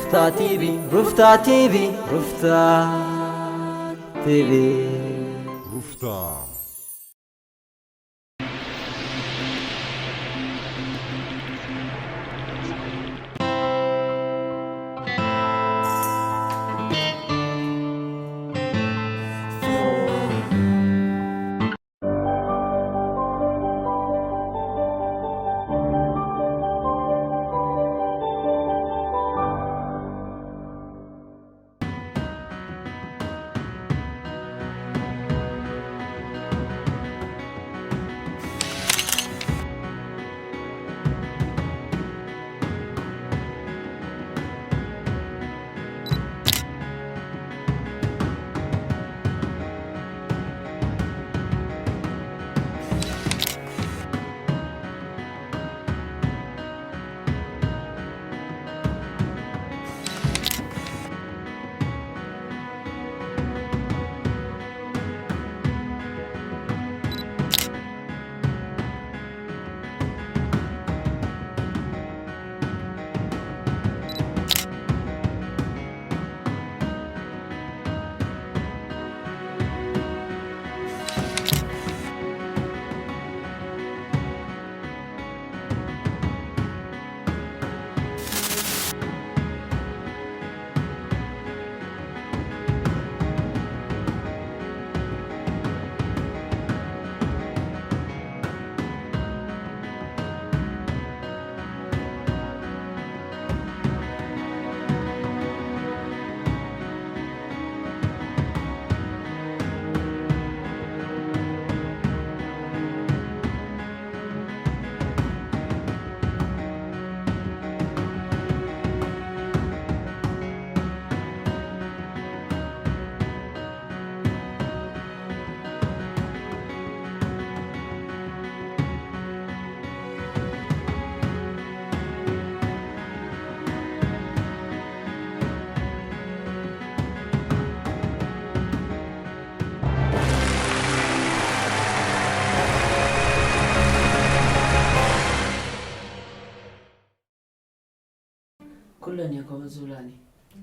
ሩፍታ ቲቪ፣ ሩፍታ ቲቪ፣ ሩፍታ ቲቪ። ሩፍታ። ኩለን እየ ከምኡ ዝብላኒ።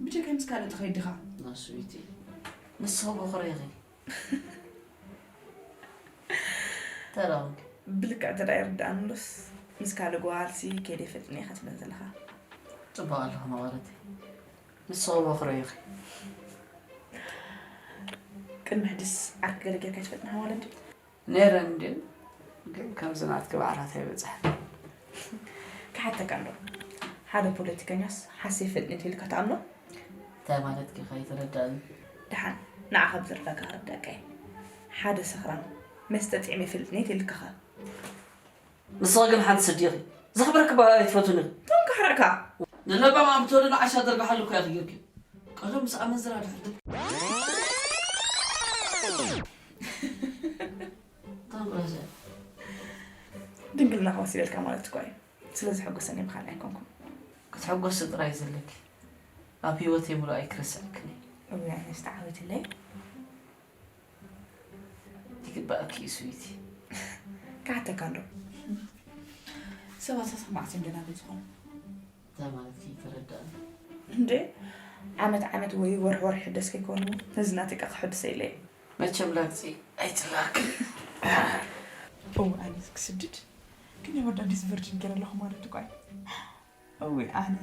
ብጀካይ ምስ ካልእ ትኸይድ ዲኻ? ናስዊቲ። ንስኺ በኹሪ ኢኺ። ተራውን። ብልክዕ እንተ ደኣ ይርድኣኒ እምበስ፣ ምስ ካልእ ጓልሲ ከይደ ይፈልጥን እየ ክትብለን ዘለኻ። ጽቡቕ ኣለኻ መቐረተይ። ንስኺ በኹሪ ኢኺ። ቅድሚ ሕጂስ ዓርኪ ገለ ጌርካ ኣይትፈልጥን ኣሕዋት እንድዩ? ነይረን እንድየን፣ ግን ከምዚ ናትኪ ባዕላት ኣይበጽሐን። ክሓተካ እንዶ፣ ሓደ ፖለቲከኛስ ሓሰይ ይፈልጥን እየ ኢልካ ትኣምኖ? እንታይ ማለትኪ ኢኻ? ኣይተረዳእን። ደሓን፣ ንዓኻ ብዝርዳእካ ክርዳእካ እየ። ሓደ ሰኽራም መስተ ጥዒመ ይፈልጥን እየ ኢልካኻ። ንስኺ ግን ሓንቲ ስዲ ኢኺ። ዘኽብረኪ ጓል ኣይትፈትዉን ኢኺ። ቶም ካሕረቕካ። ንለባም ኣምትወደን ዓሻ ዘርግሓሉ እኮ ኢኺ ጌርኪ። ቀደም ምስ ኣመንዝራ ድሕር ቶም ረዘ። ድንግልናኻ ወሲደልካ ማለት እኮ እዩ። ስለ ዘሐጎሰኒ ምኻን ኣይኮንኩን። ክትሕጎሲ ጥራይ ዘለኪ። ኣብ ህይወተይ ምሉእ ኣይክረስዐክን እየ። እውይ፣ ኣነስ ተዓዊትለይ። ይግባእኪ እዩ ስዊቲ። ክሓተካ እንዶ። ሰባት ኣስማዕቲ እዮም ደናግል ዝኾኑ። እንታይ ማለትኪ? ኣይተረዳእን። እንዴ፣ ዓመት ዓመት ወይ ወርሒ ወርሒ ሕደስ ከይኮኑ፣ ነዚ ናተይ ከ ክሕድሰ ኢለ እየ። መቸም ላግጺ ኣይትላክ። እው፣ ኣነስ ክስድድ ግን የወዳ ኣዲስ ቨርጅን ገይረ ኣለኹ ማለት እኮ እዩ። እውይ፣ ኣነ።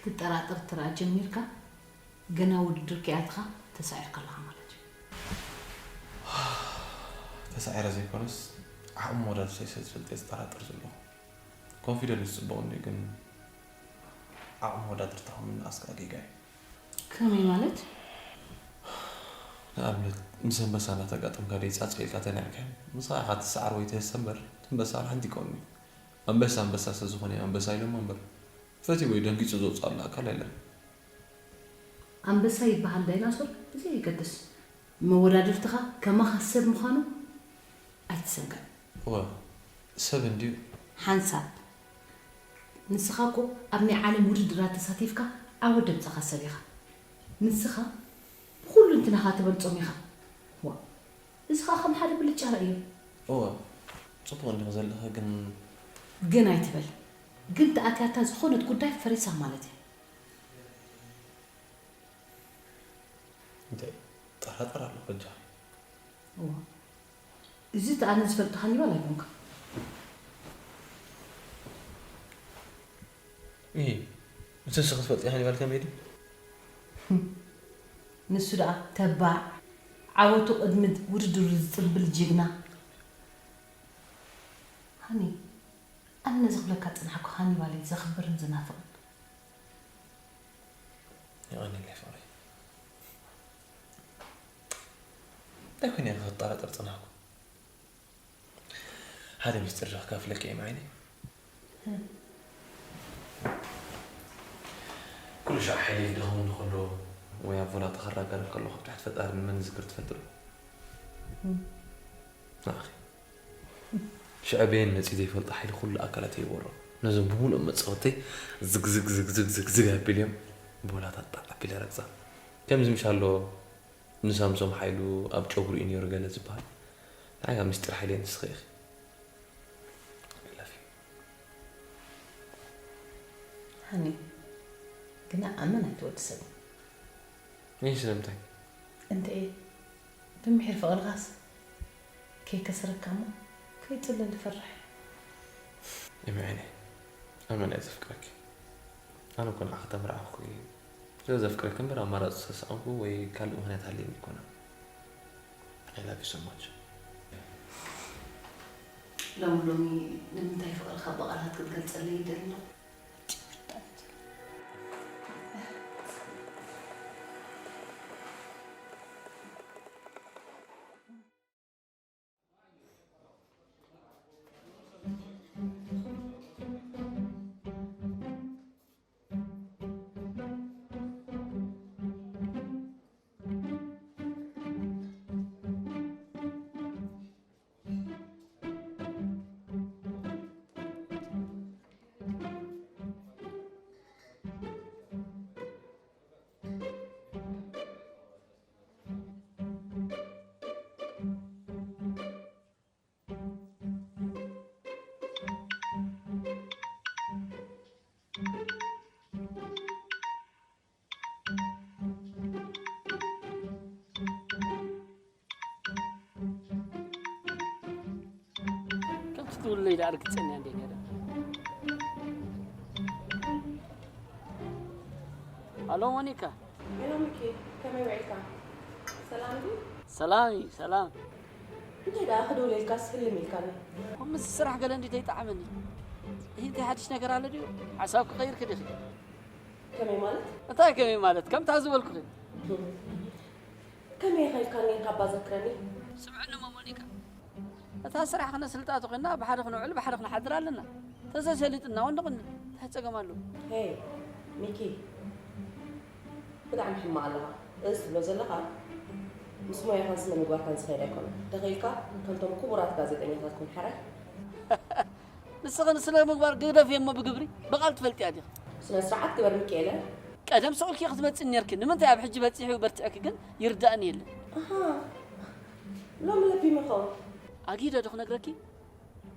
ክትጠራጠር ትርኣ ጀሚርካ፣ ገና ውድድር ከይኣትኻ ተሳዒርካ ኣለኻ ማለት እዩ። ተሳዒረ ዘይኮነስ ዓቕሚ መወዳድርተይ ስለ ዝፈልጠ ዝጠራጠር ዘለኹ። ኮንፊደንስ ጽቡቕ እንድዩ ግን ዓቕሚ መወዳድርታ ምንኣስ ከኣ ጌጋ እዩ። ከመይ ማለት? ንኣብነት ምስ ኣንበሳ እናተጋጠምካ ደይ ጻጸ ኢልካ ተናዒካ ምሳኻ ኢኻ ትሰዓር ወይ ትህሰ እምበር እቲ ኣንበሳ ዋላ ሓንቲ ይቀውም እዩ። ኣንበሳ ኣንበሳ ስለ ዝኾነ እዩ ኣንበሳ ኢሎሞ እምበር ፈትዩ ወይ ደንጊጹ ዘውጽኣሉ ኣካል የለን። ኣንበሳ ይበሃል ዳይናሶር ብዘየገድስ መወዳድርትኻ ከማኻ ሰብ ምዃኑ ኣይትሰንግዕ። እወ ሰብ እንድዩ። ሓንሳብ ንስኻ እኮ ኣብ ናይ ዓለም ውድድራት ተሳቲፍካ ዓወት ደምጻኻ ሰብ ኢኻ። ንስኻ ብኹሉ እንትናኻ ትበልጾም ኢኻ። ዋ እዚ ኸኣ ከም ሓደ ብልጫ ረእዮ። እወ ጽቡቕ እንዲኺ ዘለኺ ግን ግን ኣይትበል። ግን ተኣትያታ ዝኾነት ጉዳይ ፈሪሳ ማለት እያ። እንታይ ጠራጠር ኣሎ በጃ እዋ እዚ እቲ ኣነ ዝፈልጦ ሃኒባል ኣይኮንካ እ እቲ ንስኺ ትፈልጢ ሃኒባል ከመይ ድዩ ንሱ ደኣ ተባዕ ዓወቱ ቅድሚ ውድድሩ ዝጽብል ጅግና ሃኒ ኣነ ነዚ ክብለካ ዝጸናሕኩ ሃኒባል እየ ዘኽብርን ዝናፍቕን የቐንየለይ ፍቕረይ እንታይ ኮይነ ኢኺ ክጠራጠር ዝጸናሕኩ ሓደ ሚስጥር ዶ ክካፍለኪ እየ መዓይነይ ኩሉ ሻዕ ሓይለይ ክደኽመኒ ከሎ ወይ ኣብ ቮላታ ክራጋረፍ ከለኹ ኣብ ትሕቲ ፈጣሪ ንመን ዝዝክር ትፈልጢ ዶ ንዓኺ ሽዕበየን መጺኡ ዘይፈልጦ ሓይሊ ኩሉ ኣካላተይ ይወሮ ነዞም ብምሉኦም መጻወተይ ዝግዝግ ዝግዝግ ዝግዝግ ኣቢለዮም ብወላታ ጣዕ ኣቢለ ረግጻ ከምዚ ምሽ ኣሎ ንሳምሶም ሓይሉ ኣብ ጨጉሩ እዩ ነይሩ ገለ ዝበሃል ንዓይ ካብ ምስጢር ሓይለይ ንስኺ ኢኺ I love you ሃኒ ግና ኣመን ኣይትወዲ ሰብ ይህ ስለምንታይ እንተኤ ብምሒር ፍቕርኻስ ከይከስረካ እሞ ከይጽለል ይፈርሕ እምዕነ ኣመን እየ ዘፍቅረኪ ኣነ እኮ ንዓኺ ተምርዓኹ እየ ስለ ዘፍቅረኪ እምበር ኣማራፂ ዝተሰኣንኩ ወይ ካልእ ምክንያት ሃልየኒ ኣይኮነን I love you so much ሎሚ ሎሚ ንምንታይ ፍቕርኻ ብቓላት ክትገልጸለይ ይደሊ ኣለኹ ከምቲ ትብለይ ደኣ ርግጸኛ እንደ ነረ ኣሎ ሞኒካ ሄሎ ሚኪ ከመይ ውዒልካ ሰላም ድዩ ሰላም እዩ ሰላም እንታይ ደኣ ክደውለልካስ ህልም ኢልካኒ ምስ ስራሕ ገለ እንዲ ተይጣዕመኒ ይህ እንታይ ሓድሽ ነገር ኣሎ ድዩ ሓሳብ ክቐይር ክድኺ ከመይ ማለት እንታይ ከመይ ማለት ከምታ ዝበልኩኺ ከመይ ኢኻ ኢልካ ኔርካ እባ ዘክረኒ ስምዕኒ እሞ ሞኒካ እታ ስራሕ ክነስልጣ ተኾይና ብሓደ ክንውዕል ብሓደ ክንሓድር ኣለና ተዘይሰሊጥና ወንድቕኒ እንታይ ጸገም ኣለዎ ሄይ ሚኪ ብጣዕሚ ሕማቕ ኣለኻ እዚ ትብሎ ዘለኻ ምስ ሞያኻን ስነ ምግባርካን ዝኸይድ ኣይኮነን እንተኽኢልካ ከምቶም ክቡራት ጋዜጠኛታት ኩን ሕራይ ንስኺ ንስነ ምግባር ግደፍዮ እሞ ብግብሪ ብቓል ትፈልጥያ ዲኺ? ስነ ስርዓት ግበር ሚኪኤለ። ቀደም ስቕ ኢልኪ ክትመጽኢ ኔርኪ ንምንታይ ኣብ ሕጂ በጺሑ በርቲዕኪ ግን ይርዳእኒ የለን። ኣሃ ሎሚ ለቢመ ኸውን። ኣጊደ ዶ ክነግረኪ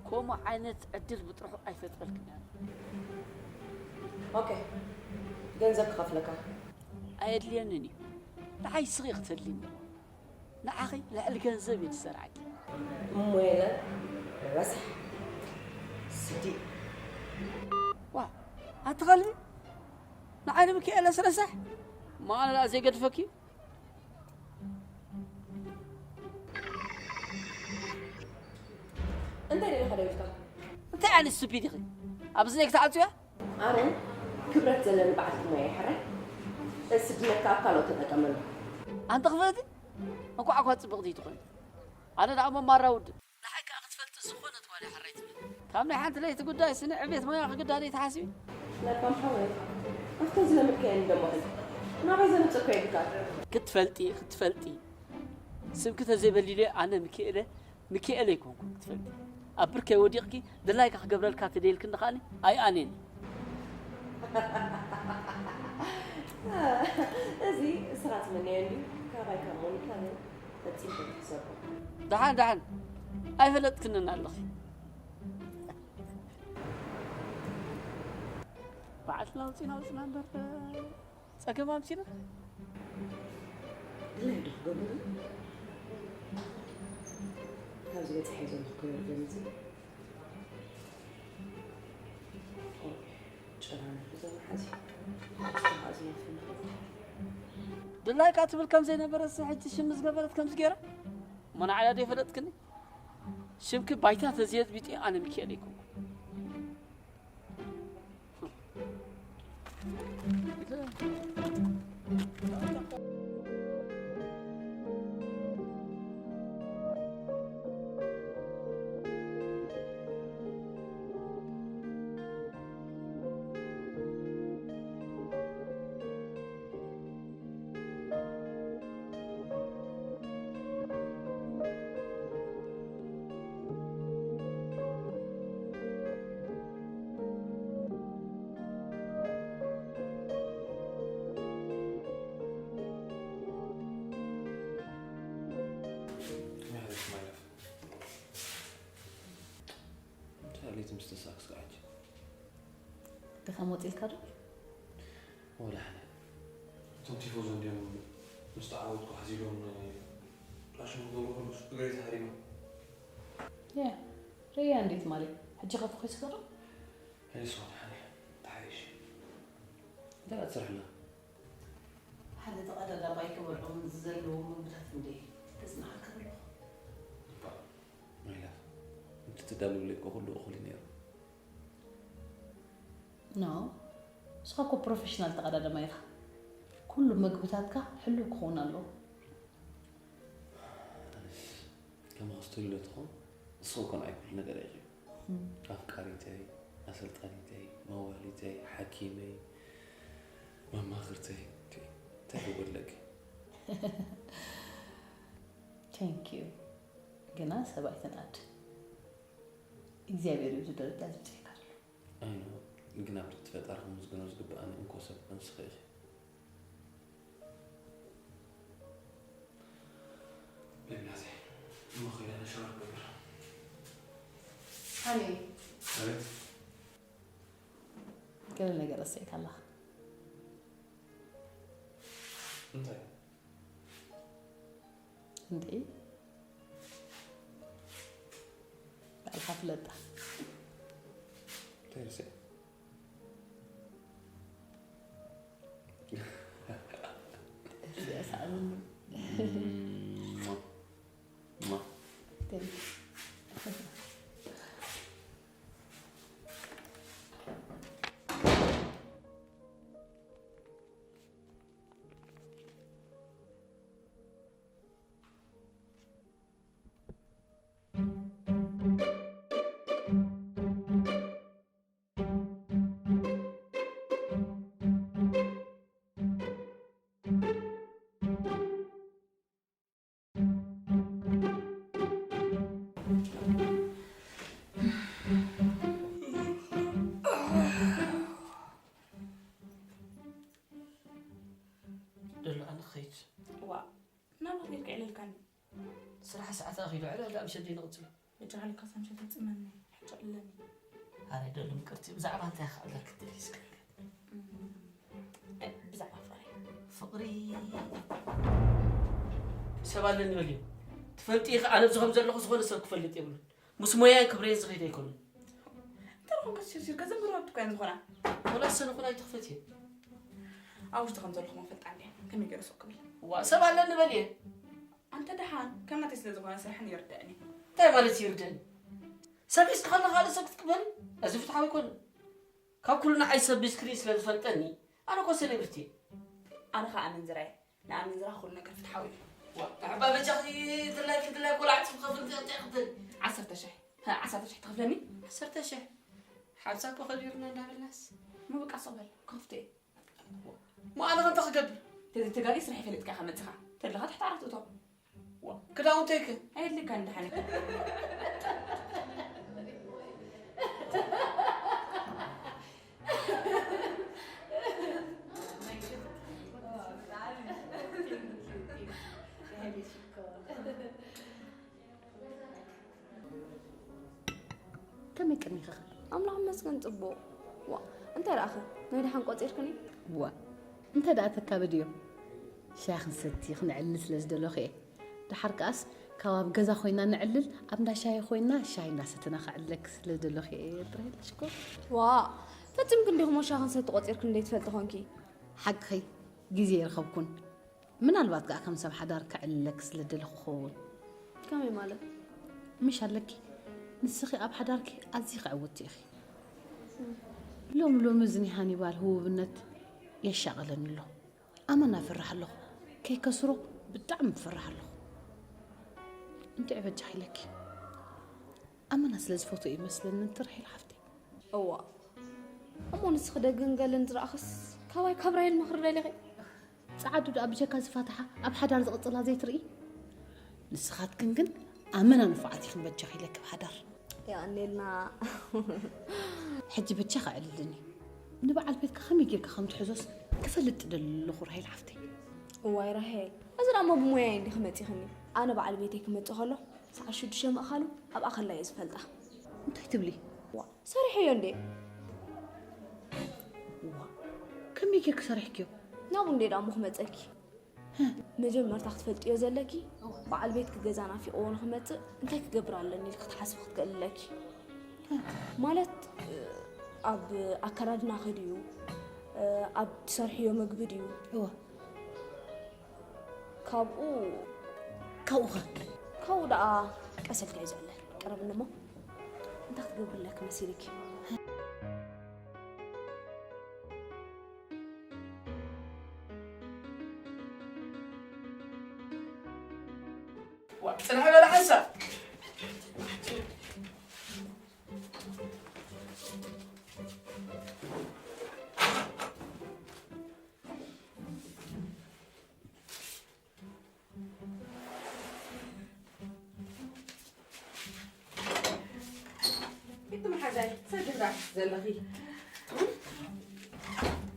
ከምኡ ዓይነት ዕድል ብጥርሑ ኣይፈጥረልክን እያ። ኦኬ ገንዘብ ክኸፍለካ። ኣየድልየንን እዩ ንዓይ ስኺ ክትህልኒ ንዓኺ ልዕሊ ገንዘብ እየ ዝሰርዓኪ። እሞ የለ ረሳሕ ስዲ። ዋ ኣቲ ኸልቢ ኣነ ሚካኤል ኣስረሳሕ፣ ማን ላ ዘይገድፈኪ? እንታይ ደሊኻ ደዊፍካ? እንታይ ዓይነት ስቱፒድ ኢኺ? ኣብዚ ነይ ክትዓፅያ? ኣነ ክብረት ዘለኒ በዓልቲ ሞያ ይሕራይ። ስድነትካ ኣብ ካልኦት ተጠቀመሉ። ኣንቲ ክፍእቲ እንኳዕ እኳ ፅብቕቲ ትኾኒ። ኣነ ደኣ መማራ ውድብ ንዓይ ከዓ ክትፈልጢ ዝኾነት ጓል እያ ሕራይ ትብል። ካብ ናይ ሓንቲ ለይቲ ጉዳይ ስኒ ዕቤት ሞያ ክግዳደይ ትሓስቢ? ለባም ሓወይ፣ ኣብቶም ዝለመድካዮ ንደሞ ሕዚ ናባይ ዘምፅእ እኮ የብልካ። ክትፈልጢ ክትፈልጢ ስምኪ ተዘይበሊለ ኣነ ሚኪኤለ ሚኪኤለ ኣይኮንኩ ክትፈልጢ። ኣብ ብርከይ ወዲቕኪ ድላይካ ክገብረልካ ተደይልክኒ ከኣኒ ኣይኣኔኒ። እዚ እስኻ ትምነዮ እንድዩ። ካባይ ካብ ሞኒካ ግን ፈጺምካ ትሕሰቦ። ደሓን ደሓን ኣይፈለጥክንን ኣለኺ። በዓልትና ውፂና ውፅና እምበር ጸገም ኣምፂና። ድላይ ዶ ክገብሩ? ካብዚ በጻሒ ዘለኹ ከይወርደኒ እዚ ጨራሚ ሒዞም ሓዚ ሓዚ ናፍና ድላይካ ትብል ከም ዘይነበረስ ሕጂ ሽም ዝገበረት ከምዚ ገይራ እሞ ንዓይ ዶ ይፈለጥክኒ? ሽምኪ ባይታ ተዝየት ቢጤ ኣነ ሚካኤል ኣይኮንኩ። እንተ ለይቲ ምስ ተሳክስካ ሕጂ ድኻም ወፂልካ ዶ? ወላ ሓደ እቶም ቲፎዞ እንዲዮም ምስ ተዓወትኩ ሓዚሎም ጣሽም ክገብሩ ከለስ እግረይ ተሃሪማ። ያ ርያ እንዴት ማለት ሕጂ ከፍ ኮይስካ ዶ? ኣይስዋት ሓደ ተሓይሽ እንታይ ትሰርሕና? ሓደ ተቐዳዳማይ ክበልዖም ዘለዎም ምግብታት እንደ ተዝናሃልካ ዘለኹ እባ ማይላ እቲ ትዳለውለይ እኮ ኩሉ እኹል እዩ ነይሩ። ኖ እስኻ እኮ ፕሮፌሽናል ተቐዳዳማይ ኢኻ። ኩሉ ምግብታትካ ሕሉው ክኸውን ኣለዎ። ኣነስ ከማኺ ዝተልዮ ትኾን ንስኺ እኮ ንዓይ ኩሉ ነገር ኢኺ። ኣፍቃሪተይ፣ ኣሰልጣኒተይ፣ መዋሊተይ፣ ሓኪመይ፣ መማኽርተይ። እንታይ ክጎድለኪ? Thank you ግና ሰብ ኣይትንኣድ። እግዚኣብሔር እዩ እዚ ደረጃ ዘብፅሐካ ዘሎ። ኣይ ኖ ግን ኣብ ትሕቲ ፈጣሪ ክምስግኖ ዝግብኣኒ እንኮ ሰብ ንስኺ ኢኺ። ቤቢ ናተይ እሞ ኸይደ ኣነ ሻወር ክገብር። ሃኒ ኣቤት። ገለ ነገር ረሲዕካ ኣለኻ። እንታይ? እንዴ ባዕልኻ ፍለጣ። እንታይ ረሲዐ? እዚኣ ሰኣልኒ። ማ ማ Thank you። ደሎ ኣነ ክኸይድ። ዋ ናብራ ከይድካ ዕለልካኒ። ስራሕ ሰዓት ኣኺሉ ዕላል ኣምሸት ደይ ንቕጽሎ። በጃኻ ልካስ ኣምሸት ይጽመኒ። ሕጂ ዕለኒ። ኣረ ደሎ ምቅርቲ ብዛዕባ እንታይ ክዕለልክ ትደልይ እስከ ንገር። እ፣ ብዛዕባ ፍቕሪ። ፍቕሪ ሰብ ኣለኒ በልዮ። ትፈልጢ ኢኺ ኣነ ኣብዚ ከም ዘለኹ ዝኾነ ሰብ ክፈልጥ የብሉን። ምስ ሞያይ ክብረይን ዝኸይድ ኣይኮኑን። እንታይ ደኹም ከስሲርሲር ከዘንብሩ ኣብቲ ኮይን ዝኾና። ወላ ሰነ ኹን ኣይትኽፈት እየ። ኣብ ውሽጢ ከም ዘለኹም ፈልጣ እንድየ። ከመይ ገይረ ሱቕ ክብል? ዋ፣ ሰብ ኣለኒ በል እየ። ኣንተ ደሓን፣ ከም ናተይ ስለ ዝኾነ ስራሕን ይርደእኒ። እንታይ ማለት ይርደእኒ? ሰብ ሒዝካ ከለኻ ካልእ ሰብ ክትቅበል? እዚ ፍትሓዊ ኣይኮነን። ካብ ኩሉ ንዓይ ሰብ ብስክሪን ስለ ዝፈልጠኒ፣ ኣነ እኮ ሴሌብሪቲ እየ። ኣነ ኸኣ ኣመንዝራ እየ። ንኣመንዝራ ኩሉ ነገር ፍትሓዊ እዩ። ዋ፣ ተሓባ በጃኺ፣ ድላይ ክድላይ ቆልዓ ትኽፍል ትኽፍል። ዓሰርተ ሽሕ። ሀ፣ ዓሰርተ ሽሕ ትኽፍለኒ? ዓሰርተ ሽሕ። ሓብሳ እኮ ከቢርና እንዳበልናስ። ምብቃ ሱቕ በል፣ ክኸፍቶ እየ። ሞ ኣነ ከ እንታይ ክገብር? ተዘይተጋግየ ስራሕ ይፈልጥካ ኢኻ መጺኻ። ተለኻ ትሕቲ ዓራት እቶ። ዋ፣ ክዳውንተይ ከ? ኣየድልየካን ደሓን። ከመይ ቅድሚኺ ኸ? ኣምላኽ ይመስገን ጽቡቕ። ዋ፣ እንታይ ደኣ ኸ? ናይ ደሓን ቆጺርክኒ? ዋ፣ እንታይ ደኣ ተካብድዮ? ሻሂ ክንሰቲ ክንዕልል ስለ ዝደለኹ እየ። ደሓር ከኣስ ካብ ኣብ ገዛ ኮይና ንዕልል፣ ኣብ እንዳ ሻሂ ኮይና ሻሂ እንዳሰተና ከዕልለኪ ስለ ዝደለኹ እየ። ጥራይ ሽኮር። ዋ፣ ፈጺምኪ እንዲኹም ሻሂ ክንሰቲ ቆጺርክኒ ዘይትፈልጢ ኮንኪ? ሓቅኺ፣ ግዜ ኣይረኸብኩን። ምናልባት ከኣ ከም ሰብ ሓዳር ከዕልለኪ ስለ ዝደለኹ ክኸውን። ከመይ ማለት? ምሽ ኣለኪ፣ ንስኺ ኣብ ሓዳርኪ ኣዝኺ ዕውትቲ ኢኺ። ሎሚ ሎሚ እዚ ናይ ሃኒባል ህቡብነት የሻቕለኒ ኣሎ። ኣመና እፈርሕ ኣለኹ። ከይከስሮ ብጣዕሚ እፈርሕ ኣለኹ። እንድዒ በጃኺ ኢለኪ። ኣመና ስለ ዝፈትዎ እዩ መስለኒ፣ እንትርሒል ሓፍተይ። እዋ። እሞ ንስኺ ደግን ገልን ዝረኣኽስ ካባይ ካብ ራሄል ምኽሪ ደሊኺ? ጸዓዱ ደኣ ብጀካ ዝፋትሓ ኣብ ሓዳር ዝቕጽላ ዘይትርኢ? ንስኻትክን ግን ኣመና ንፉዓት ኢኽን በጃኺ ኢለኪ ኣብ ሓዳር። የቐንየልና። ሕጂ በጃኺ ኣዕልልኒ። ንበዓል ቤትካ ከመይ ጌርካ ከም ትሕዞስ ክፈልጥ ደሊ ኣለኹ ራሄል ሓፍተይ። እዋይ ራሄል፣ እዚ ደኣ እሞ ብሞያይ እንዲኺ መጺኽኒ። ኣነ በዓል ቤተይ ክመጽእ ከሎ ሰዓት ሽዱሽተ ምእኻሉ ኣብ ኣኸላ እየ ዝፈልጣ። እንታይ ትብሊ? ዋ፣ ሰሪሐዮ እንዴ? ዋ፣ ከመይ ጌርኪ ሰሪሕክዮ? ናብኡ እንዴ ደኣ እሞ ክመጸኪ? መጀመርታ ክትፈልጥዮ ዘለኪ፣ በዓል ቤትኪ ገዛ ናፊቕዎ ንኽመጽእ እንታይ ክገብር ኣለኒ ኢልኪ ክትሓስቢ ክትክእሊ ኣለኪ። ማለት፣ ኣብ ኣከዳድናኺ ድዩ፣ ኣብ ትሰርሕዮ መግቢ ድዩ? እወ። ካብኡ ካብኡ ኸ? ካብኡ ደኣ ቀስ ኢልካ እዩ ዝዕለል። ቅረብኒ እሞ። እንታይ ክትገብሪ ኣለኪ መሲልኪ? ዋ፣ ጽንሒ በል ሓንሳብ። እቲ መሓዛይ ሰድራ ዘለኺ።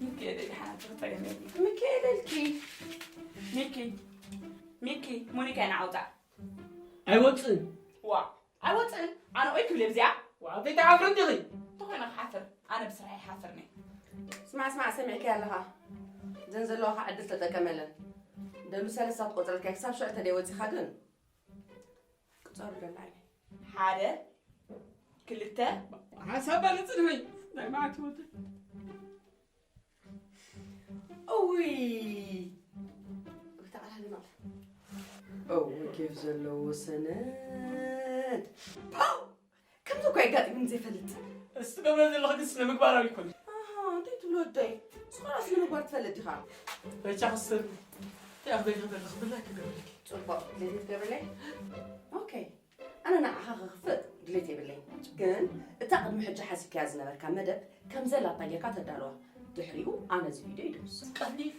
ሚኪ፣ የደይ ሓንቲ ክጠይቀኒ። ሚኪ፣ የደልኪ። ሚኪ፣ ሚኪ፣ ሞኒካ ኢና ዓውጣ። ኣይወጽእን። ዋ፣ ኣይወጽእን። ኣነ ኦይ ክብል እየ ብዚኣ። ዋ፣ ከይትሓፍሪ እንዲኺ። እንተኾይነ ክሓፍር፣ ኣነ ብስራሕ ይሓፍርኒ። ስማዕ፣ ስማዕ፣ ሰሚዕካያ ኣለኻ። እዘን ዘለዋኻ ዕድል ተጠቀመለን። ደሉ ሰለስተ ትቆጽረልካ፣ ክሳብ ሽዑ ተደይ ወጺኻ ግን። ቅጸሩ ደላ ዓይነይ። ሓደ፣ ክልተ። ሓንሳብ በሊ ጽንሒ። ናይ መዓልቲ ወዲ። እውይ! ብተቓላሊ ማለት። እውይ፣ ኬፍ ዘለዎ ሰነድ። ፓው! ከምዚ እኮ የጋጢሙኒ ዘይፈልጥ። እሱ ትገብሮ ዘለኹ ግን ስነ ምግባራዊ ኣይኮነን። ኣሃ፣ እንታይ ትብሎ ወደይ? ዝኾነ ስነ ምግባር ትፈልጥ ዲኻ? በጃ ክስር። እንታይ ኣብ ገዛ ዘለኹ ብላክ ክገብረልኪ? ጽቡቕ፣ ድሌት ትገብርለይ? ኦኬ። ኣነ ንዓኻ ከኽፍእ ድሌት የብለይን። ግን እታ ቅድሚ ሕጂ ሓሲብካያ ዝነበርካ መደብ ከም ዘላታ ጌርካ ተዳልዋ። ድሕሪኡ ኣነ እዚ ቪድዮ ይድምስሶ። ቀሊል።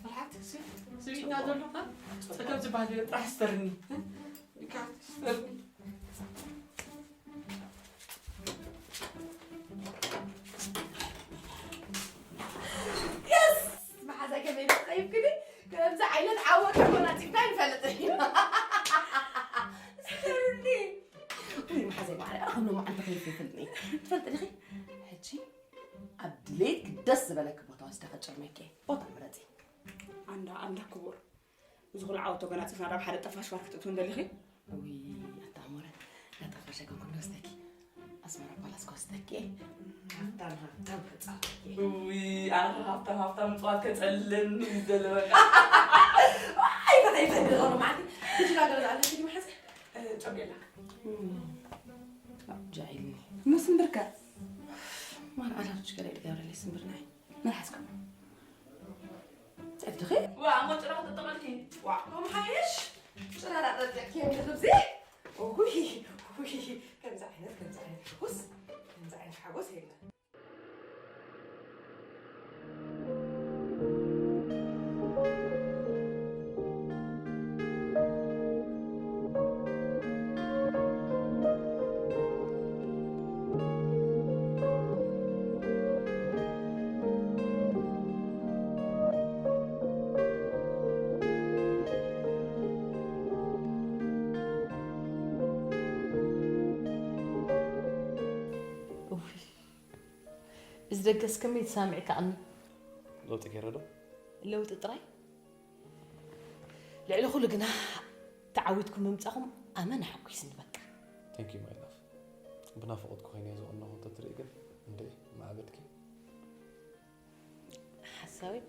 መርሓት፣ ሲ-፣ ስሚዕና ዘሎ፣ እ? ጸገም ዝበሃል የለን፣ ጥራሕ ስተርኒ። እ? ጥራሕ ስተርኒ። የስ! መሓዛይ ከመይ ኢሉ ተቐይምክኒ? ከምዚ ዓይነት ዓወት ተጎናጺፍና ኣይንፈልጥን ኢና። ስተርኒ። ውይ፣ መሓዛይ ማዕረ፣ ኣነ ከም ሎማዓንቲ ከይፈ ይፈልጥኒ። ትፈልጢ ዲኺ? ሕጂ ኣብ ድሌትኪ ደስ ዝበለኪ ቦታ ወስደ ከጭርመኪ። ቦታ ምረጺ። ኣንዳ፣ ኣንዳ ክቡር። እዚ ኩሉ ዓወት ተጎናጺፍና ዳብ ሓደ ጠፋሽ ባር ክትእትው እንደሊኺ? ውይ፣ ኣታ ኣሞረ፣ ናጠፋሽ ኣይኮንኩን ዝወስደኪ። ኣስመራ ፓላስ ክወስደኪ። ሃብታም ሃብታም ክጻወት ውይ ኣነ ሃብታም ሃብታም ምፅዋት ከፀልለኒ እዩ ዘሎ በቃ። ኣይፈታ ይፈድር ሆኖ ማለት ትሽጋገር ኣለ ፊልም ሓዚ ጨብየላ ጃኢልኒ ምስምብርከ ማን ኣላቶች ገለ ድገብረለይ ስምብርናይ መን ሓዝከም ጸድኺ ዋ እሞ ጭራ ክትጠቐልኪ ዋ ኦም ሓይሽ ጭራራ ጠጥዕኪ የምልኽብዚ ውይ ውይ ከምዚ ዓይነት ከምዚ ዓይነት ሓጎስ ከምዚ ዓይነት ሓጎስ የለን እዚ ደገስ ከመይ ተሳሚዕካኣኒ ለውጢ ገይረ ዶ ለውጢ ጥራይ ልዕሊ ኩሉ ግና ተዓዊትኩም ምምፃኹም ኣመን ሓጒስኒ በቃ Thank you my love ብናፍቆትኩ ኮይነ እየ ዝቐነኹ እንተትርኢ ግን እንደ ማዕበድኪ ሓሳዊት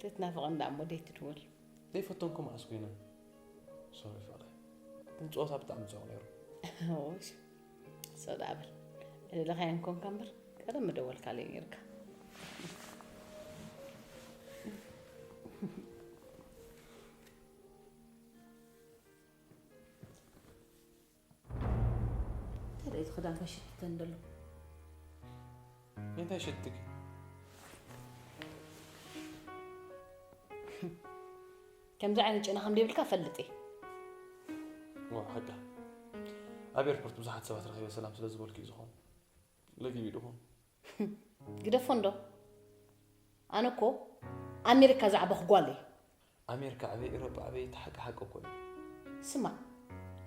ትትናፍቐ እንዳ እሞ ደይትድወል ዘይፈተንኩ መዓስ ኮይነ ሶሪ ፍቕረ ግን ፀወታ ብጣዕሚ ፅቡቕ ነይሩ ሰው ዳኣ በል ልለኻየን ኮንካ እምበር ቀደም ምደወልካለይ ነይርካ እንታይ እቲ ክዳንካ ሽትተን ዘሎ እንታይ ሸትትኪ ከምዚ ዓይነት ጨና ከም ዘይብልካ ፈልጥ እየ ዋ ሓቃ ኣብ ኤርፖርት ብዙሓት ሰባት ረኺበ ሰላም ስለ ዝበልኩ እዩ ዝኾን ለጊቢ ድኹም ግደፎ እንዶ ኣነ እኮ ኣሜሪካ ዝዓበኹ ጓል እየ ኣሜሪካ ኣበይ ኤሮጳ ኣበይ ተሓቂ ሓቂ እኮ እዩ ስማ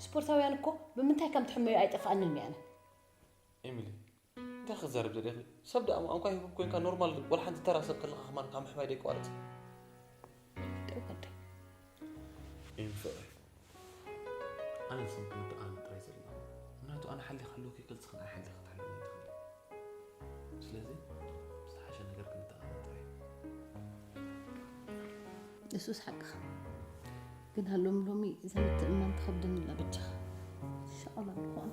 ስፖርታውያን እኮ ብምንታይ ከም ትሕመዩ ኣይጠፍኣንን እየ ኣነ ኤሚሊ እንታይ ክትዛረብ ዘደኺ ሰብ ደኣ እሞ ኣንኳ ሂቡብ ኮይንካ ኖርማል ወላ ሓንቲ ተራ ሰብ ከለኻ ከማን ካብ ምሕማይ ደይቋርጽ ደው በል ኤሚ ፍቕሪ ኣነ ንስም ክንተኣነ ጥራይ ዘለና ምክንያቱ ኣነ ሓሊኻ ኣለኩ ይቅልጽኽን ኣይ ሓሊኻ ትሓልወኒ ትኽእል ስለዚ ዝሓሸ ነገር ክንተኣነ ጥራይ እሱስ ሓቅኻ ግን ሃሎም ሎሚ እዛ ምትእምማን ትኸብደኒ ኣላ በጃኻ ሻቕላ ዝኾነ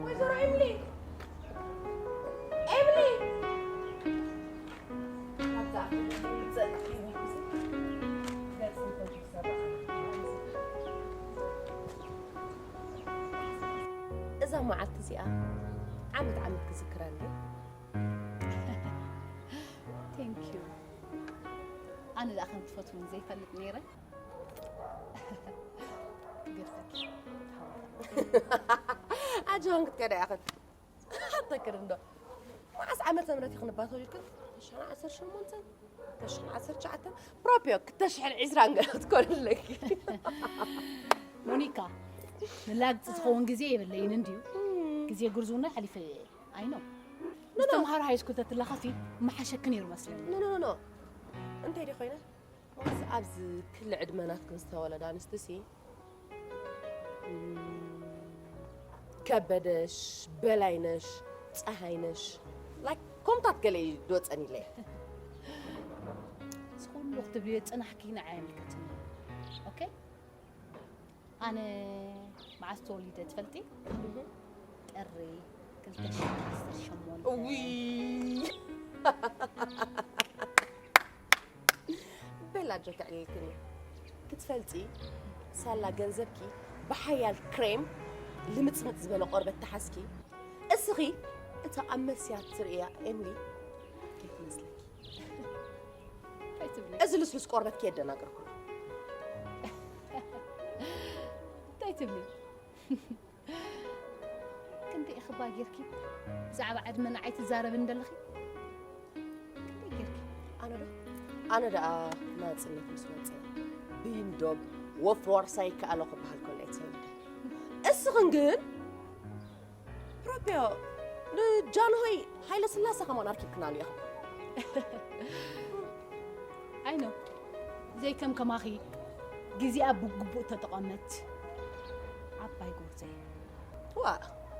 ወይዘሮ ኤምሊ ኤምሊ እዛ መዓልቲ እዚኣ ዓመት ዓመት ክዝክራ እንዲ Thank you ኣነ ደኣ ከም ትፈትውኒ ዘይፈልጥ ነይረ ገርፈኪ ኣጆን ክትከዳ ኢኽን ሓተክር እንዶ መዓስ ዓመተ ምህረት ይኽንባቶ ኢልክን ተሽሕን ዓሰርተ ሸሞንተን ተሽሕን ዓሰርተ ትሽዓተን ፕሮፒዮ ክተሽሕን ዒስራን ገለ ክትኮን ኣለኪ ሞኒካ ንላግፂ ዝኸውን ግዜ የብለይን እንድዩ ግዜ ጉርዝውና ሓሊፈ እየ ኣይኖ ምስ ተምሃሮ ሃይስኩል ተትላኸፊ መሓሸኪ ነይሩ መስለኒ ኖ ኖ ኖ እንታይ ዲ ኮይነ ዋስ ኣብዚ ክሊ ዕድመ ናትክን ዝተወለዳ ኣንስትሲ ከበደሽ በላይነሽ ፀሃይነሽ ላይክ ከምታት ገለ እዩ ድወፀን ኢለ እዚ ኩሉ ክትብልዮ ፅናሕኪ ንዓይ ኣይምልከትኒ ኦኬ ኣነ መዓስ ተወሊደ ትፈልጢ ጥሪ ክልተ ሽሕን ዓሰርተ ሸሞንተ ውይ በላ ጆ ተዕሊልክኒ ክትፈልጢ ሳላ ገንዘብኪ ብሓያል ክሬም ልምፅምፅ ዝበለ ቆርበት ተሓዝኪ እስኺ እታ ኣብ መስያ ትርእያ ኤምሊ ከይትመስለኪ እንታይ ትብሊ እዚ ልስሉስ ቆርበት ከየደናገርኩ እንታይ ትብሊ ክንደይ እኽባ ጌርኪ ብዛዕባ ዕድመ ንዓይ ትዛረብን ዘለኺ ክንደይ ጌርኪ ኣነ ዶ ኣነ ደኣ ናፅነት ምስ መፀ ብይንዶብ ወፍሪ ዋርሳይ ይከኣሎ ክበሃል ከሎ እየ ተሰዊደ እስኽን ግን ፕሮፕ ዮ፣ ንጃንሆይ ሃይለ ስላሰ ከማን ኣርኪብክናሉ ኢኻ። ኣይ ኖ፣ ዘይከም ከማኺ ግዜኣ ብግቡእ ተጠቐመት ዓባይ ጎርዘ። ዋ፣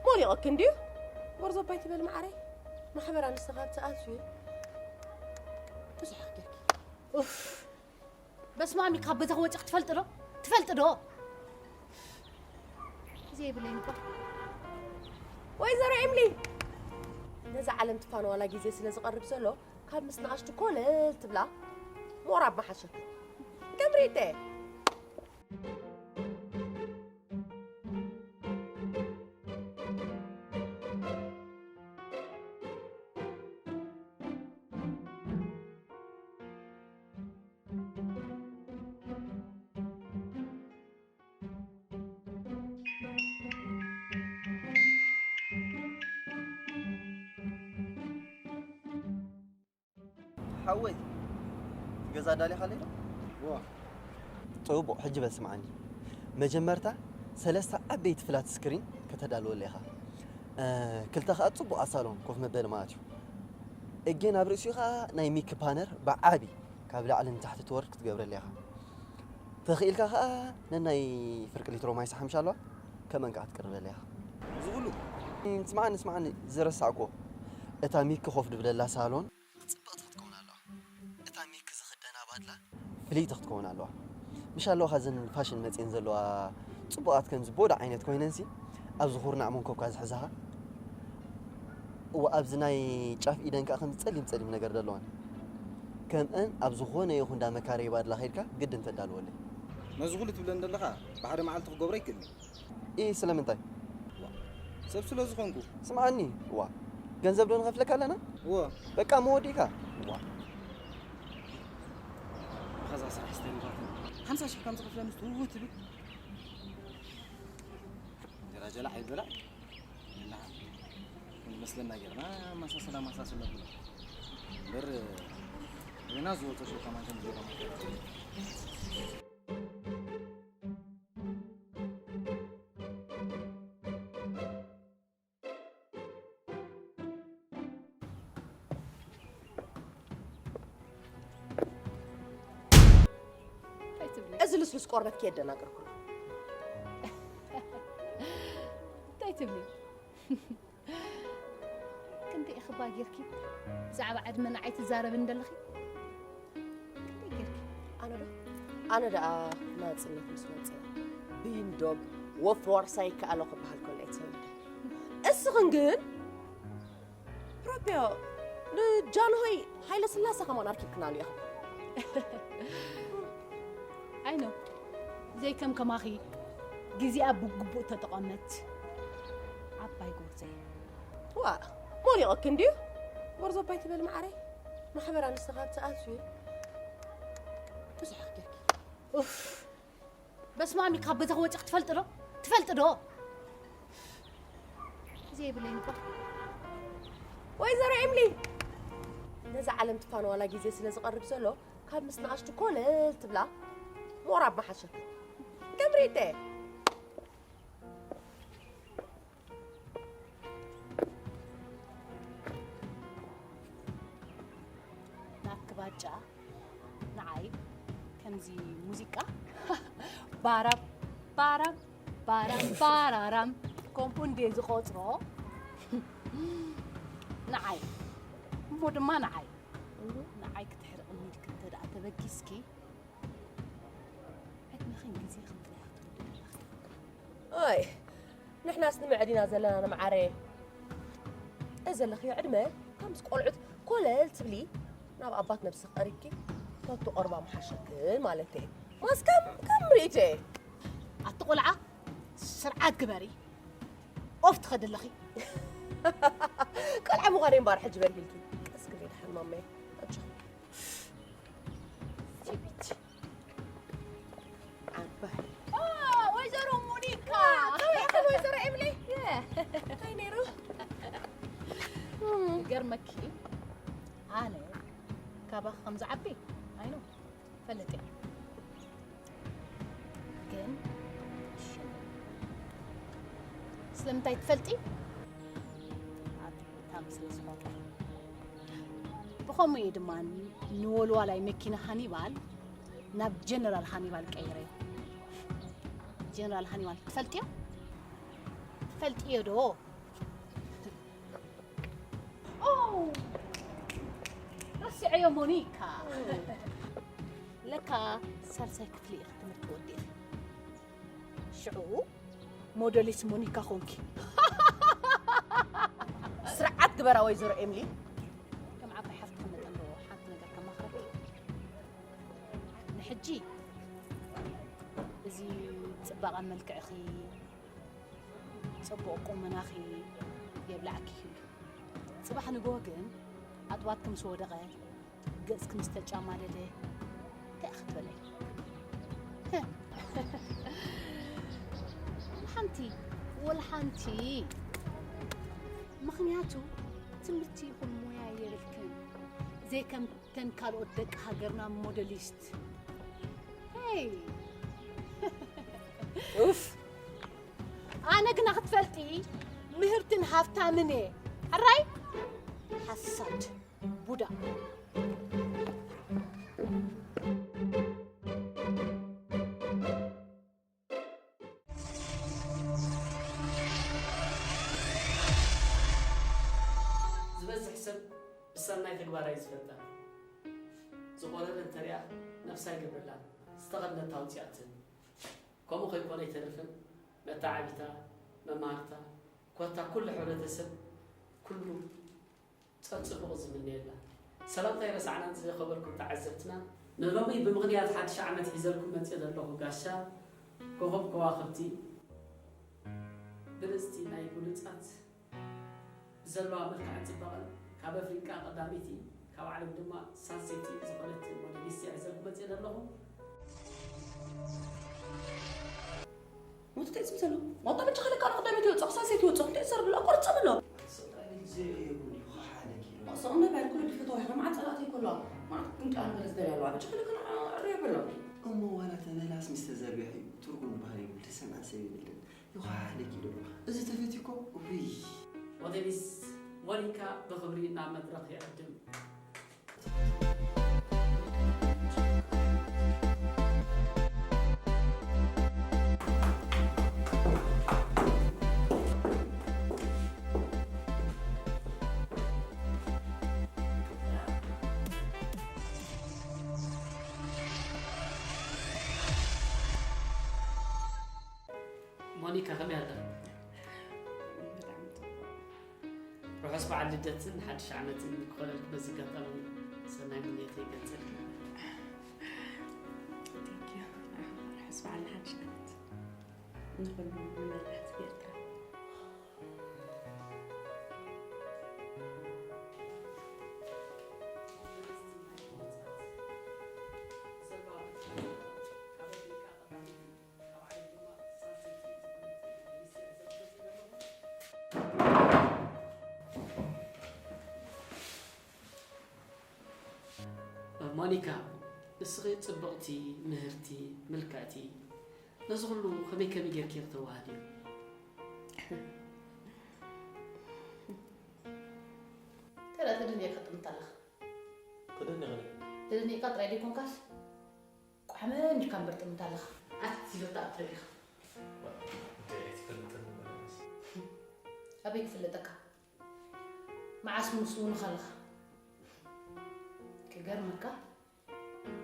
ሞሊቐኪ እንድዩ። ጎርዞ ኣባይ ትበል መዓረይ። ማሕበር ኣንስቲ ካብ ትኣትዩ ብዙሕ ክትደኪ። ኡፍ፣ በስማሚ ካብ ገዛ ክወፅእ ክትፈልጥ ዶ? ትፈልጥ ዶ? ግዜ የብለይን እኳ። ወይዘሮ ኤምሊ፣ ነዛ ዓለም ትፋነዋላ ግዜ ስለ ዝቐርብ ዘሎ ካብ ምስ ንኣሽቱ ኮለል ትብላ ሞራብ መሓሸኪ። ከምሪተ። ሓወይ፣ ገዛ ኣዳሊኻ ኣለይ ዶ? ዋ ጽቡቕ፣ ሕጂ በል ስምዓኒ። መጀመርታ ሰለስተ ዓበይቲ ፍላት ስክሪን ከተዳልወለይ ኢኻ። እ፣ ክልተ ኸኣ ጽቡቓት ሳሎን ኮፍ መበሊ ማለት እዩ። እጌን ኣብ ርእሲኡ ኸኣ ናይ ሚክ ፓነር ብዓቢ ካብ ላዕሊ ንታሕቲ ትወርድ ክትገብረለይ ኢኻ። ተኽኢልካ ኸኣ ነናይ ፍርቂ ሊትሮ ማይ ሰሓምሻ ኣለዋ፣ ከመን ከኣ ክትቅርበለይ ኢኻ። እዚ ኩሉ ስምዓኒ፣ ስምዓኒ፣ ዝረሳዕኩዎ። እታ ሚክ ኮፍ ድብለላ ሳሎን ጽብቕቲ ክትከውን ኣለዋ። እታ ሚክ ዝኽደና ባድላ ፍልይቲ ክትከውን ኣለዋ። ምሽ ኣለዋኻ እዘን ፋሽን መጺኤን ዘለዋ ጽቡቓት ከምዚ ቦዳ ዓይነት ኮይነንሲ ኣብዚ ኩርናዕ መንኮብካ ዝሕዛኻ። እወ ኣብዚ ናይ ጫፍ ኢደን ከኣ ከምዚ ጸሊም ጸሊም ነገር ዘለወን። ከምአን ኣብ ዝኾነ ይኹን እንዳ መካረይ ባድላ ከይድካ ግድን ተዳልወለይ። ነዚ ኩሉ ትብለን ዘለኻ ብሓደ መዓልቲ ክገብሮ ይክእል እዩ። ኢ ስለምንታይ? ሰብ ስለ ዝኾንኩ። ስምዓኒ፣ ዋ ገንዘብ ዶ ንኸፍለካ ኣለና? እወ። በቃ መወዲእካ። ዋ ኸዛ ስራሕ ስተንባት ሓምሳ ሽሕ ከም ዝኸፍለኒ ትውው ትብል። እንጀራ ጀላዕ ኣይበላዕ። እና ንመስለና ጌርና ማሳሰላ ማሳሰላ ብሎ እምበር ገና ዝወጦ ሸው ከማን ከም ዜሮ እንታይ ትብሊ? እዚ ልስሉስ ቆርበት ከየደናገርኩ። እንታይ ትብሊ? ክንደይ እኽባ ጌርኪ ብዛዕባ ዕድመ ንዓይ ትዛረብን ዘለኺ? ክንደይ ጌርኪ? ኣነ ዶ ኣነ ደኣ ናጽነት ምስ መጸ ብይንዶብ ወፍሪ ዋርሳይ ይከኣሎ ክበሃል ከሎ እየ ተሰሚዐ። እስኽን ግን ሮቤዮ ንጃንሆይ ሃይለ ስላሰ ከማን ኣርኪብክናሉ ኢኹም። ኣይ ኖ፣ ዘይከም ከማኺ ግዜኣ ብግቡእ ተጠቐመት ዓባይ ጎርዘ። ዋ ሞሊቐኪ እንድዩ። ጎርዞ ኣባይ ትበል መዓረይ። ማሕበር ኣንስቲ ካብ ትኣትዩ ብዙሕ ክትደኪ። ኡፍ በስማሚ ካብ ገዛ ክወፅእ ክትፈልጥ ዶ? ትፈልጥ ዶ? ግዜ የብለይን እኳ። ወይዘሮ ኤምሊ ነዛ ዓለም ትፋነዋላ ግዜ ስለ ዝቐርብ ዘሎ ካብ ምስ ንኣሽቱ ኮለል ትብላ ሞራብ መሓሸኪ። ከምሪተ ናትኪ ባጫ ንዓይ ከምዚ ሙዚቃ ባራም ባራም ባራም ባራራም ከምኡ እንድየ ዝቆፅሮ ንዓይ እሞ ድማ ንዓይ ንዓይ ክትሕርቕኒ ኢልኪ እንተ ደኣ ተበጊስኪ ዕድመኽን ግዜኽን ጥራሕ ክትወድኢ ኣለኺ። ኣይ ንሕናስ ንመዐዲና ዘለና ንመዓረ። እዚ ዘለኽዮ ዕድመ ከምዚ ቆልዑት ኮለል ትብሊ ናብ ኣባት ነብስኺ ቀሪብኪ ተትቆርባ ምሓሸክን ማለተይ። ማስ ከም ከም ርእይቶየ። ኣቲ ቆልዓ ስርዓት ግበሪ። ኦፍ ትኸዲ ኣለኺ። ቆልዓ ምዃነይ እምበኣር ሕጂ በርሂልኪ። ቀስ ክብሊ ደሓን ማመይ። ኣጆኺ። ቲቢት። ዓባይ። ኦ፣ ወይዘሮ ሞኒካ። ከመይ ኢኺ ወይዘሮ ኤምሊ? እንታይ ነይሩ? ይገርመኪ፣ ኣነ ካባኺ ከም ዝዓቢ ኣይኖ ፈልጥ እየ። ግን ሽም ስለምንታይ ትፈልጢ? ከምኡ እየ ድማ ንወልዋላይ መኪና ሃኒባል ናብ ጀነራል ሃኒባል ቀይረዮ። ጀነራል ሃኒባል ትፈልጥዮ? ትፈልጥዮ ዶ? ኦ፣ ረሲዐዮ ሞኒካ። ለካ ሳልሳይ ክፍሊ ኢኺ ትምህርቲ ወዲእኺ። ሽዑ ሞዴሊስት ሞኒካ ኾንኪ። ስርዓት ግበራ ወይዘሮ ኤምሊ። ከም ዓባይ ሓፍትኺ መጠን ዶ ሓንቲ ነገር ከማኽረኪ። ንሕጂ እዚ ጽባቐ መልክዕኺ፣ ጽቡቕ ቁመናኺ የብላዕኪ ይህሉ። ጽባሕ ንግሆ ግን ኣጥባትኪ ምስ ወደቐ፣ ገጽኪ ምስ ተጫማደደ፣ እንታይ ክትበለይ? ወላ ሓንቲ፣ ወላ ሓንቲ። ምኽንያቱ ትምህርቲ ይኹን ሞያ የብልክን። ዘይከም ተን ካልኦት ደቂ ሃገርና ሞዴሊስት። ሄይ! ኡፍ! ኣነ ግና ክትፈልጢ ምህርትን ሃፍታምን እየ። ሕራይ? ሓሳድ፣ ቡዳ። ዝበዝሕ ሰብ ብሰናይ ተግባራ እዩ ዝፈልጣ። ዝቖረረ እንተሪኣ ነብሳ ይገብረላን ዝተቐነታ ኣውፂኣትን። ከምኡ ከይኮነ ኣይተርፍን መተዓቢታ፣ መማህርታ፣ ኮታ ኩሉ ሕብረተሰብ ኩሉ ጸጽቡቕ ዝምነየላ። ሰላምታ ኣይረሳዕናን ዝኸበርኩም ተዓዘብትና። ንሎሚ ብምኽንያት ሓድሽ ዓመት ሒዘልኩም መጽእ ዘለኹ ጋሻ ኮኸብ ከዋኽብቲ፣ ብልጽቲ ናይ ብሉጻት ብዘለዋ መልክዕን ጽባቐን ካብ ኣፍሪቃ ቀዳመይቲ፣ ካብ ዓለም ድማ ሳልሰይቲ ዝኾነት ሞዴሊስት እየ ሒዘልኩም መጽእ ዘለኹ። ሞት እንታይ ዝም ዘሎ? ሞት ብቻ ከለካ ንቕዳመይቲ ይወጽእ፣ ክሳብ ሰይቲ ይወጽእ፣ እንታይ ዝሰርብ ኣሎ? ኣቋርጽ ብሎ። ስቕ ኢሉ ዘይርእየኩም እዩ፣ ክሓለኪ እዩ። ስቕ እንዳበል ኩሉ ድፍቶ ወይ ከማን ጸላእተይ ከሎ፣ ማለት ግን ቃል በለስ ደልያ ኣለዋ። ብቻ ከለካ ንዕርዮ ብሎ። እሞ ዋላ ተመላስ ምስ ተዘርግሐ እዩ፣ ትርጉም ባህሪ ይብሉ፣ ተሰናሰብ ይብልን። ይኸሓለኪ ዶ? እዚ ተፈትዩ እኮ፣ ውይ። ሞዴሊስት ሞኒካ ብኽብሪ ናብ መድረኽ ይዕድም። ሞኒካ ከመይ ኣለኺ? ብጣዕሚ ጽቡቕ። ርሑስ በዓል ልደትን ሓድሽ ዓመትን ክኾነልኪ በዚ ኣጋጣሚ ሰናይ ምንየተይ ይገልጸልኪ። Thank you። ርሑስ በዓል ሓድሽ ዓመት ንኹሉ ንመላእ ህዝቢ ኤርትራ። ሞኒካ፣ ንስኺ ጽብቕቲ፣ ምህርቲ፣ ምልክዕቲ፣ ነዚ ኩሉ ከመይ ከመይ ጌርኪ ኢኺ ተዋሃድዮ? ተራ ተደኒቕካ ጥምት ኣለኻ። ተደኒቕኒ? ተደኒቕካ ጥራይ ዘይኮንካስ፣ ቋሕመን ኢልካ እምበር ጥምት ኣለኻ። ኣቲ ሂወት ኣትረዲኻ። እንታይ ኣይትፈልጥን መለስ። ኣበይ ክፍለጠካ? መዓስ ምስ ውንኻ ኣለኻ? ክገርመካ፣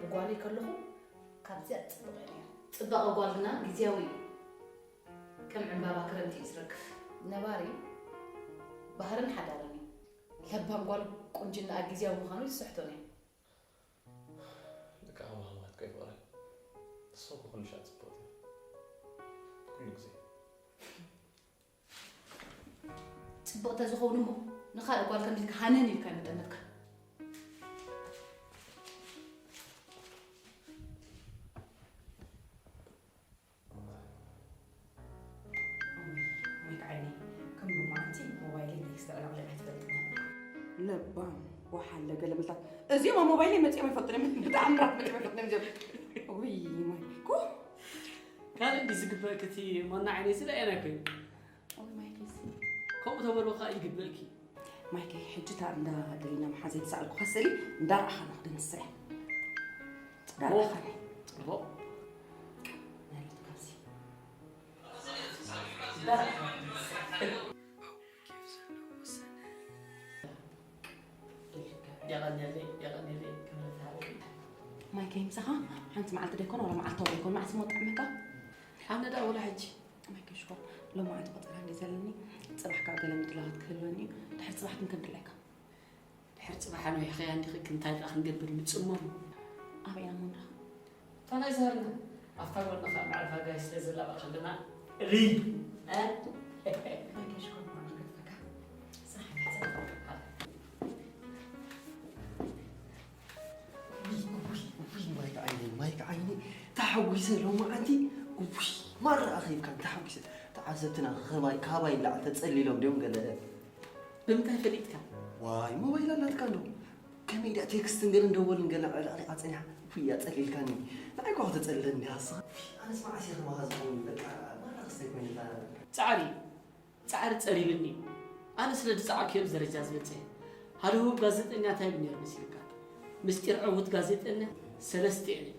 ብጓለይ ከለኹ ካብዚኣ ጽብቕ እያ ነይራ። ጽባቐ ጓል ግና ግዝያዊ እዩ። ከም ዕምባባ ክረምቲ እዩ ዝረግፍ። ነባሪ ባህርን ሓዳርን እዩ። ለባም ጓል ቁንጅናኣ ግዝያዊ ምዃኑ ዝስሕቶን እዩ። ልክዕ፣ ማማት ከይፈቕረ ንስኺ ኩሉ ሻዕ ጽብቕቲ ኢኺ። ኩሉ ግዜ። ጽብቕቲ ተዝኸውን እሞ ንኻልእ ጓል ከምዚ ኢልካ ሃነን ኢልካ ኣይምጠመትካን። ወይ ዓይኒ፣ ከም ሎማዓንቲ ሞባይለይ ቴክስት ኣዕለቕሊቐ ኣይትፈልጥን እያ። ለባም፣ ወሓለ፣ ገለ ምልታት። እዚኦም ኣብ ሞባይለይ መጺኦም ኣይፈልጡን እዮም። ብተኣምራት መጺኦም ኣይፈልጡን እዮም እዚኦም። ውይ፣ ማይ፣ ኮ። ካልእ እንዲ ዝግበእኪ እቲ ሞና ዓይነይ ስለ ኣየናይ ኮይኑ? ወይ ማይ፣ ኬስ። ከምኡ ተበልዎ ከኣ ይግበእኪ። ማይከይ፣ ሕጂ እታ እንዳ ደሊና መሓዘይ ዝሰኣልኩኻ ስእሊ እንዳረኣኻ ንኽድንስያ። እንዳረኣኻ። ጽቡቕ። ናይት ካብዚ። እንዳረኣኻ። የቐንየለይ፣ የቐንየለይ፣ ክብረት ሃበይ። ማይከይ፣ ምሳኻ ሓንቲ መዓልቲ ደይኮነ፣ ዋላ መዓልታዊ ደይኮነ፣ መዓስ መወጣዕ መካ? ኣነ ደኣ ወላ ሕጂ። ማይከይ ሽኮር፣ ሎማዓንቲ ቆጸራ እንድዩ ዘለኒ፣ ጽባሕ ከኣ ገለ ምድላዋት ክህልወኒ እዩ። ድሕሪ ጽባሕ ግን ከም ድላይካ። ድሕሪ ጽባሕ ኣነ ይሕኸያ እንዲኺ፣ እንታይ ደኣ ክንገብር ንጽመሙ? ኣበይ ኢና እሞ ንራኸብ? እታ ናይ ዛርና፣ ኣብታ ጎንኻ መዕረፊ ኣጋይሽ ስለ ዘላ ብኣ ከለና ሪ-፣ እ? ማይከይ ሽኮር፣ ብኣና ከጥፈካ። ስራሕ ይትሕዘካ። ውይ፣ ማይክ ዓይኒ፣ ማይክ ዓይኒ፣ ተሓጒሰ ሎማዓንቲ። ውይ፣ ማራ ኣኺብካን ተሓጒሰ። ተዓዘብትና ኸባይ፣ ካባይ ንላዕሊ ተጸሊሎም ድዮም ገለ? ብምንታይ ፈሊጥካ? ዋይ፣ ሞባይል ኣላትካ እንዶ? ከመይ ድያ ቴክስትን ገለን ደወልን ገለ ዕልቕሊቓ ጸኒሓ? ውይ፣ ኣጸሊልካኒ። ንዓይ እኳ ከተጸልለኒ ሃስኻ። ኣነስ መዓስ እየ ከማኻ ዝኸውን? በቃ፣ ማራ ክስተይ ኮይነ እታ ጻዕሪ። ጻዕሪ ጸሪብኒ። ኣነ ስለ ዝጸዓኩ እየ ኣብዚ ደረጃ ዝበጽሐ። ሓደ ህቡብ ጋዜጠኛ እንታይ ይብል ነይሩ መሲልካ? ምስጢር ዕዉት ጋዜጠኛ ሰለስተ እየን ይብል።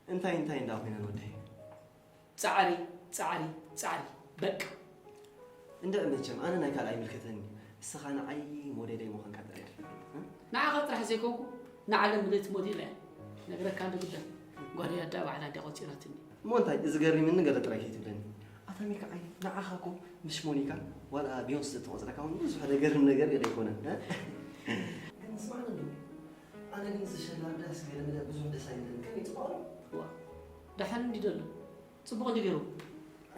እንታይ እንታይ እንዳ ኮይነን ወደይ? ጻዕሪ፣ ጻዕሪ፣ ጻዕሪ። በቃ። እንድዒ መቸም ኣነ ናይ ካልእ ኣይምልከተኒ። እስኻ ንዓይ ሞዴለይ ምዃንካ ጥራይ እየ ዝፈልጥ። እ? ንዓኻ ጥራሕ ዘይኮንኩ ንዓለም ምልእቲ ሞዴል እያ። ነግረካ እንዶ ግዳ ጓለይ ኣዳ ባዕላ እንድያ ቆጺራትኒ። እሞ እንታይ፣ እዚ ገሪምኒ ገለ ጥራይ ከይትብለኒ። ኣታ ሚካኤል፣ ንዓኻ እኮ ምስ ሞኒካ ዋላ ቢዮንስ ተቆጽረካ እውን ብዙሕ ደገርም ነገር ገለ ኣይኮነን፣ እ? ግን ስማዕኒ እንዶ፣ ኣነ ግን እዚ ሸላ ዳስ ገለ መለ ብዙሕ ደስ ኣይብለኒ። ከመይ ጽቡቕ ኣሎ? ዋ፣ ደሓን እንዲ ደሎ። ጽቡቕ እንዲ ገይሩ።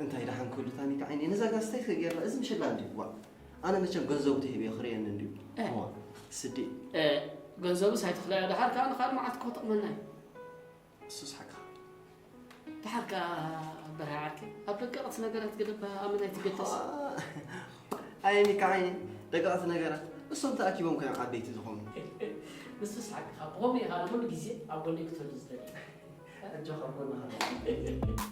እንታይ ደሓን ክህሉ፣ እታ ሚካኤል፣ ነዛ ጋስታይ ከገይርና፣ እዚ ምሸላ እንዲ፣ ዋ። ኣነ መቸም ገንዘቡ ተሂበዮ ክርእየኒ እንድዩ። እ። ዋ፣ ስዲ። እ፣ ገንዘቡስ ኣይትኽለዮ፣ ደሓር ከኣ ንኻልእ መዓልቲ ክጠቕመና እዩ። እሱስ ሓቅኻ። ደሓር ከኣ በርሃ ዓርከይ፣ ኣብ ደቀቕቲ ነገራት ገለ እባ ኣመና ኣይትገደስ። ኣየ ሚካዓይኒ፣ ደቀቕቲ ነገራት፣ እሶም ተኣኪቦም ከዮም ዓበይቲ ዝኾኑ። ንሱስ ሓቅኻ፣ ብኸምኡ ኢኻ ንኹሉ ግዜ ኣብ ጎነይ ክትህሉ ዝደሊ። ኣጆኻ፣ ኣብ ጎንኻ ኣለና።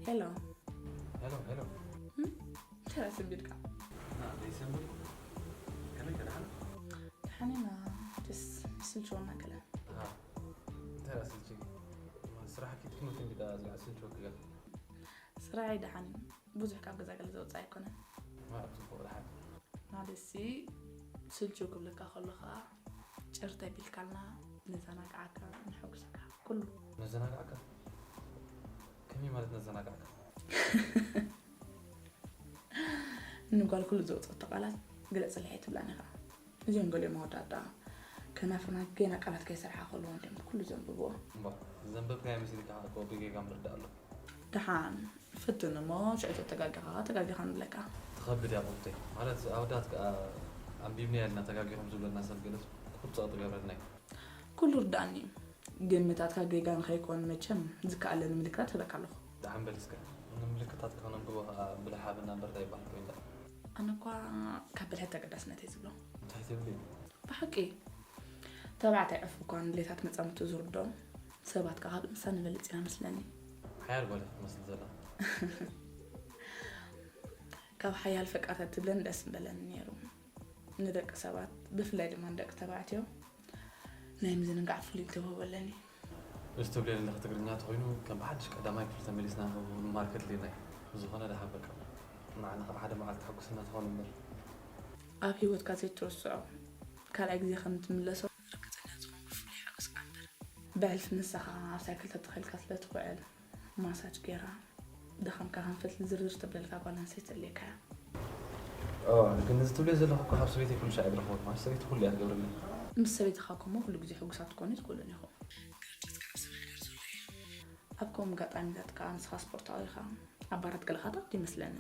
ሄሎ። ሄሎ፣ ሄሎ። እም? እንታይ ደኣ ሰንቢድካ? ና፣ ዘይሰንብድ። ከመይ ከ፣ ደሓን? ደሓን ኢና፣ ጀስ ስልችወና ገለ። ኣሃ። እንታይ ደኣ ስልችይ? ስራሕ ኪድ ትምህርቲ እንዲ ደኣ ዝኣ ስልችወኪ ገለ? ስራሐይ ደሓን እዩ። ብዙሕ ካብ ገዛ ገለ ዘውጽእ ኣይኮነን። ዋ፣ ጽቡቕ፣ ደሓን። ማለትሲ፣ ስልችው ክብለካ ከሎ ኸኣ፣ ጭር ተቢልካልና ነዘናግዓካ፣ ነሐጉሰካ፣ ኩሉ። ነዘናግዓካ? ከመይ ማለት ነዘናግዓካ? ንጓል ኩሉ ዘውጽኣቶ ቃላት ግለጽለይ ኣይትብላን ኢኻ። እዚኦም ገሊኦም ኣወዳድኣ ከናፍርና ገና ቃላት ከይሰርሓ ከለዉ እንድዮም ኩሉ ዘንብብዎ። እምባ፣ ዘንበብካዮ መሲልካ እኮ ብጌጋ ምርዳእ ኣሎ። ደሓን፣ ፈትን እሞ ሽዑ ተተጋጊኻ፣ ተጋጊኻ ንብለካ። ትኸብድ እያ ቁርተይ። ማለት ኣወዳት ከኣ ኣንቢብናያ ኢልና ተጋጊኹም ዝብለና ሰብ ገለስ ክፍጸቕ ትገብረልና እዩ። ኩሉ ርዳእኒ እዩ። ግምታትካ ጌጋ ንኸይኮን መቸም ዝከኣለኒ ምልክታት እህበካ ኣለኹ። ደሓን በል እስከ። ንምልክታትካ ክነንብቦ ከኣ ብልሒ ሃበና እምበር እንታይ ይበሃል ኮይንካ? ኣነ እኳ ካብ ብልሒ ተገዳስነት እየ ዝብሎ። እንታይ ትብሊ? ብሓቂ። ተባዕታይ ዕፉን እኳ ንድሌታት መጻምድቱ ዝርድኦም ሰባት ከኣ ካብ እንስሳ ንበልጽ ኢና መስለኒ። ሓያል ጓል እያ ክትመስል ዘላ። ካብ ሓያል ፈቃታት ትብለኒ ደስ ምበለኒ ነይሩ። ንደቂ ሰባት፣ ብፍላይ ድማ ንደቂ ተባዕትዮ፣ ናይ ምዝንጋዕ ፍሉይ ተውህቦ ኣለኒ። እዚ ትብልዮ ዘለኺ ትግርኛ ተኾይኑ፣ ከም ብሓድሽ ቀዳማይ ክፍሊ ተመሊስና ንመሃር ከድልየና እዩ። ብዝኾነ ደሓን በቃ። ንዓና ኸዓ ሓደ መዓልቲ ተሐጉሰና ትኾን እምበር። ኣብ ህይወትካ ዘይትርስዖ ካልኣይ ግዜ ከም ትምለሶ ርግጸኛ ዝኾንኩ ፍሉይ ሓጎስ እምበር። ብሕልፊ ንስኻ ኣብ ሳይክል ተተኺልካ ስለ ትውዕል፣ ማሳጅ ገይራ ድኻምካ ከም ፈትሊ ዝርዝር ተብለልካ ጓል ኣንስተይቲ ተድልየካ እያ። ኦ፣ ግን እዚ ትብልዮ ዘለኹ እኮ ካብ ሰበይቲ ኩሉ ሻዕ ዝረኽቦ ማለት ሰበይቲ ኩሉ እያ ትገብረለይ። ምስ ሰበይትኻ እኮ እሞ ኩሉ ግዜ ሕጉሳት ክትኮኑ ኣይትኽእሉን ኢኹም። ግርጭት ካብ ሰብ ሃገር ዘሎ እዩ። ኣብ ከምኡ ኣጋጣሚታት ከኣ ንስኻ ስፖርታዊ ኢኻ። ኣብ ባራት ገለኻ ዶ ይመስለኒ።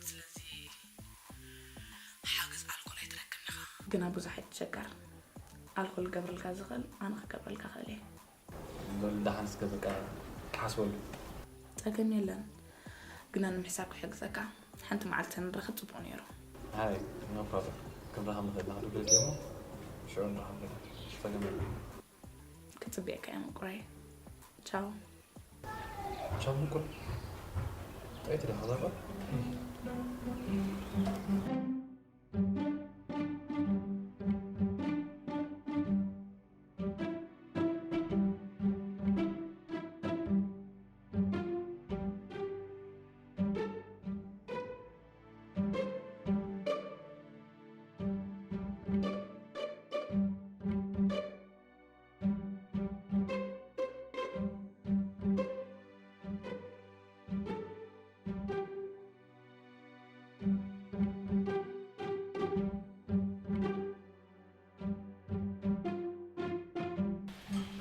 ስለዚ ሓገዝ ኣልኮል ኣይትረክብን ኢኻ። ግና ብዙሕ ኣይትሸገር። ኣልኮል ክገብረልካ ዝኽእል ኣነ ክገብረልካ እኽእል እየ። በል ደሓን እስከ በቃ ክሓስበሉ። ጸገም የለን። ግና ንምሕሳብ ክሕግዘካ ሓንቲ መዓልቲ ተንራኸብ ጽቡቕ ነይሩ። ሃይ፣ no problem። ክንራኸብ ንኽእል ኢና። ክድውለልኪ እሞ ሽዑ ንራኸብ። ጸገም የለን። ክጽብየካ እየ ምቁረይ። ቻው። ቻው ምቁር። ጠይት ዲኻ ዛባ?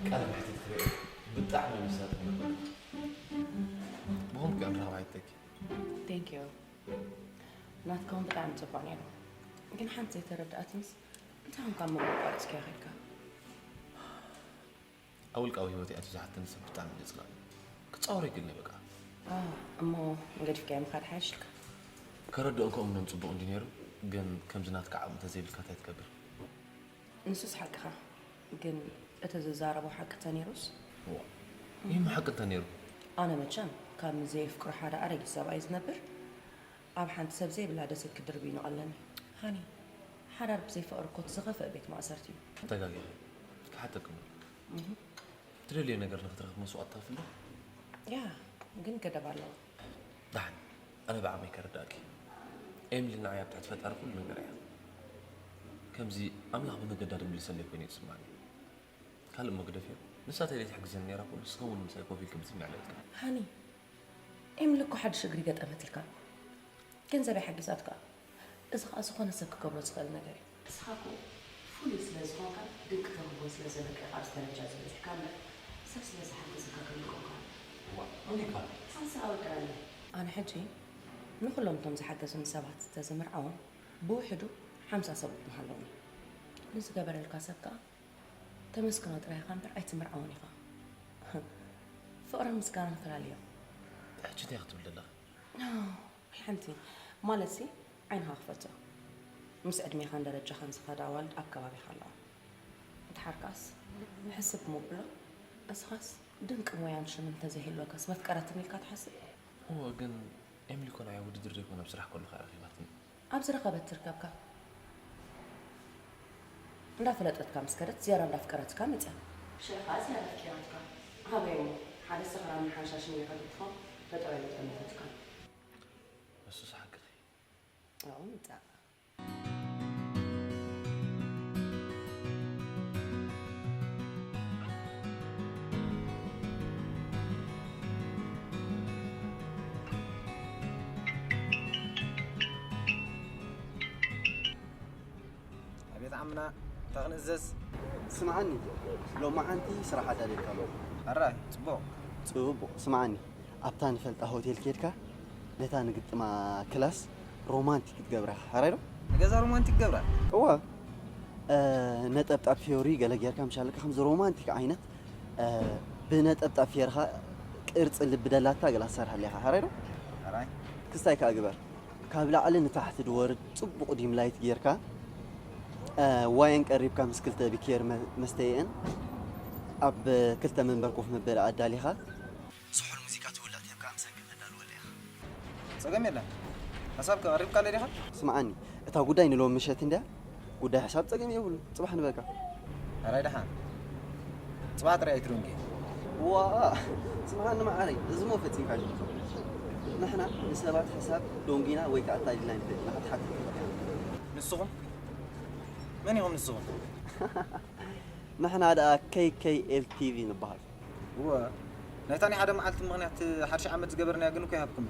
ቃለ መሕትት ክርኢ ብጣዕሚ መሳጢ ነበር። ብኸምኡ ከኣ ንራኸብ ሓተኪ። Thank you። ናትካ እውን ብጣዕሚ ጽቡቕ ነይሩ። ግን ሓንቲ ዘይተረድኣትንስ እንታይ ኾንካ ኣብ መንጎ ኣቋሪጽካዮ ኸድካ? ኣብ ውልቃዊ ህይወተይ ኣትዩ ዝሓተኒ ሰብ ብጣዕሚ ገጽካ ክጻወሮ ይግልኒ በቃ። ኣህ፣ እሞ ገዲፍካዮ ምኻድ ሓይሽልካ። ከረድኦን ከእምኖን ጽቡቕ እንዲ ነይሩ፣ ግን ከምዚ ናትካ ዓቕሚ ተዘይብልካ እንታይ ትገብር? ንሱስ ሓቅኻ፣ ግን እቲ ዝዛረቦ ሓቂ ተነይሩስ? እዋ፣ ይህም ሓቂ እንተ ነይሩ። ኣነ መቸም ካብ ዘየፍቅሮ ሓደ ኣረጊት ሰብኣይ ዝነብር ኣብ ሓንቲ ሰብ ዘይብላ ደሴት ክድርብ ይንቐለኒ። ሃኒ፣ ሓዳር ብዘይ ፍቕሪ እኮ እቲ ዝኸፍእ ቤት ማእሰርቲ እዩ። ተጋጊኺ። ክሓተክሞ። ትደልዮ ነገር ንክትረኽብ መስዋእቲ ትኸፍል ዶ? ያ፣ ግን ገደብ ኣለዎ። ደሓን፣ ኣነ ብዓቕመይ ከረድኣኪ። ኤምሊ ንዓይ ኣብ ትሕቲ ፈጣሪ ኩሉ ነገር እያ። ከምዚ ኣምላኽ ብመገዳ ድምልሰለይ ኮይኑ እዩ ዝስማዓኒ። ካልእ እሞ ግደፍዮ። ንሳ ተለይ ትሕግዘኒ ነይራ እኮ፣ ንስኺ እውን ምሳይ ኮፍ ኢልኪ ብትስምዒ ኣለኪ። ሃኒ፣ ኤምሊ እኮ ሓድሽ እግሪ ገጠመትልካ። ገንዘበይ ሓጊዛትካ። እዚ ኸኣ ዝኾነ ሰብ ክገብሮ ዝኽእል ነገር እዩ። ንስኻ እኮ ፍሉይ ስለ ዝኾንካን ድንቂ ተውህቦን ስለ ዘለካ ኢኻ ኣብዚ ደረጃ እዚ በጺሕካ እምበር፣ ሰብ ስለ ዝሓገዘካ ከም ዝኾንካ። ዋእ፣ ኣሜሪካ። ሓንሳእ ኣወዳእኒ። ኣነ ሕጂ ንኹሎም እቶም ዝሓገዙኒ ሰባት ተዝምርዓዎም ብውሕዱ ሓምሳ ሰብኡት ምሃለዉኒ። ንዝገበረልካ ሰብ ከኣ ተመስግኖ ጥራይ ኢኻ እምበር ኣይትምርዓዎን ኢኻ። ፍቕርን ምስጋናን ፈላልዮም። ሕጂ እንታይ ክትብል ዘለኺ? ኣዎ፣ ሓንቲ ማለትሲ ዓይንኻ ክፈቶ። ምስ ዕድሜኻን ደረጃኻን ዝኸዳ ኣዋልድ ኣብ ከባቢኻ ኣለዋ። ድሓር ከኣስ ሕስብ ምብሎ፣ እስኻስ ድንቂ ሞያን ሽምን እንተዘይህልወካስ መፍቀረትኒ ኢልካ ትሓስብ? እወ፣ ግን ኤምሊ እኮ ንዓይ ውድድር ዘይኮነ ኣብ ስራሕ ከለኹ እያ ረኺባትኒ። ኣብ ዝረኸበት ትርከብካ። እንዳፈለጠትካ ምስ ከደት ዝያዳ እንዳፍቀረትካ መፅያ። ሽዑ ከዓ ዝያዳ ኣፍቂራትካ። ኣበይ እሞ ሓደ ሰኽራምን ሓንሻሽን እንድሕር ክትኾን ተጠራዩ ጠመተትካ። እሱስ ሓቅኺ። ኣብኡ ምፃእ። ኣቤት ዓምና፣ እንታይ ክንእዘዝ? ስምዓኒ፣ ሎማዓንቲ ስራሕ ኣዳልየልካ ኣለኹ። ሕራይ፣ ጽቡቕ። ጽቡቕ፣ ስምዓኒ፣ ኣብታ ንፈልጣ ሆቴል ኬድካ ነታ ንግጥማ ክላስ ሮማንቲክ ክትገብራ ኢኻ፣ ሕራይ ዶ? ንገዛ ሮማንቲክ ክገብራ? እወ፣ ነጠብጣብ ፊዮሪ ገለ ጌርካ ምሽ ኣለካ፣ ከምዚ ሮማንቲክ ዓይነት ብነጠብጣብ ፌርኻ ቅርጺ ልቢ ደላታ ገለ ኣሰራርሓ ኣሊኻ፣ ሕራይ ዶ? ሕራይ። ክስታይ ከኣ ግበር። ካብ ላዕሊ ንታሕቲ ድወርድ ጽቡቕ ዲም ላይት ጌርካ፣ ዋይን ቀሪብካ ምስ ክልተ ቢኬር መስተይኤን ኣብ ክልተ መንበር ኮፍ መበሊ ኣዳሊኻ፣ ስሑል ሙዚቃ ትውልዕ ቴብካ ኣምሳይ ከተዳልወለ ኢኻ። ጸገም የለን። ሓሳብ ቀሪብካለይ ዲኻ? ስምዓኒ፣ እታ ጉዳይ ንሎሚ ምሸት እንድያ። ጉዳይ ሕሳብ ጸገም የብሉ፣ ጽባሕ ንበልካ። ሕራይ ደሓን። ጽባሕ ጥራይ ኣይትደንጉ። ዋ፣ ስምዓኒ መዓረይ፣ እዚ እሞ ፈጺምካዮ። ንሕና ንሰባት ሕሳብ ደንጉና ወይ ከኣ ኣታሊልና ኣይንፈልጥን ኢና ክትሓትት ትኽእል ኢኻ። ንስኹም? መን ኢኹም ንስኹም? ንሕና ደኣ ኬይ ኬይ ኤል ቲ ቪ ንበሃል። እወ፣ ናይታ ናይ ሓደ መዓልቲ ምኽንያት ሓድሽ ዓመት ዝገበርናያ ግን እኮ ይሃብኩም።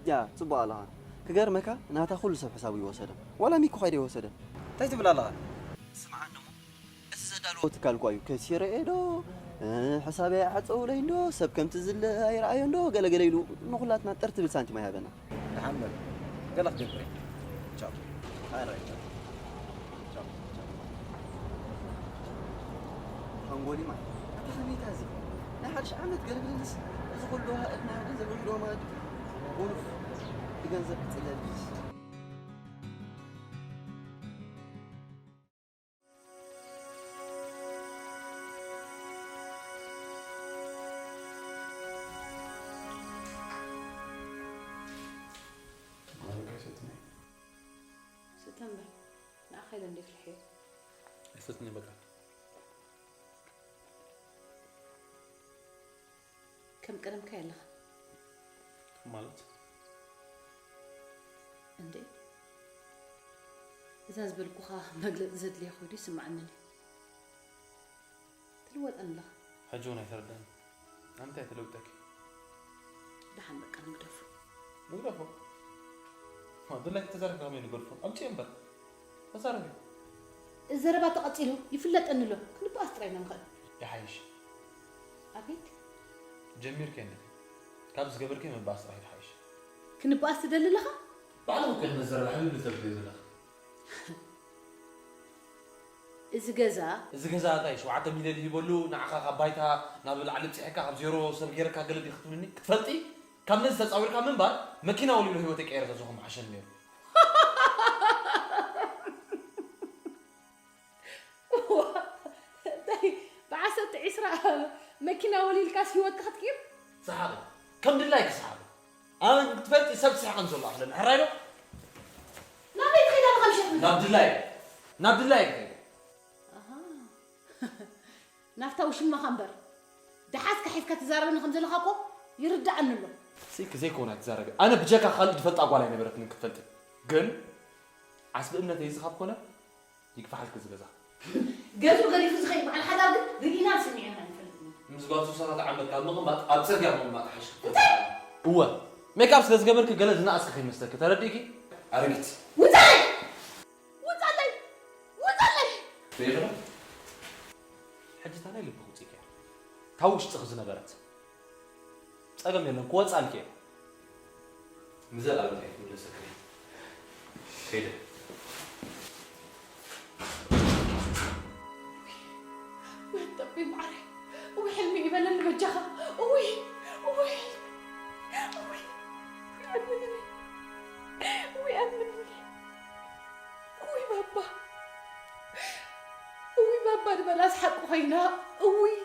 ያ፣ ጽቡቕ ኣለኻ። ክገርመካ፣ ናታ ኩሉ ሰብ ሕሳቡ ይወሰደ። ዋላ ሚኩ ኸይደ ይወሰደ። እንታይ ትብል ኣለኻ? ስምዓኒ እሞ፣ እቲ ዘዳለዎ ትካል እኳ እዩ። ከሲረ እየ ዶ፣ እ፣ ሕሳበይ ኣይዓጸውለይን ዶ፣ ሰብ ከምቲ ዝለ ኣይረኣዮን ዶ፣ ገለ ገለ ኢሉ ንኹላትና ጥር ትብል ሳንቲም ኣይሃበና። ደሓን በል። ገለ ክገብር እየ። ቻው። ኣረ፣ ቻው። ቻው። ቻው። ሓንጎሊ ማለት። ኣታ ከመይታ እዚ? ናይ ሓድሽ ዓመት ገልግልንስ፣ እዚ ኩሉ ሃእድና ገንዘብ ውሕዶ ማለት እዩ። ጎልፍ ብገንዘብ ክጽለል እዩ። ማለካ ይሰትኒ። ስተ እምበር፣ ንዓኻ ኢለ እንደ ፍልሕዮ። ኣይሰትኒ በቃ። ከም ቀደምካ የለኻ። ማለት? እንዴ፣ እዛ ዝበልኩኻ መግለጺ ዘድልያ ኮይኑ ይስምዓኒ። ትልወጠኒ ኣለኻ። ሕጂ እውን ኣይተረድኣኒ። ኣንታይ ተለውጠኪ? ደሓን በቃ ንግደፎ። ንግደፎ? ማ፣ ድላይ ተዛረብካ ከመይ ንገድፎ? ኣምፅዮ እምበር። ተዛረቢ። እዚ ዘረባ ተቐፂሉ ይፍለጠኒ ኣሎ። ክንበኣስ ጥራይ ኢና ንኽእል። ይሓይሽ። ኣቤት። ጀሚርኪ ኣለኺ። ካብ ዝገበርክዮ ምባኣስ ጥራይ ትሓይሽ። ክንበኣስ ትደሊ ኣለኻ? ባዕልኺ እኮ ኢኺ ነዚ ዘረባ ሕልል ተብልዮ ዘለኺ። እዚ ገዛ እዚ ገዛ እንታይ ሸውዓተ ሚልዮን ሂበሉ ንዓኻ ካብ ባይታ ናብ ላዕሊ ብፂሕካ ካብ ዜሮ ሰብ ገይረካ ገለ ዲኺ ክትብልኒ? ክትፈልጢ? ካብ ነዚ ተፃዊርካ ምንባር መኪና ወሊሉ ህይወተይ ቀይረ ተዝኾን ምሓሸኒ ነይሩ። እንታይ ብዓሰርተ ዒስራ መኪና ወሊልካስ ህይወትካ ክትቅይር? ሰሓቂ። ከም ድላይኪ ሰሓቂ። ኣነ ክትፈልጢ ሰብ ስሕቐን ዘሎ ኣኽለኒ። ሕራይ ዶ? ናበይ ትኸይድ ኣለኻ ምሸት ምሸት? ናብ ድላይ። ናብ ድላይ ክኸይድ። ኣሃ። ናብታ ውሽማኻ እምበር። ደሓስካ ሒዝካ ትዛረበኒ ከም ዘለኻ እኮ ይርድኣኒ ኣሎ። ስኢልኪ ዘይኮነ ኣይትዛረቢ። ኣነ ብጀካ ካልእ ዝፈልጣ ጓል ኣይነበረትንን ክትፈልጢ። ግን ዓስቢ እምነተይ እዚ ካብ ኮነ ይግፋሓልኪ እዚ ገዛ። ገዝኡ ገዲፉ ዝኸይድ በዓል ሓዳር ግን ርኢናን ሰሚዕናን ኣይንፈልጥን ኢና። ምስ ጓል ሱሳኻ ተዓመድካ ኣብ ምቕማጥ ኣብ ጽርግያ ምቕማጥ ሓይሽ ክትፈልጥ። እንታይ? እወ። ሜክኣፕ ስለ ዝገበርኪ ገለ ዝነኣስኪ ከይመስለኪ። ተረዲእኪ? ኣረጊት። ውጻለይ! ውጻለይ! ውጻለይ! ዘይኽእል? ሕጂ እታ ናይ ልብኺ ውጽኢት እያ። ካብ ውሽጥኺ ዝነበረት። ጸገም የለን፣ ክወጻልኪ እየ። ንዘለኣለም ኣይትምለሰክን እየ። ከይደ። ወይ ኣቦይ መዓረይ፣ እውይ ሕልሚ ይበለኒ በጃኻ። እውይ፣ እውይ፣ እውይ፣ ኣምንኒ፣ እውይ ኣምንኒ። እውይ ባባ፣ እውይ ባባ ንበላስ ሓቂ ኮይና። እውይ።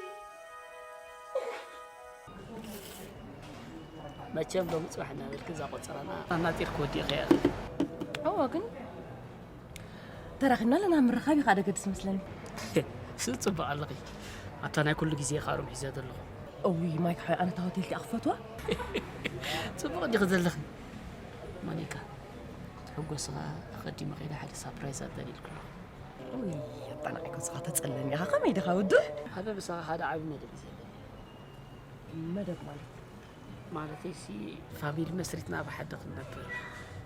መቸም ሎሚ ጽባሕ እናበልኪ እዛ ቆጸራና ኣናጢርኪ ወዲእኽያ። እወ፣ ግን ተራኺብና ኣለና፣ ምርኻብ እዩ ከኣ ደገድስ መስለኒ። ስቕ ጽቡቕ ኣለኺ። ኣታ ናይ ኩሉ ግዜ እየ ከኣ ሮም ሒዘ ዘለኹ። እውይ፣ ማይክ ሓወይ፣ ኣነ እታ ሆቴል እቲኣ ክፈትዋ። ጽቡቕ ዲኺ ዘለኺ? ማኒካ፣ ትሕጎስኻ ኣቐዲመ ከይደ ሓደ ሳፕራይዝ ኣዳልየልኪ ኣለኹ። እውይ፣ ኣታ ንዓይ ኮስኻ ተጸለኒ ኢኻ። ከመይ ዲኻ ውዱእ? ኣነ ምሳኻ ሓደ ዓቢ መደብ እዩ ዘለኒ። መደብ ማለት? ማለተይሲ ፋሚሊ መስሪትና ብሓደ ክንነብር፣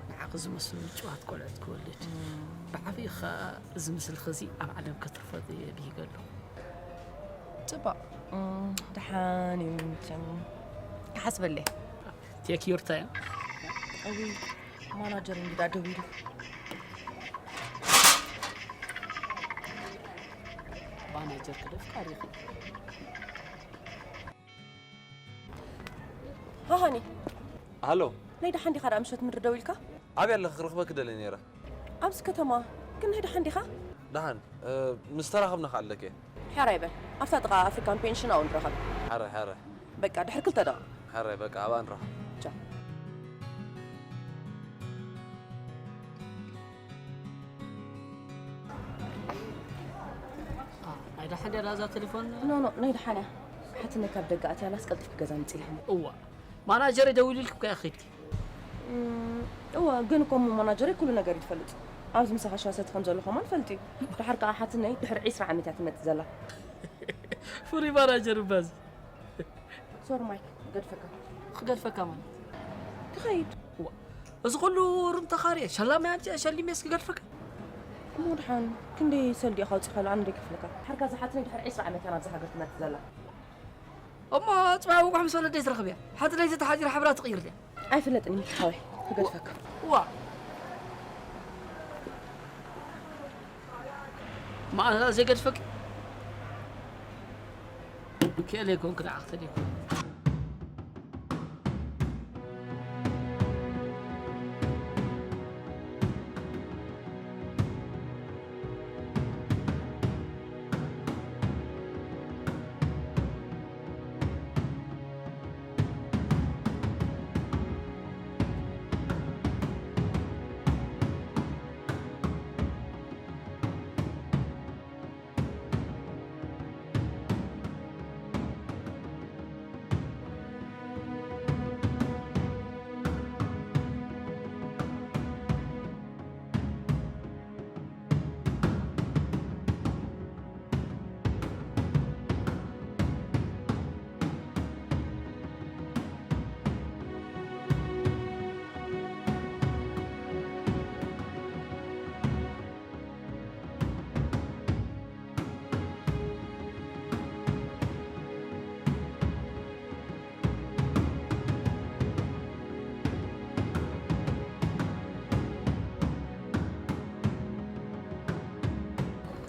ንዓኺ ዝመስሉ ምጭዋት ቆልዑት ክወልድ፣ እም። ብዓብዪ ኸኣ እዚ ምስልኺ እዚ ኣብ ዓለም ከትርፎ እየ ብሂገ ኣለኹ። ጽቡቕ። እም፣ ደሓን እዩ መቸም። ክሓስበለይ። ቴክ ዩር ታይም። እውይ፣ ማናጀር እንግዳ ደዊሉ። ማናጀር ክደፍቃሪ ሃሃኒ። ሃሎ። ናይ ደሓን ዲኻ ደኣ ምሸት ምድሪ ደው ኢልካ? ኣበይ ኣለኺ? ክረኽበኪ ደልየ ነይረ። ኣብዚ ከተማ። ግን ናይ ደሓን ዲኻ? ደሓን፣ እ፣ ምስ ተራኸብና ከኣ ኣለኪ። ሕራይ በል። ኣብታ ጥቓ ኣፍሪካን ፔንሽን ኣብኡ ንራኸብ። ሕራይ፣ ሕራይ። በቃ፣ ድሕሪ ክልተ ደቂቕ። ሕራይ፣ በቃ፣ ኣብኣ ንራኸብ። ቻው። ኣ፣ ናይ ደሓን ድያ እዛ ቴሌፎን? ኖ፣ ኖ፣ ናይ ደሓን እያ። ሓትነ ካብ ደገ ኣትያ ኣላስ ቀልጢፍኪ ገዛ ምጺ ኢልሃኒ። እዋ፣ ማናጀረይ ደዊሉልኪ እኮ እያ ኸይድኪ። እም፣ እወ፣ ግን እኮ እሞ ማናጀረይ ኩሉ ነገር እዩ ትፈልጥ። ኣብዚ ምሳኻ ሻሂ ሰቲ ከም ዘሎ ከማን ፈልጥ እዩ። ድሓር ከኣ ሓትነይ ድሕሪ ዕስራ ዓመት እያ ትመጽእ ዘላ። ፍሉይ ማናጀር እባ እዚ። ሶሪ ማይክ፣ ገድፈካ። ክገድፈካ ማለት? ክኸይድ። እዋ፣ እዚ ኩሉ ሩምታ ካርየ ሸላማይ ኣምጺኣ ሸሊመስ ክገድፈካ? እሞ ድሓን ክንደይ ሰልዲ ኢኻ ኣውጺእካሉ ኣነ ደይከፍለካ? ድሓር ከኣ እዛ ሓትነይ ድሕሪ ዕስራ ዓመት እያ ናብዛ ሃገር ትመጽእ ዘላ። እሞ ጽባሕ ውጓሕ ምስ ወለደይ ትረኽብ እያ። ሓንቲ ለይቲ ተሓጺራ ሕብራ ትቕይር ድያ? ኣይፍለጥን እዩ ሓወይ፣ ክገድፈካ። እዋ። መዓዛ ዘይገድፈኪ? ክእል ኣይኮንኩ ደኣ ክትል ኣይኮን።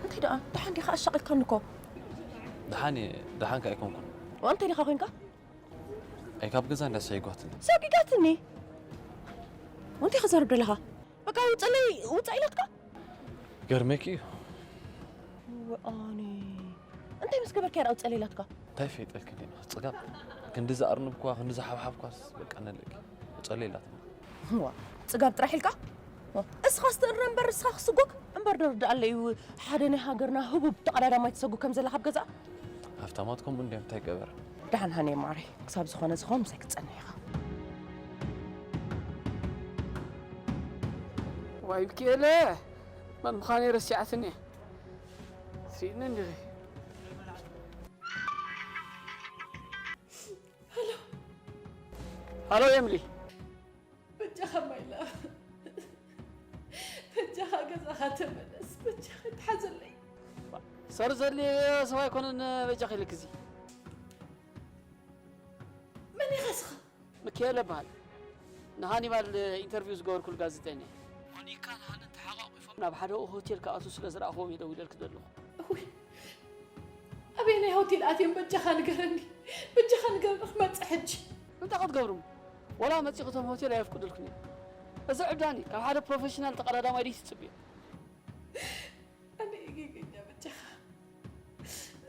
እንታይ ደኣ? ደሓን ዲኻ? ኣሻቒልካኒ እኮ። ደሓን እየ፣ ደሓን ከኣ ኣይኮንኩን። ወ-፣ እንታይ ዲኻ ኮንካ? ኣይ፣ ካብ ገዛ እንዳስሒጓትኒ። ሰጒጋትኒ? እንታይ ክዛረብ ደለኻ? በቃ ውፅለይ፣ ውፃእ ኢላትካ? ገርመኪ እዩ። ወኣኒ። እንታይ ምስ ገበርካ እያ ደኣ ውፅለይ ኢላትካ? እንታይ ፈይጠልኪ እንዴ? ጽጋብ። ክንዲ ዝኣርንብኳ፣ ክንዲ ዝሓብሓብኳስ በቃ ነለኪ። ውፅለይ ኢላትኒ። ዋ፣ ጽጋብ ጥራሕ ኢልካ? ዋ፣ እስኻ ስትእረ እምበር እስኻ ክስጎግ? እምበር ዶ ርድኣለይ እዩ፣ ሓደ ናይ ሃገርና ህቡብ ተቐዳዳማይ ትሰጉግ ከም ዘላ ካብ ገዛ? ሃፍታማት ከምኡ እንድዮም፣ እንታይ ገበር? ደሓን ሃኒ ማረይ፣ ክሳብ ዝኾነ ዝኾን ምሳይ ክትጸንሕ ኢኻ። ዋይ ሚኪኤለ፣ መን ምዃነይ ረሲዓትኒ እያ። ስኢኒ እንዲኺ። ሃሎ። ሃሎ ኤምሊ። በጃኻ ማይላ፣ በጃኻ ገዛኻ ተመለስ፣ በጃኻ ተሓዘለይ። ሰር ዘድልዮ ሰብ ኣይኮነን በጃኻ ኢልክ እዚ። መን ኢኻ እስኻ? ሚካኤል እበሃል። ንሃኒባል ኢንተርቪው ዝገበርኩሉ ጋዜጠኛ። ሞኒካን ሃንን ተሓቋቒፎም ናብ ሓደ ሆቴል ክኣትዉ ስለ ዝረኣኽዎም እየ ደዊለልክ ዘለኹ። እውይ፣ ኣበየናይ ሆቴል ኣትዮም? በጃኻ ንገረኒ፣ በጃኻ ንገረኒ፣ ክመጽእ ሕጂ። እንታይ ክትገብሩ? ወላ መጺኹም ሆቴል ኣየፍቅዱልኩምን እዮም። እዚ ዕብዳን እዩ። ካብ ሓደ ፕሮፌሽናል ተቐዳዳማይ ድዩ ትጽብዮ? ኣነ ጌገኛ በጃኻ።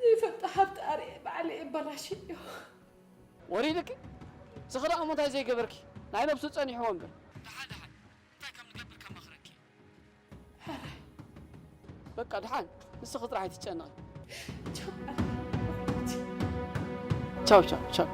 ዘይፈልጦ ሃብቲ ኣርኤ ባዕለይ የበላሽዮ። ወሪድኪ? ዝኽሪ እሞ እንታይ ዘይገበርኪ? ናይ ነብሱ ጸኒሕዎ እምበር። ደሓን፣ ደሓን። እንታይ ከም ንገብር ከማኽረኪ። ሕራይ። በቃ ደሓን፣ ንስኺ ጥራሕ ኣይትጨነቒ። ቻው። ቻው፣ ቻው፣ ቻው።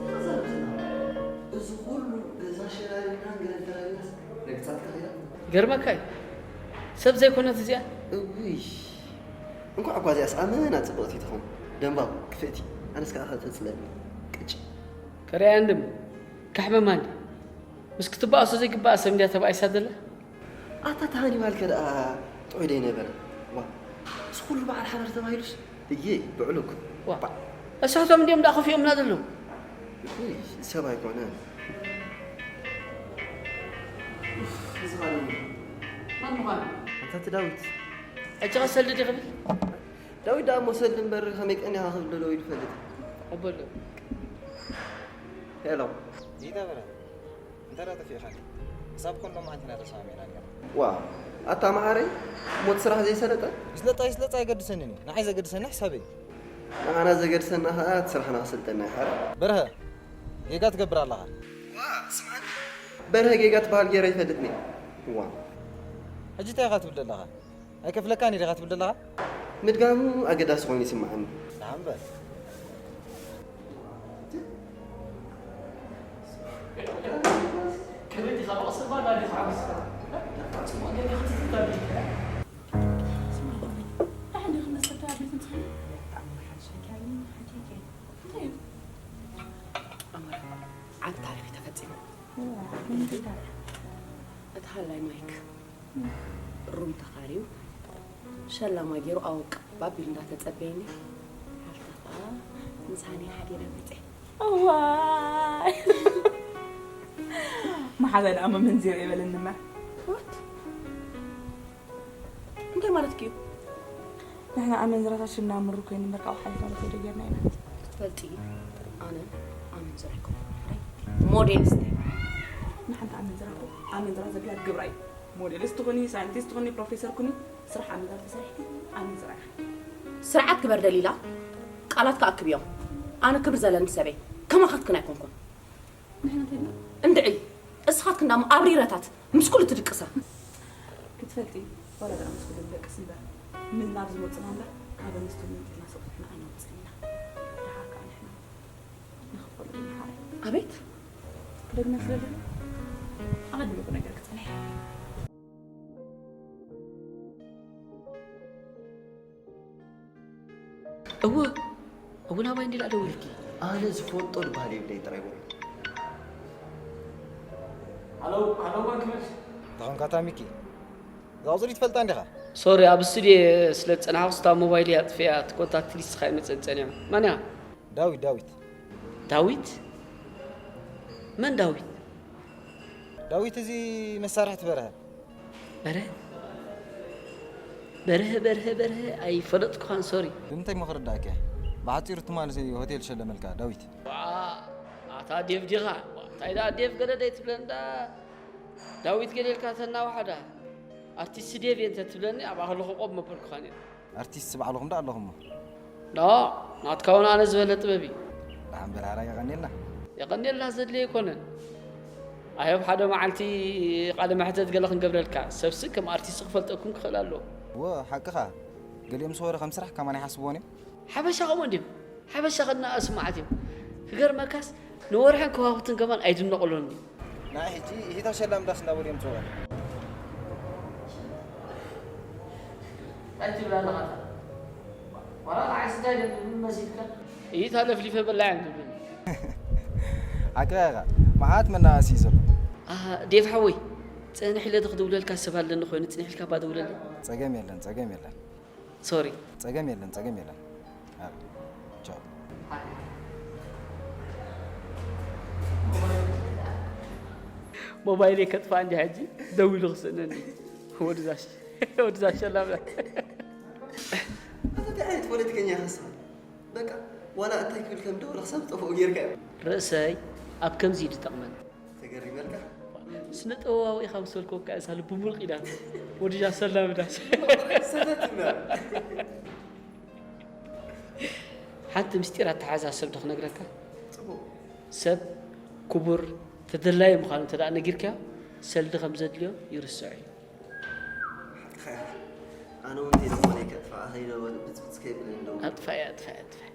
ተዛረብትና። እዚ ኩሉ ገዛ ሸላሊናን ገለን ተላሊናስ ረግጻትካ ኸይዳ? ይገርመካ እዩ። ሰብ ዘይኮነት እዚኣ? እውይ። እንኳዕ እኳ እዚኣስ ኣመና ጽብቕቲ ትኾን። ደንባብ፣ ክፍእቲ። ኣነስ ከኣ ከተጽለኒ። ቅጭ። ከርእያ እንድም። ካሕመማ እንዲ። ምስ ክትበኣሶ ዘይግበኣ ሰብ እንድያ ተባኢሳ ዘላ? ኣታ ተሃኒባልከ ደኣ ጥዑይ ደይነበረ? ዋ፣ እዚ ኩሉ በዓል ሓዳር ተባሂሉስ? እየ፣ ብዕሉግ። ዋ፣ እሳቶም እንድዮም ደኣ ከፊኦምና ዘለዉ። እይ፣ ሰብ ኣይኮነን። ኡፍ፣ እዚ ኻልእ እዩ። መን ምዃኑ? ኣታ እቲ ዳዊት። ሕጂ ኸ ሰልዲ ዲኺ ብል? ዳዊት ደኣ እሞ ሰልዲ እምበር ከመይ ቀኒኻ ክብል ደሎ ኢሉ ይፈልጥ። ኣበሎ። ሄሎ። ይገብረ። ተራ ጠፊእኻኒ። ክሳብ ኮንዶም ሓንቲ ኢና ተሰማሚዕና ነይርና። ዋ፣ ኣታ መሓረይ፣ ሞት ስራሕ ዘይሰለጠ? ይስለጣ ይስለጣ ኣይገድሰንን እዩ። ንዓይ ዘገድሰኒ ሕሳበይ እዩ። ንዓና ዘገድሰና ኸኣ እቲ ስራሕና ክስልጠና እዩ ሓረ። በርሀ፣ ጌጋ ትገብር ኣለኻ። ዋ፣ ስምዓኒ። በርሀ ጌጋ ትበሃል ገይረ ኣይፈልጥን እየ። ዋ። ሕጂ እንታይ ኢኻ ትብል ዘለኻ? ኣይከፍለካን ኢኻ ትብል ዘለኻ? ምድጋሙ ኣገዳሲ ኮይኑ ይስምዓኒ። ደሓን በል። ዓቢ ታሪኽ እዩ ተፈጺሙ። እቲ ሃላይ ማይክ ሩም ተኻርዩ ሸላማ ገይሩ ኣወቅ ባቢሉ እንዳተጸበየኒ ሓፍታ ከኣ ምሳኒ ሓዲረ መጸ። እዋይ መሓዛ ደኣ መመንዚር የበለኒ እምበር። እንታይ ማለት እዩ? ንሕና ኣመንዝራታት ሽምና ምሩ ኮይኑ እምበር ካብኡ ሓሊፍና ዶ ከይደ ጌርና ኢና። ክትፈልጢ ኣነ ኣመንዝራ ኣይኮንኩን። ሞዴሊስት እየ። ንሓንቲ ኣመንዝራ እኮ ኣመንዝራ ዘድልያ ግብራ እዩ። ሞዴሊስት ኩኒ፣ ሳይንቲስት ኩኒ፣ ፕሮፌሰር ኩኒ፣ ስራሕ ኣመንዝራ ተሰሪሕኪ ኣመንዝራ ኢኺ። ስርዓት ግበር ደሊላ፣ ቃላትካ ኣክብዮም። ኣነ ክብሪ ዘለኒ ሰብ እየ። ከማኻትክን ኣይኮንኩን። ንሕና እንታይ ኢልና? እንድዒ እስኻትክን ደኣ ኣብሪረታት ምስ ኩሉ ትድቅሳ። ክትፈልጢ ዋላ ደኣ ምስ ኩሉ ንደቅስ እምበር ምናብ ዝመፁና እምበር ካብ ኣንስቲ መንጢልና ሰብኡትና ኣይነውፅእን ኢና። ደሓር ከዓ ንሕና ንኽፈሉ ኢና ሓራይ። ኣቤት ክደግመ ስለ ደለ ኣቐዲመ ክነግረኪ ፀኒሐ። እወ እወ ናባይ እንዲላ ደዊልኪ ኣነ ዝፈልጦ ድበሃል የብለይ ጥራይ በሉ። ሃሎ ሃሎ ማን ክብል ተኾንካ እታ ሚኪ እዛ ቁፅሪ ትፈልጣ እንዲኻ? ሶሪ ኣብ ስቱድዮ ስለ ዝፀናሕኩ ስታ ሞባይለይ ኣጥፊኣ እቲ ኮንታክት ሊስትኻ ኣይመፀን ፀኒሑ። መን እያ? ዳዊት ዳዊት። ዳዊት? መን ዳዊት? ዳዊት እዚ መሳርሒ ትበርሀ። በርሀ በርሀ በርሀ በርሀ ኣይፈለጥኩኻን ሶሪ። ብምንታይ እሞ ክርዳእካ እየ። ብሓፂሩ ትማሊ ሆቴል ሸለመልካ ዳዊት። ዋእ ኣታ ዴቭ ዲኻ? እንታይ ደኣ ዴቭ ገለ ደይትብለኒ ደኣ ዳዊት ገለ ኢልካ ተናዋሓዳ። ኣርቲስት ዴቭ እየ እንተትብለኒ ኣብኣ ከለኹ ቆብ መበልኩኻ ነይረ። ኣርቲስት ባዕልኹም ደኣ ኣለኹሞ። ኖ ናትካ እውን ኣነ ዝበለ ጥበብ እዩ። ደሓን በል ሓራይ የቐንየልና። የቐንየልና ዘድልዮ ኣይኮነን። ኣዮብ ሓደ መዓልቲ ቃለ መሕተት ገለ ክንገብረልካ። ሰብሲ ከም ኣርቲስት ክፈልጠኩም ክኽእል ኣለዎ። እወ ሓቅኻ። ገሊኦም ምስ ወረ ከም ስራሕ ከማን ኣይሓስብዎን እዮም። ሓበሻ ከምኡ እንድዮም። ሓበሻ ከድና ኣስማዓት እዮም። ክገርመካስ ንወርሕን ከዋኽብትን ከማን ኣይድነቑሉን እዮም። ንዓይ ሕጂ እሂታ ሸላም ዳስ እንዳበሉ እዮም ዝፅውዑ። እንታይ ትብል ኣለኻ? ዋላ ንዓይስ እንታይ ደብል መሲልካ? እሂታ ለፍሊፈ በላዕ እዮም ዝብሉኒ። ሓቅኻ ኢኻ። መዓት መናእሰይ እዩ ዘሎ። ኣሃ፣ ዴቭ ሓወይ፣ ጽንሕ ኢለ ዶ ክድውለልካ ሰብ ኣለኒ ኮይኑ ጽንሕ ኢልካ እባ ደውለለይ። ጸገም የለን፣ ጸገም የለን። ሶሪ። ጸገም የለን፣ ጸገም የለን። ኣረ፣ ቻው። ሞባይለይ ከጥፋእ እንዲ ሕጂ ደዊሉ ክስእነኒ። ወድዛሽ ወድዛሽ ሸላም ኣታ እንታይ ዓይነት ፖለቲከኛ ኢኻ ንስኻ? በቃ ዋላ እንታይ ክብል ከም ደወለ ክሳብ ዝጠፍኦ ጌርካዮ። ርእሰይ ኣብ ከምዚ እዩ ዝጠቕመኒ። ተገሪመልካ። ስነ ጥበባዊ ኢኻ ምስ በልክዎ እካ እዛ ልቡ ሙልቕ ኢላ። ወድያ ሰላም ዳስ። ሰተትና። ሓንቲ ምስጢር ኣተሓዛ ሰብ ዶ ክነግረካ? ጽቡቕ። ሰብ ክቡር ተደላዪ ምዃኑ እንተ ደኣ ነጊርካዮ ሰልዲ ከም ዘድልዮ ይርስዖ እዩ። ሓቅኻ ኢኻ። ኣነ እውን እንተይዝኾነ ከጥፍኣ ከይደ በሉ ብፅብፅ ከይብለኒ ደው። ኣጥፋኢ ኣጥፋኢ ኣጥፋኢ።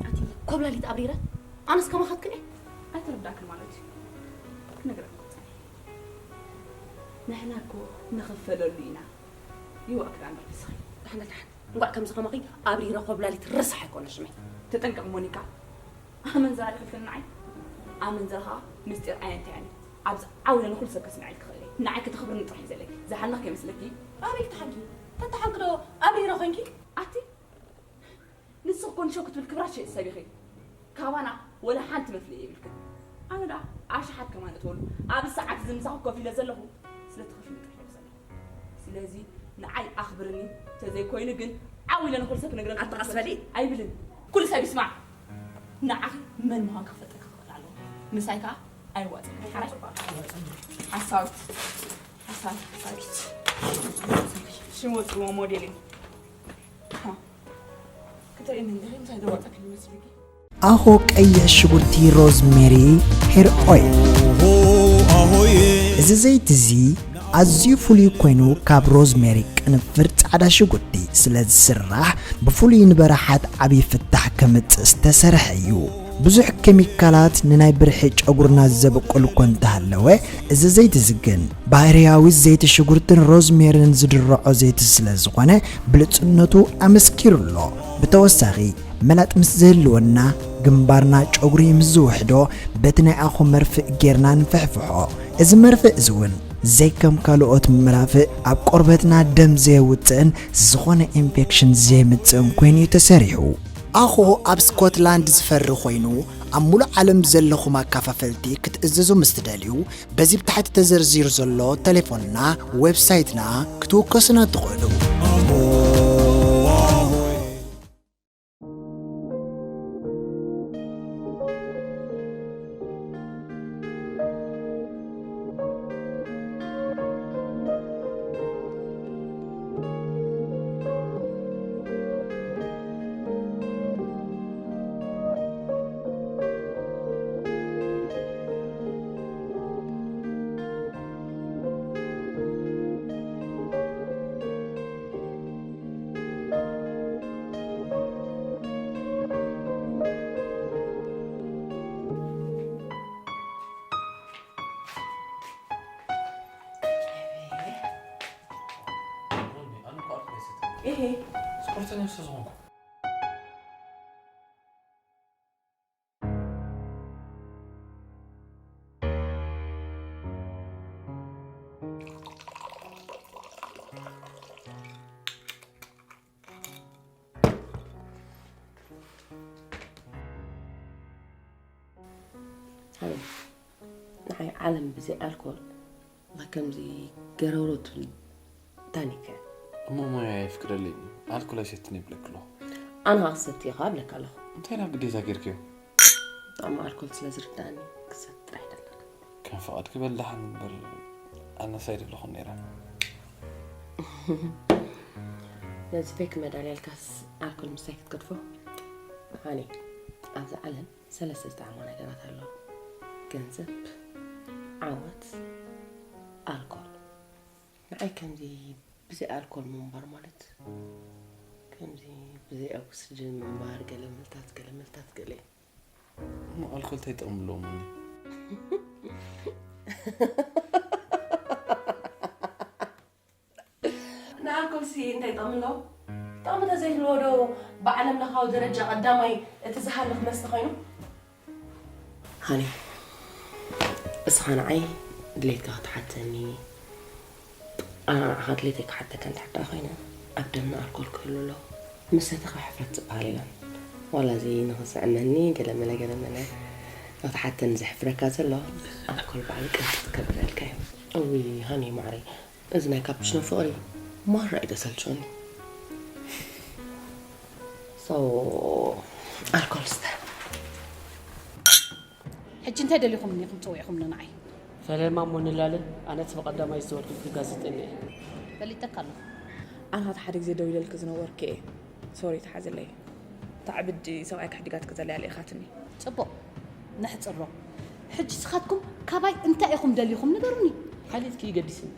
ኣቲ ኮብላሊት ኣብሪረ ኣነስ ከማኻትክን እየ። ኣይተረዳእክን ማለት እዩ። ክነግረኩም ፀኒሐ። ንሕና እኮ ንኽፈለሉ ኢና። ይዋእክዳ እምበር ንስኺ። ድሕነት ድሓን እንኳዕ ከምዚ ከማኺ ኣብሪረ ኮብላሊት ረሳሕ ኣይኮነ ሽመይ። ተጠንቀቕ ሞኒካ። ኣመንዝራ ዲኺ ኢልክኒ ንዓይ? ኣመንዝራ ኸኣ ምስጢር ኣየንታያን እዩ። ኣብዚ ዓው ኢለ ንኹሉ ሰብ ከስምዐልኪ እኽእል እየ። ንዓይ ከተኽብርኒ ጥራሕ እዩ ዘለኪ። ዝሓነኽኪ ይመስለኪ? ኣበይ ክትሓንኪ? ተተሓንኪ ዶ ኣብሪረ ኮይንኪ? ኣቲ ንስኺ እኮ ንሸው ክትብል ክብራት ሸይጥ ሰብ ኢኺ። ካባና ወላ ሓንቲ መፍለዪ የብልክን። ኣነ ደኣ ኣሽሓት ከማን እተወሉ ኣብዚ ሰዓት እዚ ምሳኺ ኮፍ ኢለ ዘለኹ ስለ ትኸፍኒ ጥራሕ እየ ዘለኹ። ስለዚ ንዓይ ኣኽብርኒ፣ ተዘይኮይኑ ግን ዓው ኢለ ንኹሉ ሰብ ክነግረልኩም ኣታ ቀስ በሊ። ኣይብልን። ኩሉ ሰብ ይስማዕ። ንዓኺ መን ምዃንካ ክፈልጠካ ክኽእል ኣለዎ። ምሳይ ከኣ ኣይዋጽን። ሓራይ? ሓሳዊት። ሓሳዊት፣ ሓሳዊት። ሽም ወጽዎ ሞዴል እዩ። ሃ። ክትርእይኒ እንዲኺ እንታይ ዘዋጸኪ ይመስልኪ? ኣኾ ቀይሕ ሽጉርቲ ሮዝሜሪ ሄር ኦይል። እዚ ዘይቲ እዚ ኣዝዩ ፍሉይ ኮይኑ ካብ ሮዝሜሪ ቅንፍር ጻዕዳ ሽጉርቲ ስለ ዝስራሕ ብፍሉይ ንበራሓት ዓብዪ ፍታሕ ከምጽእ ዝተሰርሐ እዩ። ብዙሕ ኬሚካላት ንናይ ብርሒ ጨጉርና ዘብቁል እኮ እንተሃለወ፣ እዚ ዘይቲ እዚ ግን ባህርያዊ ዘይቲ ሽጉርትን ሮዝሜርን ዝድርዖ ዘይቲ ስለ ዝኾነ ብልጽነቱ ኣመስኪሩ ኣሎ። ብተወሳኺ መላጥ ምስ ዝህልወና ግንባርና ጨጉሪ ምስ ዝውሕዶ በቲ ናይ ኣኾ መርፍእ ጌርና ንፍሕፍሖ። እዚ መርፍእ እዚ እውን ዘይከም ካልኦት መራፍእ ኣብ ቆርበትና ደም ዘየውፅእን ዝኾነ ኢንፌክሽን ዘየምፅእን ኮይኑ እዩ ተሰሪሑ። ኣኾ ኣብ ስኮትላንድ ዝፈሪ ኮይኑ ኣብ ሙሉእ ዓለም ዘለኹም ኣካፋፈልቲ ክትእዝዙ ምስ ትደልዩ በዚ ብታሕቲ ተዘርዚሩ ዘሎ ቴሌፎንና ዌብሳይትና ክትውከሱና ትኽእሉ። እሄ። ስፖርተኛ ስለ ዝኾንኩ። ሃኒ፣ ንዓይ ዓለም ብዘይ ኣልኮል ከምዚ ገረውሮ ትብል ታኒካ። እሞ ሞያ የፍቅደለይ እዩ። ኣልኮል ኣይሰትን ይብለክ ኣለኹ። ኣነ ኸዓ ክሰቲ እየ ኸዓ እብለካ ኣለኹ። እንታይ ናብ ግዴታ ጌርክዮ? ጣዕሚ ኣልኮል ስለ ዝርዳእኒ ክሰቲ ጥራሕ ይደለካ። ከም ፍቓድኪ በል ደሓን እምበር ኣነስ ኣይደለኹን ነይረ። ነዚ ፌክ መዳልያ ኢልካስ ኣልኮል ምስታይ ክትገድፎ? ሃኒ፣ ኣብዚ ዓለም ሰለስተ ዝጠዓማ ነገራት ኣለዋ። ገንዘብ፣ ዓወት፣ ኣልኮል። ንዓይ ከምዚ ብዘይ ኣልኮል ምንባር ማለት ከምዚ ብዘይ ኦክስጅን ምንባር፣ ገለ ምልታት፣ ገለ ምልታት፣ ገለ እዩ። እሞ ኣልኮል እንታይ ጥቕሚ ኣለዎ እሞ? ንኣልኮልሲ እንታይ ጥቕሚ ኣለዎ? ጥቕሚ ተዘይህልዎ ዶ ብዓለም ለኻዊ ደረጃ ቀዳማይ እቲ ዝሃልኽ መስተ ኮይኑ? ሃኒ፣ እስኻ ንዓይ ድሌትካ ክትሓተኒ፣ ኣነ ንዓኻ ድሌተይ ክሓተካ እንድሕር ደኣ ኮይነ፣ ኣብ ደምና ኣልኮል ክህሉ ኣለዎ። ምስ ሰተኻ ሕፍረት ዝበሃል የለን። ዋላ እዚ ንኽስዕመኒ ገለመለ ገለመለ ንኽትሓተኒ ዘሕፍረካ ዘሎ፣ ኣልኮል በዓል ቅንጥጥ ከብለልካ እዩ። እውይ ሃኒ ማዕረይ፣ እዚ ናይ ካፕችኖ ፍቕሪ ማራ እዩ ዘሰልችወኒ። So ኣልኮል ስተ። ሕጂ እንታይ ደሊኹምኒ ኢኹም ጸዊዕኹምኒ ንዓይ? ፈለማ እሞ ንላለ፣ ኣነስ ብቐዳማይ ዝተወልኩ ክጋዝጠኒ እየ። ፈሊጠካ ኣለኹ። ኣነ ኸዓ ሓደ ግዜ ደዊለልኪ ዝነበርኩ እየ። ሶሪ፣ ተሓዝለይ። እታ ዕብድ ሰብኣይ ክሕድጋ ትክዘለያ ልኢኻትኒ። ጽቡቕ፣ ነሕጽሮ። ሕጂ ስኻትኩም ካባይ እንታይ ኢኹም ደሊኹም ንገሩኒ። ሓሊፍኪ እዩ ገዲስኒ።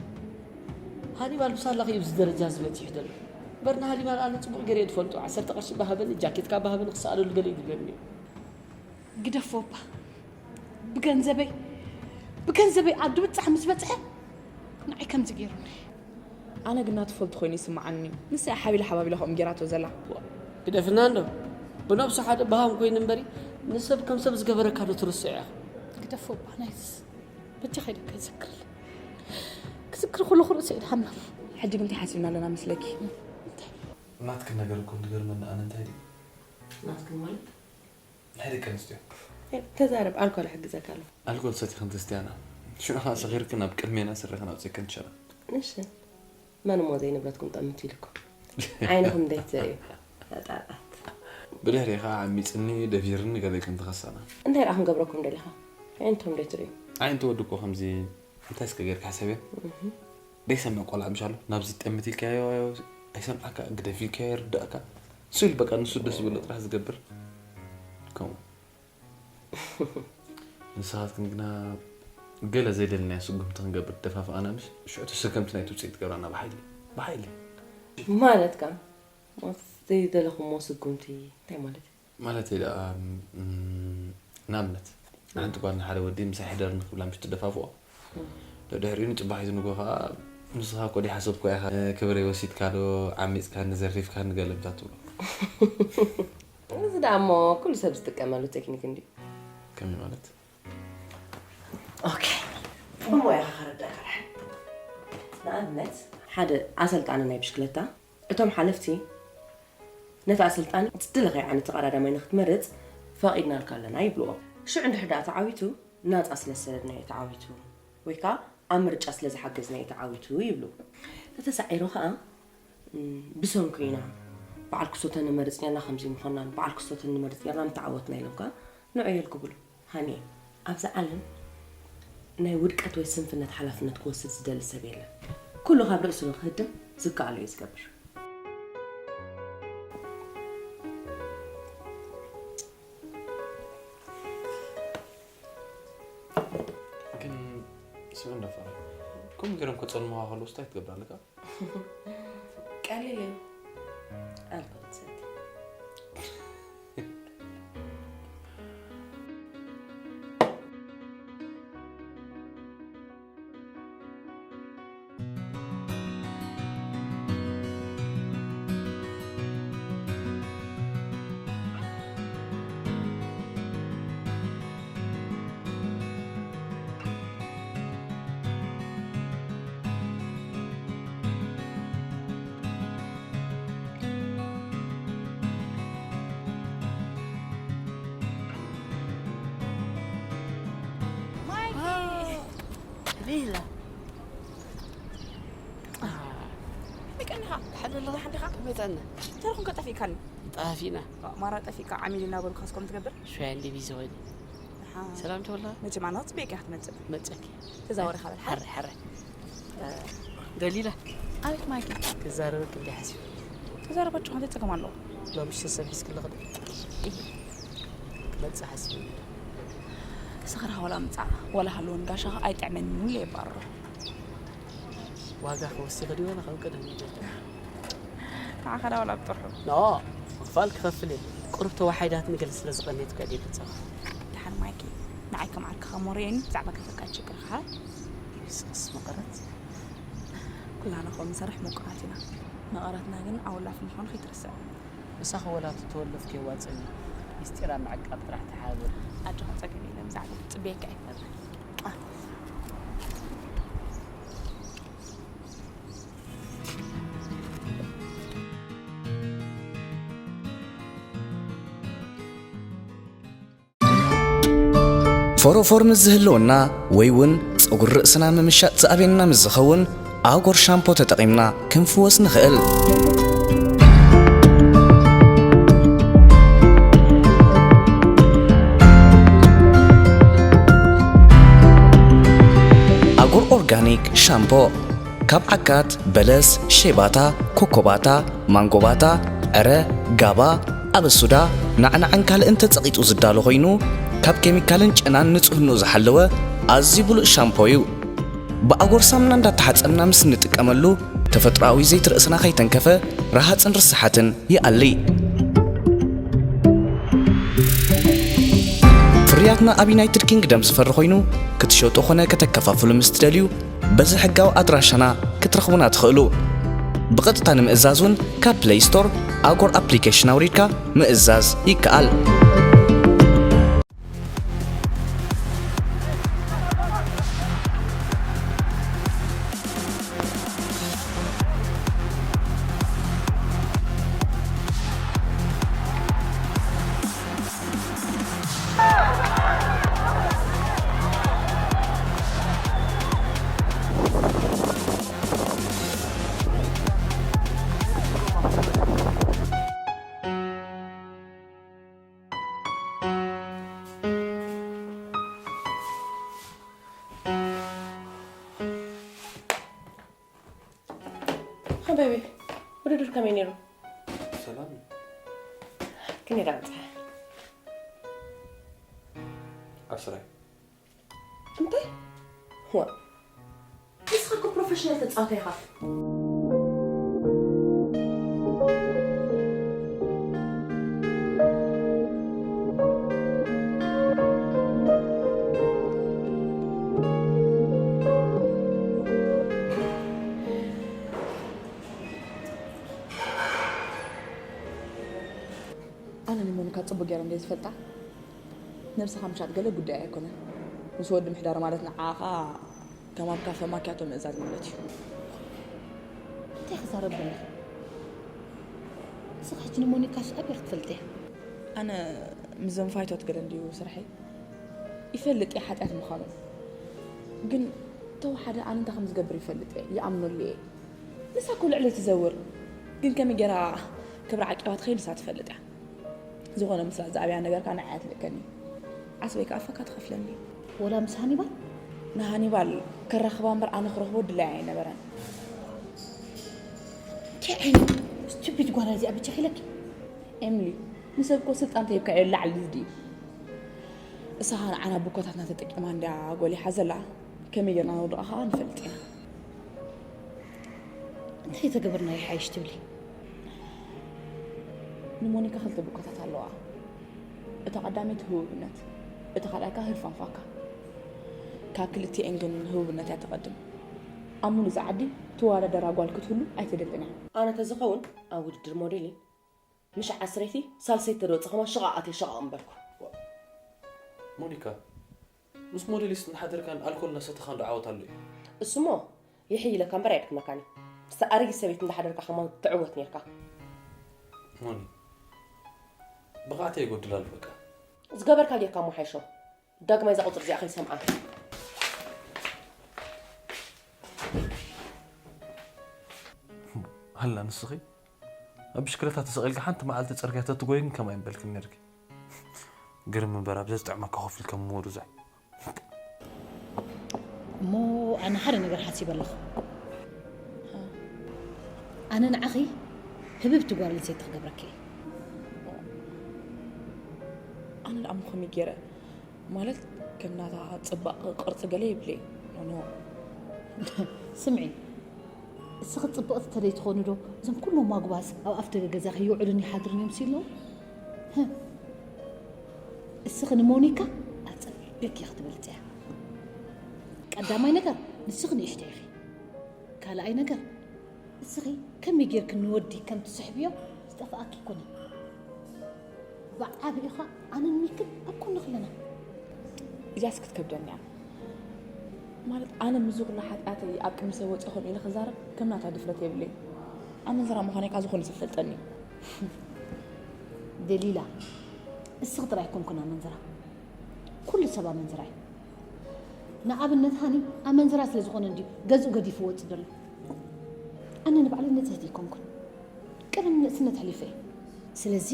ሃኒባል ብሳላኺ እዩ ኣብዚ ደረጃ እዚ በጺሑ ዘሎ። እምበር ንሃኒባል ኣነ ጽቡቕ ገይረ እየ ዝፈልጦ። ዓሰርተ ቅርሺ እባ ሃበኒ፣ ጃኬትካ እባ ሃበኒ፣ ክሰኣለሉ ገለ እዩ ዝብለኒ ነይሩ። ግደፎ እባ። ብገንዘበይ፣ ብገንዘበይ ዓዲ ብጻሕ ምስ በጽሐ ንዓይ ከምዚ ገይሩኒ። ኣነ ግና ትፈልጡ ኮይኑ ይስምዓኒ። ንሳ እያ ሓቢላ ሓባቢላ ከምኡ ገይራቶ ዘላ። ግደፍና እንዶ። ብነብሱ ሓደ በሃም ኮይኑ እምበሪ፣ ንሰብ ከም ሰብ ዝገበረካ ዶ ትርስዕ ኢኻ? ግደፎ እባ ናይስ። በጃኻ ኢለካ ይዘክርለይ። ክዝክር ከለኹ ርእሰይ ይድሓና። ሕጂ ግን እንታይ ሓሲብና ኣለና መስለኪ? እንታይ? ናትክን ነገር እኮ ዝገርመኒ ኣነ እንታይ ድዩ? ናትክን ማለት? ናይ ደቂ ኣንስትዮ። ተዛረብ፣ ኣልኮል እሕግዘካ ኣለኹ። ኣልኮል ሰቲኽን ተስትያና። ሽዑ ኸዓ ሰኺርክን ኣብ ቅድሜና ስረኽን ኣውጺእክን ትሸና። እሺ። መን እሞ ዘይንብረትኩም ጠምት ኢልኩም? ዓይንኹም ደይትርእዩ። ፈጣጣት። ብድሕሪኻ ዓሚፅኒ ደፊርኒ ገለ ከም ትኸሳና። እንታይ ደኣ ክንገብረኩም ደሊኻ? ኣየንቶም ዶ ትርእዩ? ኣይ እንተ ወዲ እኮ ከምዚ እንታይ እስከ ገይርካ ሕሰብዮ? ደይሰምዕ ቆልዓ ምሻሉ ናብዚ ጠምት ኢልካዮ ኣይሰምዓካ ግደፍ ኢልካዮ ይርዳእካ። እሱ ኢሉ በቃ ንሱ ደስ ዝብሎ ጥራሕ ዝገብር። ከምኡ ንስኻትክን ግና ገለ ዘይደለናዮ ስጉምቲ ክንገብር ደፋፍኣና ምሽ ሽዑ ተሰከምቲ ናይቲ ውፅኢት ትገብራና ብሓይሊ ብሓይሊ። ማለት ከ ዘይደለኹሞ ስጉምቲ እንታይ ማለት እዩ? ማለተይ ደኣ ንኣብነት ንሓንቲ ጓል ንሓደ ወዲ ምሳይ ሕደርኒ ክብላ ምሽ ትደፋፍኦ። ደድሕሪኡ ንፅባሕ ዝንጎ ከዓ ንስኻ እኮ ደይሓሰብኮ ኢኻ ክብረይ ወሲድካ ዶ ዓሚፅካኒ ዘሪፍካኒ ገለ ምታ ትብሎ። እዚ ደኣ እሞ ኩሉ ሰብ ዝጥቀመሉ ቴክኒክ እንድዩ። ከመይ ማለት? ኦኬ ብሞያኻ ከረዳእካ ድሓን። ንኣብነት ሓደ ኣሰልጣኒ ናይ ብሽክለታ እቶም ሓለፍቲ ነቲ ኣሰልጣኒ ዝደለኻዮ ዓይነት ተቐዳዳማይ ንክትመርጽ ፈቒድናልካ ኣለና ይብልዎ። ሽዑ እንድሕር ደኣ ተዓዊቱ ናጻ ስለ ዝሰደድናዮ ተዓዊቱ ወይ ከኣ ኣብ ምርጫ ስለ ዝሓገዝናዮ ተዓዊቱ ይብሉ። ተተሳዒሩ ከኣ ብሰንኩ ኢና በዓል ክስቶተ ንመርጽ ኔርና ከምዚ ምኾንናን በዓል ክስቶተ ንመርጽ ኔርና ምተዓወትና ኢሎም ከኣ ንዑ የልግብሉ። ሃኒ ኣብዚ ዓለም ናይ ውድቀት ወይ ስንፍነት ሓላፍነት ክወስድ ዝደሊ ሰብ የለን። ኩሉ ካብ ርእሱ ንክህድም ዝከኣሎ እዩ ዝገብር። ግን ስምዕን ደፋር ከምኡ ገይሮም ከጸልሙኻ ከለዉ ስታይ ትገብር ኣለካ? ቀሊል እዩ ኣልኮል ትሰቲ። ሌላ መቀኒኻ ተሓደለኻ ሓንዲኻ መፀና ተረኹም ከጠፊእካኒ ጠፊእና ማራ ጠፊእካ ዓሚል እናበሉካ እስኮም ትገብር ሸያ እንዲ ቢዚ ኮይኑ ሰላም ተወላ መቸም ኣና ፅቤቅ ክትመፅእ መፀኪ ተዛወሪ ካበል ሓረ ሓረ ደሊላ ኣቤት ማይክ ክዛረበክ እንዲ ሓሲብ ተዛረባችሁ ከንተ ጥቅም ኣለዎ ሎምሽ ሰብ ሒዝክለ ክደ መፅእ ሓሲብ ስኽርኻ ወላ ምፃእ ወላ ሃለወን ጋሻኻ ኣይጥዕመን ይብሉ የባርሮ ዋጋ ክወስኽ ድዩ ወላ ካብ ቀደም ይጀምር ንዓኻ ዳ ወላ ብጥርሑ ኖ ምኽፋል ክኸፍል እየ ቁሩብ ተዋሓይዳት ንገል ስለ ዝቐንየት ከዲ ብፅኻ ድሓን ማይኪ ንዓይ ከም ዓርክኻ ሞርየኒ ብዛዕባ ገንዘብካ ችግርኻ ስስ መቐረት ኩላና ከም ንሰርሕ ምቁራት ኢና መቐረትና ግን ኣውላፍ ምዃኑ ከይትርስዕ ምሳኺ ወላ እቲ ተወለፍኪ የዋፅእኒ ሚስጢራ ምዕቃብ ጥራሕ ተሓባበሪ ኣጆኻ ፀገም የለን ብዛዕባ ክፅበየካ ኣይፈርሕ ፎሮፎር ምስ ዝህልወና ወይ እውን ጸጉሪ ርእስና ምምሻጥ ዝኣብየና ምስ ዝኸውን ኣጎር ሻምፖ ተጠቒምና ክንፍወስ ንኽእል። ኣጎር ኦርጋኒክ ሻምፖ ካብ ዓካት፣ በለስ፣ ሼባታ፣ ኮኮባታ፣ ማንጎባታ፣ ዕረ፣ ጋባ፣ ኣበሱዳ፣ ናዕናዕን ካልእን ተጸቒጡ ዝዳሎ ኮይኑ፣ ካብ ኬሚካልን ጨናን ንጹህንኡ ዝሓለወ ኣዝዩ ብሉጽ ሻምፖ እዩ። ብኣጎር ሳሙና እንዳተሓጸብና ምስ እንጥቀመሉ፣ ተፈጥሮኣዊ ዘይቲ ርእስና ከይተንከፈ፣ ረሃጽን ርስሓትን ይኣሊ። ፍርያትና ኣብ ዩናይትድ ኪንግደም ዝፈሪ ኮይኑ፣ ክትሸጡ ኾነ ከተከፋፍሉ ምስ ትደልዩ፣ በዚ ሕጋዊ ኣድራሻና ክትረኽቡና ትኽእሉ። ብቐጥታ ንምእዛዝ እውን ካብ ፕለይ ስቶር ኣጎር ኣፕሊኬሽን ኣውሪድካ ምእዛዝ ይከኣል። ቤቢ፣ ውድድር ከመይ ነይሩ? ሰላም። ክንደይ ደኣ በጽሐ? ዓስራይ። እንታይ? ዋ፣ ንስኻ እኮ ፕሮፌሽናል ተጻዋታይ ኢኻ። ኣነ ንሞኒካ ጽቡቅ ገይረ እንደ ዝፈልጣ፣ ነብስኻ ምሻጥ ገለ ጉዳይ ኣይኮነን። ምስ ወዲ ምሕዳር ማለት ንዓኻ ከም ኣብ ካፈ ማኪያቶ ምእዛዝ ማለት እዩ። እንታይ ክዛረብ ዘለኹ? ንስኻ ሕጂ ንሞኒካስ ኣበይ ክትፈልጥያ? ኣነ ምስዞም ፋይቶት ገለ እንድዩ ስርሐይ። ይፈልጥ እየ ሓጢኣት ምዃኑ። ግን ተወሓደ ኣነ እንታይ ከም ዝገብር ይፈልጥ እየ፣ ይኣምነሉ እየ። ንሳ እኮ ልዕሊ ትዘውር። ግን ከመይ ገይራ ክብሪ ዓቂባ ትኸይድ ንሳ ትፈልጥ እያ። ዝኾነ ምስላ ዝኣብያ ነገርካ ንዓይ ኣትልእከኒ። ዓስበይ ከኣ ኣፈካ ትኸፍለኒ። ወላ ምስ ሃኒባል? ንሃኒባል ከራኽባ እምበር ኣነ ክረኽቦ ድላይ ኣይነበረን። እንታይ ዓይነት ስቱፒድ ጓል እዚኣ ብቻ ኢለኪ? ኤምሊ፣ ንሰብ እኮ ስልጣን ተሂብካዮ ላዕሊ ዝድዩ። እሳ ኸኣ ንዓና ቡኮታትና ተጠቂማ እንድያ ጎሊሓ ዘላ። ከመይ ጌርና ነውድቓ ኸኣ ንፈልጥ ኢና። እንታይ ተገበርና ይሓይሽ ትብሊ? ንሞኒካ ክልተ ቡኮታት ኣለዋ። እታ ቀዳመይቲ ህውብነት፣ እታ ካልኣይ ከኣ ህርፋንፋካ። ካብ ክልቲኤን ግን ህውብነት እያ ትቐድም። ኣብ ሙሉእ እዛ ዓዲ ትወዳደራ ጓል ክትህሉ ኣይትደልን እያ። ኣነ ተዝኸውን ኣብ ውድድር ሞዴሊን ምሽ ዓስረይቲ ሳልሰይቲ ተደወፀ ከማን ሽቓቕ ኣትየ ሽቓቕ ምበልኩ። ሞኒካ፣ ምስ ሞዴሊስት እናሓደርካን ኣልኮል እናሰተኻን ዶ ዓወት ኣሎ እዩ? እሱሞ ይሕይለካ እምበር ኣየድክመካን እዩ። ምስታ ኣረጊት ሰበይቲ እንዳሓደርካ ከማን ትዕወት ነርካ። ሞኒ፣ ብቕዓተይ ይጎድል ኣሎ በቃ። ዝገበርካ ጌርካ እሞ ሓይሾ። ዳግማይ እዛ ቁፅሪ እዚኣ ከይሰምዓ። ሃላ ንስኺ ኣብ ብሽክለታ ተሰቒልካ ሓንቲ መዓልቲ ጽርግያ ተትጎይ ግን ከምኣ ኣይምበልክን ነርኪ። ግርም እምበር ኣብ ዘዝጥዕመካ ኮፍ ኢልካ ምውርዛይ። እሞ ኣነ ሓደ ነገር ሓሲበ ኣለኹ። ኣነ ንዓኺ ህብብቲ ጓል ኣንስተይቲ ክገብረኪ እየ። ኣነ ደኣ እሞ ከመይ ገይረ? ማለት ከም ናታ ጽባቕ ቅርጺ ገለ የብለይ። ኖ፣ ኖ። ስምዒ፣ እስኺ ጽብቕቲ ተደይ ትኾኒ ዶ? እዞም ኩሎም ማጉባዝ ኣብ ኣፍ ደገ ገዛኺ ይውዕሉን ይሓድሩን እዮም ሲሉ። እስኺ ንሞኒካ ኣጸቢቕኪ ክትበልጽያ። ቀዳማይ ነገር ንስኺ ንእሽተይ ኢኺ። ካልኣይ ነገር እስኺ ከመይ ጌርኪ ንወዲ ከም ትስሕብዮ ዝጠፍኣኪ ኣይኮነን። ብዓቢኡኻ ኣነን ሚክን ኣብ ጎንኺ ኣለና። እዚኣስ ክትከብደኒ እያ። ማለት ኣነ ምስዚ ኩሉ ሓጢኣተይ ኣብ ቅድሚ ሰብ ወፂአ ከምኡ ኢለ ክዛረብ ከም ናታ ድፍረት የብለይ። ኣመንዝራ ምዃነይ ካብ ዝኾነ ሰብ ፈልጠኒ። ደሊላ፣ እስኺ ጥራይ ኣይኮንኩን ኣመንዝራ፣ ኩሉ ሰብ ኣመንዝራ እዩ። ንኣብነት ሃኒ ኣመንዝራ ስለ ዝኾነ እንድዩ ገዝኡ ገዲፉ ወፂ ዘሎ። ኣነ ንባዕለይ ንጽህቲ ኣይኮንኩን፣ ቀደም ንእስነት ኣሕሊፈ እየ። ስለዚ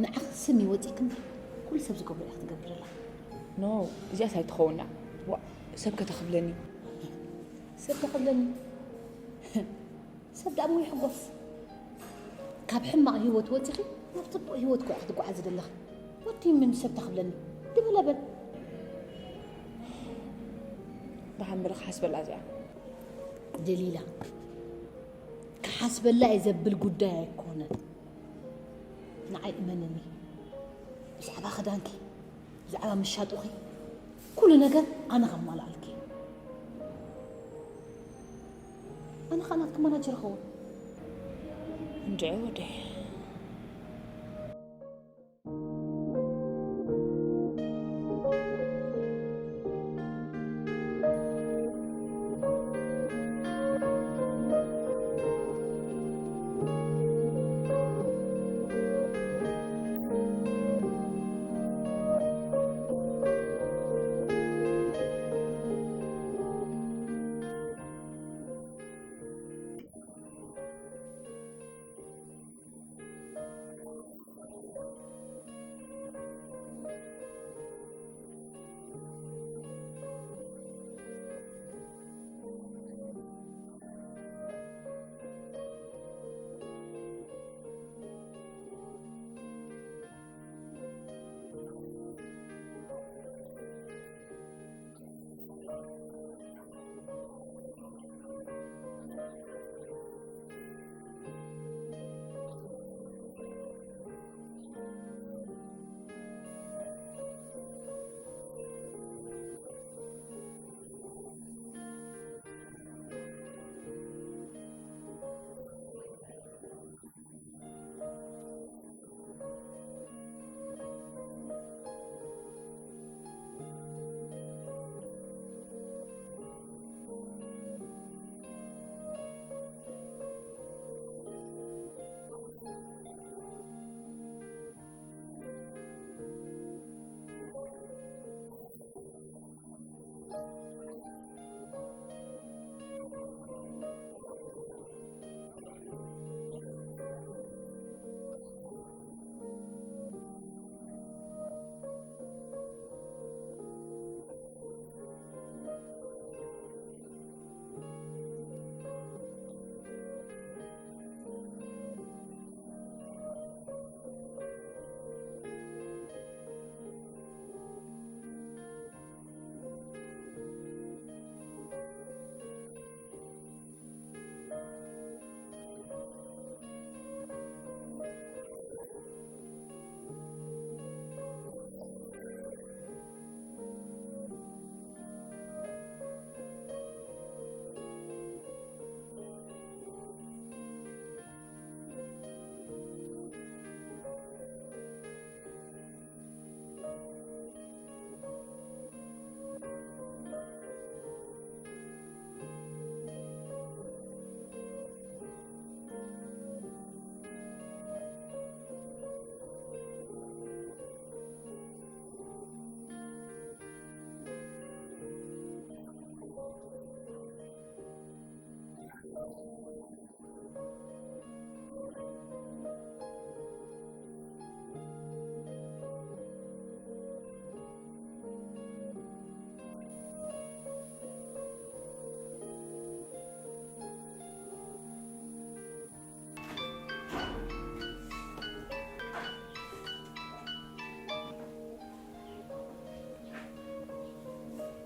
ንዓኺ ስኒ ወፂእኪ እምበር ኩሉ ሰብ ዝገብሮ ኢኺ ትገብሪ ዘላ። ኖ፣ እዚኣስ ኣይትኸውን እያ። ዋእ፣ ሰብ ከተኽብለኒ። ሰብ ተኽብለኒ። ሰብ ደኣ እሞ ይሕጎስ። ካብ ሕማቕ ህይወት ወፂኺ ናብ ፅቡቕ ህይወት እኮ ኢኺ ትጓዓዚ ዘለኺ። ወዲ ምን ሰብ ተኽብለኒ ድበለ በል። ብሓምር ክሓስበላ እዚኣ። ደሊላ፣ ክሓስበላ እየ ዘብል ጉዳይ ኣይኮነን። ንዓይ እመንኒ፣ ብዛዕባ ክዳንኪ፣ ብዛዕባ ምሻጡኺ፣ ኩሉ ነገር ኣነ ከማልኣልኪ። ኣነ ኸኣ ናትኪ ማናጀር ኸውን። እንድዒ ወደይ።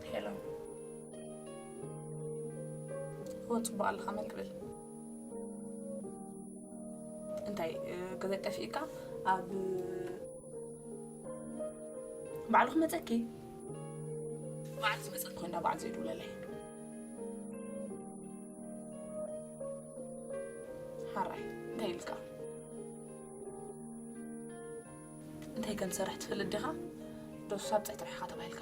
ሄሎ። እወ፣ ጽቡቕ ኣለኻ፣ መን ክብል? እንታይ፣ እ፣ ገዛይ ጠፊእካ? ኣብ ባዕሉ ክመጸኪ? ባዕሉ ዝመጸኪ ኮይና ባዕሉ ዘይድውለለይ። ሓራይ፣ እንታይ ኢልካ? እንታይ ከም ትሰርሕ ትፈልጥ ዲኻ? ዶ ሳብ ጸይትርሕኻ ተባሂልካ?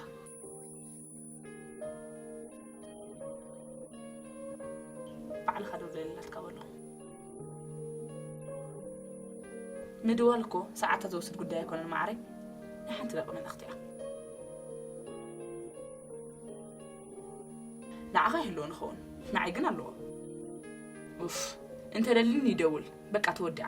ባዕልኻ ደውለለይ ናትካ በሎ። ምድዋል እኮ ሰዓታት ዝወስድ ጉዳይ ኣይኮነን መዓረይ፣ ናይ ሓንቲ ደቂ መልእኽቲ እያ። ንዓኻ ይህልዎ ንኸውን፣ ንዓይ ግን ኣለዎ። ኡፍ፣ እንተደልዩኒ ይደውል፣ በቃ ተወዲኣ።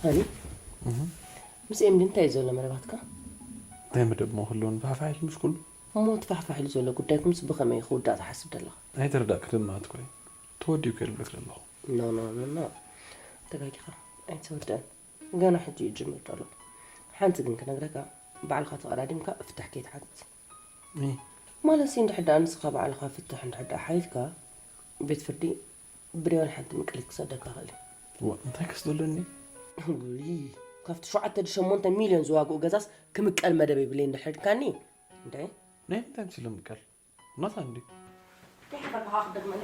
ሃኒ፣ እህ። ምስ ኤምዲ እንታይ እዩ ዘሎ መደባትካ? እንታይ መደብ ሞ ክህልወኒ? ፋሕፋሕ ኢሉ ምስ ኩሉ። እሞ እቲ ፋሕፋሕ ኢሉ ዘሎ ጉዳይኩምስ ብኸመይ ክውዳእ ትሓስብ ዘለኻ? ኣይተረዳእክን ድማ ኣትኮይ። ተወዲኡ ከይብል እብል ኣለኹ። ኖ፣ ኖ፣ ኖ፣ ኖ። ተጋጊኻ። ኣይተወድአን። ገና ሕጂ እዩ ጅምር ዘሎ። ሓንቲ ግን ክነግረካ፣ ባዕልኻ ተቐዳዲምካ ፍትሕ ከይትሓትት። እይ። ማለት ሲ እንድሕር ደኣ ንስኻ ባዕልኻ ፍትሕ እንድሕር ደኣ ሓሊፍካ፣ ቤት ፍርዲ ብርዮን ሓንቲ ምቅሊት ክሰደካ ይኽእል እዩ። ዋ፣ እንታይ ከስ ዘለኒ? ውይ፣ ካብቲ ሸውዓተ ሸሞንተ ሚልዮን ዝዋግኡ ገዛስ ክምቀል መደብ የብለይ እንድሕር ኢልካኒ፣ እንደ ናይ ምንታይ ምስሉ ምቀል? ናታ እንዲ? ይሕፈር ብኻ ክደግመኒ።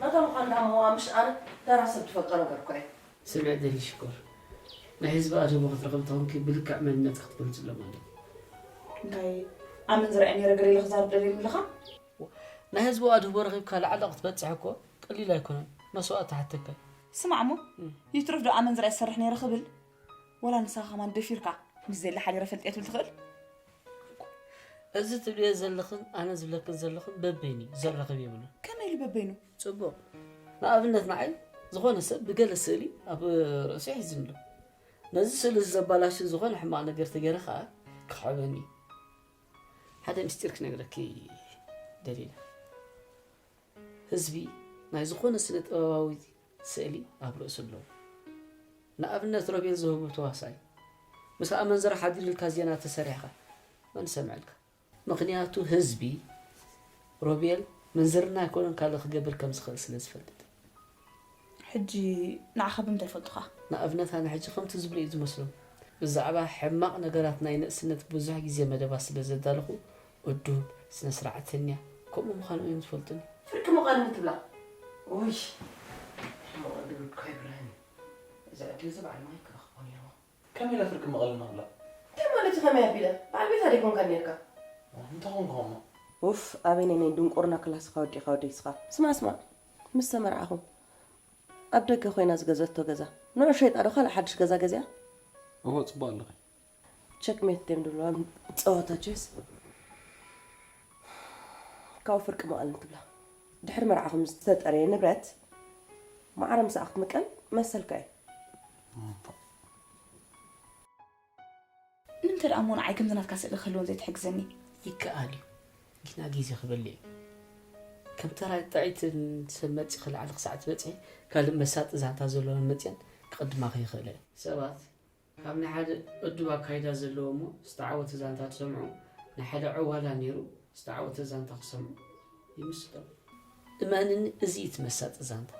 ናታ ምዃን ደኣ እሞ ምሽ ኣነ ተራ ሰብ ዝፈልጦ ነገር እኮ እዩ። ስምዕ ደሊ ሽኮር፣ ናይ ህዝቢ ኣድህቦ ክትረኽብ ተኾንኪ ብልክዕ መንነትኪ ክትገልጽሎም ኣለኪ። እንታይ ኣመንዝራ እየ ነይረ ገለ ኢለ ክዛረብ ደልየኒ ኣለኻ? ናይ ህዝቢ ኣድህቦ ረኺብካ ላዕሊ ክትበጽሕ እኮ ቀሊል ኣይኮነን፣ መስዋእቲ ትሓተካ። ስማዕ እሞ፣ እም። ይትረፍ ዶ ኣመንዝራ እየ ዝሰርሕ ነይረ ክብል? ወላ ንስኻ ከማን ደፊርካ ምስ ዘየለ ሓዲረ ፈልጥየ ትብል ትኽእል? እዚ ትብልዮ ዘለኽን ኣነ ዝብለክን ዘለኽን በበይኑ እዩ፣ ዘራኽብ የብሉን። ከመይ ኢሉ በበይኑ? ጽቡቕ። ንኣብነት ንዓይ ዝኾነ ሰብ ብገለ ስእሊ ኣብ ርእሱ ይሕዝኒ ኣሎ። ነዚ ስእሊ እዚ ዘባላሹ ዝኾነ ሕማቕ ነገር ተገይረ ከኣ ክኽዕበኒ እዩ። ሓደ ምስጢር ክነግረኪ ደሊለ። ህዝቢ ናይ ዝኾነ ስነ ጥበባዊ ስእሊ ኣብ ርእሱ ኣለዎ። ንኣብነት ሮቤል ዝህቡ ተዋሳኢ ምስ ኣመንዝራ ሓዲሩ ኢልካ ዜና ተሰሪሕኻ መን ሰምዐልካ? ምኽንያቱ ህዝቢ ሮቤል ምንዝርና ኣይኮነን ካልእ ክገብር ከም ዝኽእል ስለ ዝፈልጥ። ሕጂ ንዓኻ ብምንታይ ይፈልጡኻ? ንኣብነት ኣነ ሕጂ ከምቲ ዝብሎ እዩ ዝመስሎም። ብዛዕባ ሕማቕ ነገራት ናይ ንእስነት ብዙሕ ግዜ መደባት ስለ ዘዳለኹ እዱብ፣ ስነ ስርዓተኛ ከምኡ ምዃኖም እዮም ዝፈልጡኒ። ፍርቂ መቐልኒ ትብላ። ውይ፣ ሕማቕ እዱብ እኮ ይብርህን። እዚ ዕድል እዚ በዓል ማይ ክረኽቦ ነይርዎ። ከመይ ኢለ ፍርቂ መቐልኒ ክብላ? እንታይ ማለት እዩ ከመይ ኣቢለ? በዓል ቤት ኣይኮንካን ነይርካ። እንታይ ኾንኩ እሞ? ኡፍ፣ ኣበይ ናይ ድንቁርና ክላስኻ ወዲእኻ ወደይ እስኻ። ስማዕ፣ ስማዕ፣ ምስ ተመርዓኹ ኣብ ደገ ኮይና ዝገዘቶ ገዛ ንዑ ሸይጣ ዶ ካልእ ሓድሽ ገዛ ገዚኣ? እወ፣ ጽቡቕ ኣለኺ። ቸክሜት ድዮም ድብልዋ ጸወታ ቸስ? ካብኡ ፍርቂ መቐልን ትብላ። ድሕሪ መርዓኹም ዝተጠረየ ንብረት ማዕረ ምሳኣ ክትምቀል መሰልካ እዩ። እምባ። ንምንታይ ደኣ እሞ ንዓይ ከምዚ ናትካ ስእሊ ክህልወን ዘይትሕግዘኒ? ይከኣል እዩ፣ ግና ግዜ ክበልዕ እዩ። ከም ተራ ጥዕይትን ሰብ መጺኺ ላዕሊ ክሳዕ ትበጽሒ፣ ካልእ መሳጢ ዛንታ ዘለወን መጺአን ክቕድማኺ ይኽእለ። ሰባት ካብ ናይ ሓደ እዱብ ኣካይዳ ዘለዎ እሞ ዝተዓወተ ዛንታ ትሰምዑ፣ ናይ ሓደ ዕዋላ ነይሩ ዝተዓወተ ዛንታ ክሰምዑ ይምስጦም። እመንኒ፣ እዚ እዩ እቲ መሳጢ ዛንታ።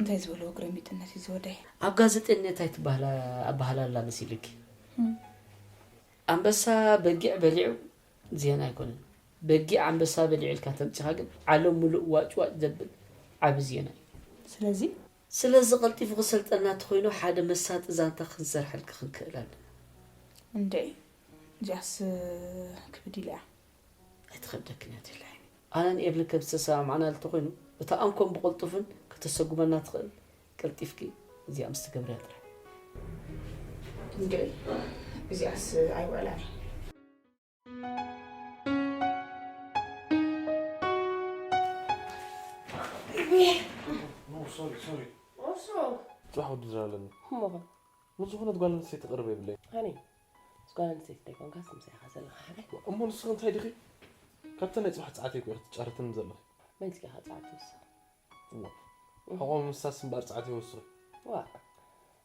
እንታይ ዝበልዎ ግርምቢጥነት እዩ ዝወደይ? ኣብ ጋዜጠኛ እንታይ ትበሃላ ኣበሃላላ መሲልኪ? ኣንበሳ በጊዕ በሊዑ ዜና ኣይኮነን። በጊዕ ኣንበሳ በሊዑ ኢልካ ተምጺኻ ግን ዓለም ሙሉእ ዋጭ ዋጭ ዘብል ዓቢ ዜና እዩ። ስለዚ ስለዚ ቀልጢፉ ክሰልጠና እንተኾይኑ ሓደ መሳጢ ዛንታ ክንሰርሐልኪ ክንክእል ኣለና። እንዴ እዚኣስ ክብድ ኢላ እያ። ኣይትኸብደክን እያ ትብልዓኒ። ኣነን ኤብልን ከም ዝተሰማማዕናሉ እንተኾይኑ እታ ኣንኮን ብቕልጡፍን ከተሰጉመና ትኽእል ቀልጢፍኪ እዚኣ ምስ ትገብርያ ጥራሕ። እንዴ እዚኣስ ኣይውዕላን እያ። ኖ ሶሪ ሶሪ። ጽባሕ ውድድር ኣለኒ። እሞ ኸ ምስ ዝኾነት ጓል ኣንስተይቲ ቅርብ የብለይ። ሃኒ፣ ምስ ጓል ኣንስተይቲ ዶ ኣይኮንካስ ምሳይ ኢኻ ዘለኻ ሓቀይ? እሞ ንስኺ እንታይ ዲኺ? ካብተን ናይ ጽባሕ ጸዓተይ እኮ ኢኺ ትጫረትኒ ዘለኺ። መን እስኪ ኢኻ ጸዓት ትውስኽ? እዋ። ሕቖ ምምሳስ እምበኣር ጸዓት ይወስኽ። ዋእ።